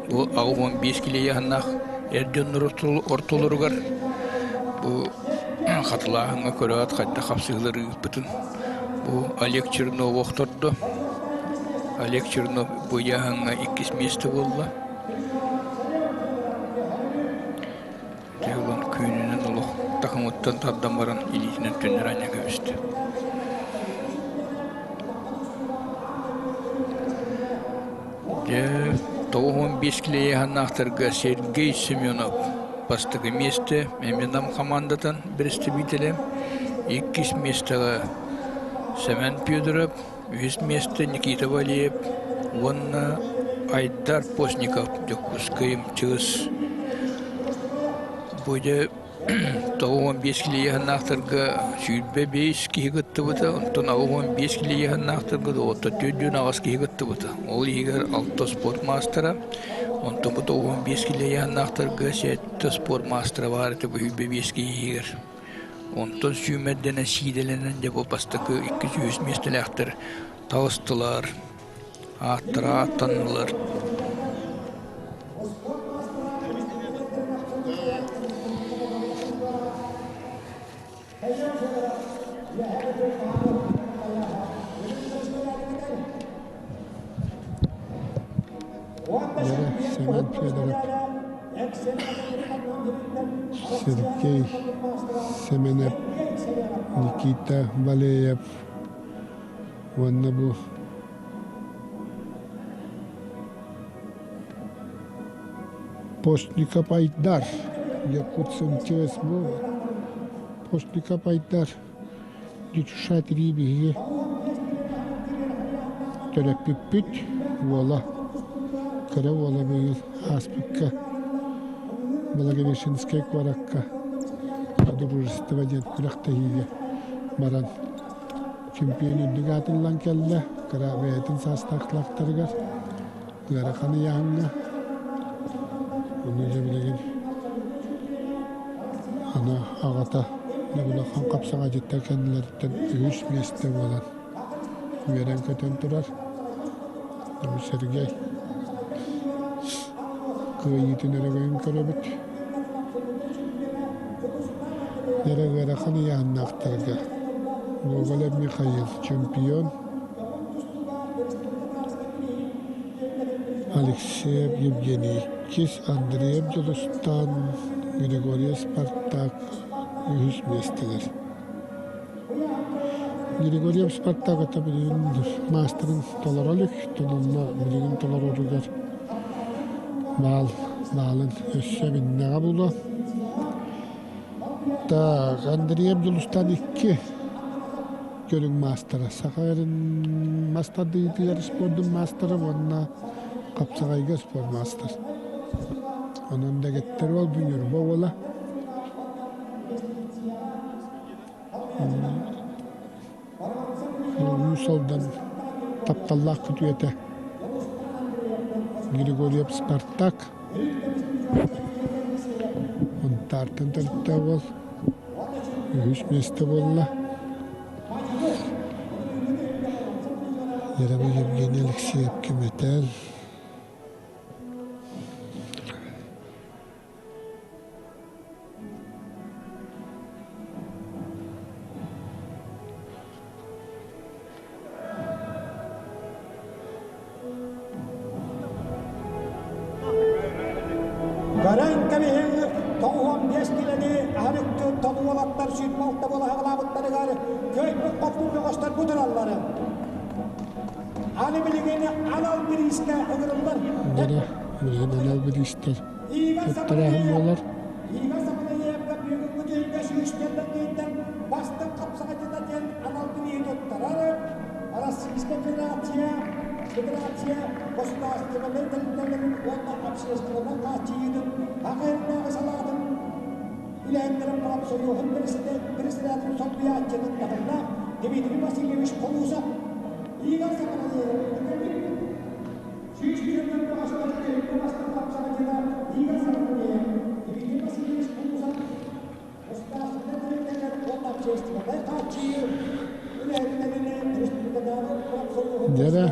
Бу 85 кило ыйааһыннаах эр дьоннор ортолоругар бу хатылааһыҥҥа көрөөт хайдах хапсыһыылары ыыппытын бу Олег Чернов охтордо. Олег Чернов бу ыйааһыҥҥа иккис миэстэ буолла. Дьэ ылан күөнүнэн олох такымыттан тардан баран илиитинэн түннэрэ анньа кэбистэ. Дьэ, 95 кило ыйааһыннаахтарга Сергей Семенов бастакы миэстэ, эмиэ Нам хамаандатын бэрэстэбиитэлэ, иккис миэстэҕэ Сэмэн Федоров, үһүс миэстэ Никита Валеев уонна Айдар Постников Дьокуускай МЧС. Бу дьэ 95 кило ыйааһыннаахтарга 25 киһи кыттыбыта, онтон 85 кило ыйааһыннаахтарга 48 киһи кыттыбыта. Ол иһигэр алта спорт маастара, онтон бу 95 кило ыйааһыннаахтарга сэттэ спорт маастара баар этэ бу 25 киһи иһигэр. Онтон сүүмэрдэнэн, сиидэлэнэн дьэ бу бастакы 200 миэстэлээхтэр таҕыстылар, ааттара ааттаннылар. Семен Федоров, Сергей Семенов, Никита Валеев уонна бу Постников Айдар, Якутск МЧС бу Постников Айдар Дьучуша тирии биһиги төрөппүппүт уола, кыра уола быйыл ааспыкка Благовещенскай куоракка Дружество диэн күрэхтэһиигэ баран чемпион үрдүк аатыллан кэллэ. Кыра бэйэтин саастаахтарыгар ыарахан ыйааһыҥҥа. Ону дьэ билигин аны аҕата улахан хапсаҕайдьыттар кэннилэриттэн үһүс миэстэ буолан үөрэн-көтөн турар. Сергей кыайыытын өрөгөйүн көрөбүт. Эрэ ыарахан ыйааһыннаахтарга Гоголев Михаил чемпион, Алексеев Евгений иккис, Андреев Дьулустаан, Григорьев Спартак үһүс миэстэлэр. Григорьев Спартак ата билигин маастарын толоро илик, онно билигин толороругар баал баалын өссө биннэҕэ булуо. Так, Андреев Дьулустаан икки көрүҥ маастара. Саха эрин мас тардыытыгар спордун маастара уонна хапсаҕайга спорт маастар. Онон дэгиттэр уол бу Ньурба уола. Уус Алдан тапталлаах күтүөтэ Григорьев Спартак. Унтаартан төрүттээх уол үһүс миэстэ буолла. Яровой Евгений Алексеев кэметээл. Көрөн кэбиһиҥ, 95 килэни аһарыкты толу уолаттар 26 буола хаҕылаабыттарыгар кыайбыт-хотуу бөҕөстөр бу тураллар. Аны билигин анал бириискэ ыҥырыллар. Бары билигин анал бириистэр туттарааһын буолар. Игорь Сапанаевка бүгүҥҥү түһүлгэ сүүстэн бастыҥ хапсаҕайдьыта диэн анал бирииһи туттарар. Российская Федерация Федерация государственнай тэрилтэлэрин уонна общественнай хааччыйыытын Хахайыннааҕы салаатын үлэһиттэрин профсоюһун председателин солбуйааччытын таһымнаах Дмитрий Васильевич Холусов Игорь Сапанаев Дьэрэ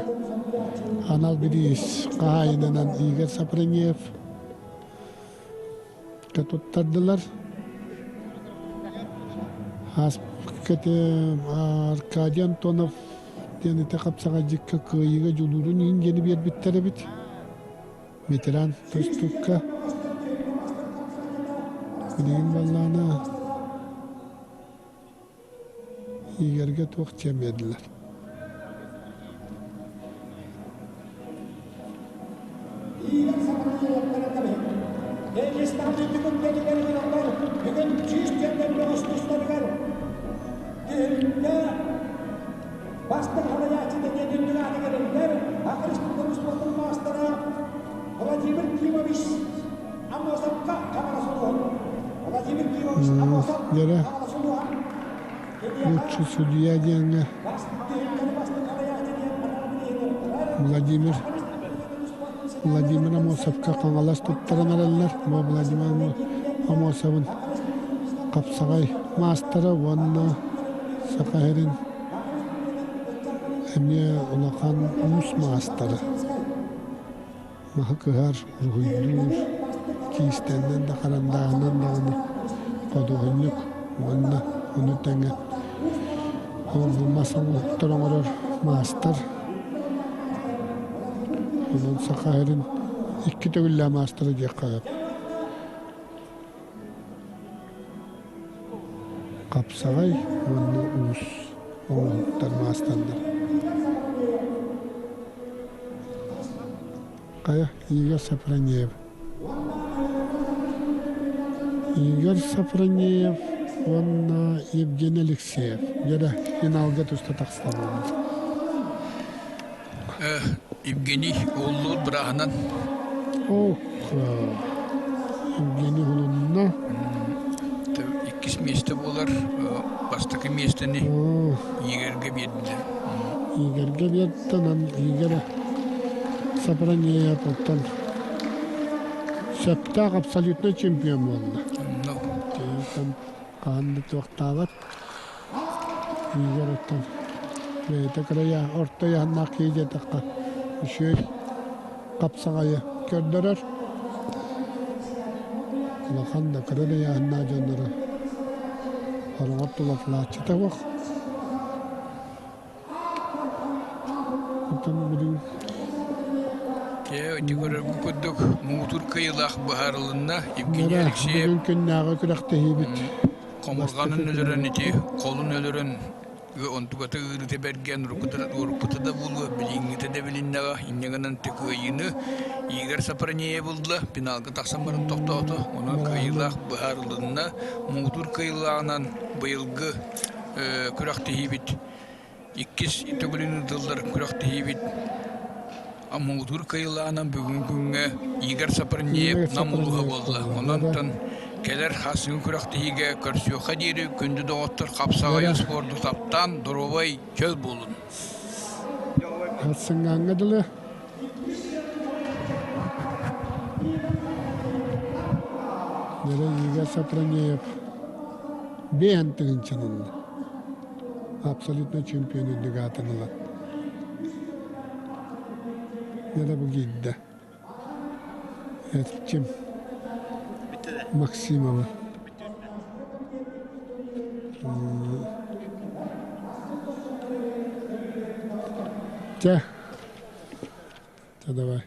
анал бириис хаһаайынынан Игорь Сапронеев туттардылар. Аркадий Антонов диэн ити хапсаҕайдьыкка кыайыыга дьулуурун иһин диэни биэрбиттэр эбит. Ветеран тустукка билигин баллаана Игорьга туох диэн биэрдилэр? Бүгүн 100 тустарыгар түһүлгэ бастыҥ салайааччыта диэн үрдүк ааты кэлэллэр Акрыспытын спортун маастара Владимир Кимович Аммосовка Хаҥалас улууһун Владимир Кимович Аммосов Хаҥалас улууһа Лучший судья диэҥҥэ Владимир Владимир Амосовка Хаҥалас туттаран эрэллэр. Бу Владимир Амосовын хапсаҕай маастара уонна Саха сирин эмиэ улахан уус маастара. Маһы кыһар, уруһуйдуур, киистэннэн да харандааһынан даҕаны худуоһунньук уонна ону тэҥэ бу мас оҥоһуктар оҥорор маастар. Онон Саха сирин икки төгүллээх маастара диэххэ сөп. Хапсаҕай уонна уус оҥоһуктар маастардар. Хайа, Игорь Сафронеев. Игорь Сафронеев уонна Евгений Алексеев. Дьэрэ, финалга туста тахсаллар. Евгений уоллуур бырааһынан. Ох, Евгений Улунна. Иккис миэстэ буолар. Бастакы миэстэни Игорьга биэрдилэр. Игорьга биэрдэ, Игорь Сапронеев оттон сөптөөх абсолютно чемпион буолла. Хаһан да туохтаабат. Игорь оттон бэйэтэ кырайа орто ыйааһыннаах киһи диэтэххэ үчүгэй хапсаҕайы көрдөрөр. Улахан да кыра да ыйааһыннаах дьоннору хороҕор тулатылааччыта суох. Оттон билигин Дьэ, ити көрөргүт курдук, муҥутуур кыайыылаах быһаарылынна. Евгений Алексеев бүгүн күннээҕи күрэхтэһиибит хомурҕанын өлөрөн ити холун өлөрөн онтуката ыарыыта бэргэн уруккута да буолуо билиҥҥитэ да билиннэҕэ инньэ гынан кыайыыны Игорь Сапронеев ылла финалга тахсан баран тохтоото онон кыайыылаах быһаарылынна муҥутуур кыайыылааҕынан быйылгы күрэхтэһиибит иккис төгүлүн ыытыллар күрэхтэһиибит муҥутуур кыайыылааҕынан бүгүҥҥү күҥҥэ Игорь Сапарниев Нам улууһа буолла. Онон кэлэр хасыҥы күрэхтэһиигэ көрсүөххэ диэри күндү доҕоттор хапсаҕайы спорду таптаан доруобай чөл буолун. Хасыҥҥааҥҥа дылы Дьэ, Игорь Сапронеев биэһэн тыһыынчан ылла. Абсолютно чемпион үрдүк аатын ылан. Дьэ, бу киирдэ. Эрчим Максимова. Чэ, чэ давай.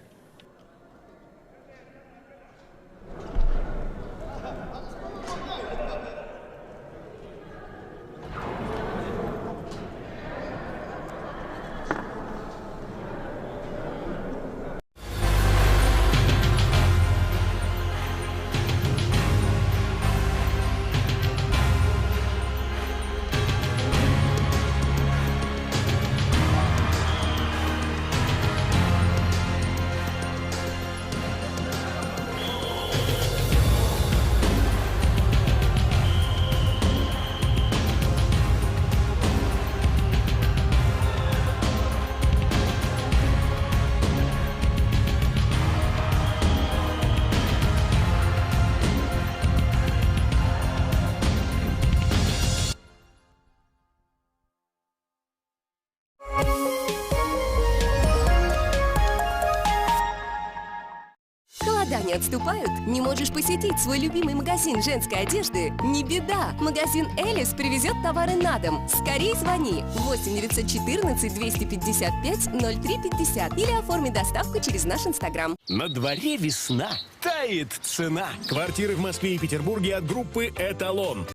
отступают? Не можешь посетить свой любимый магазин женской одежды? Не беда! Магазин «Элис» привезет товары на дом. Скорей звони 8 914 255 03 50 или оформи доставку через наш инстаграм. На дворе весна. Тает цена. Квартиры в Москве и Петербурге от группы «Эталон».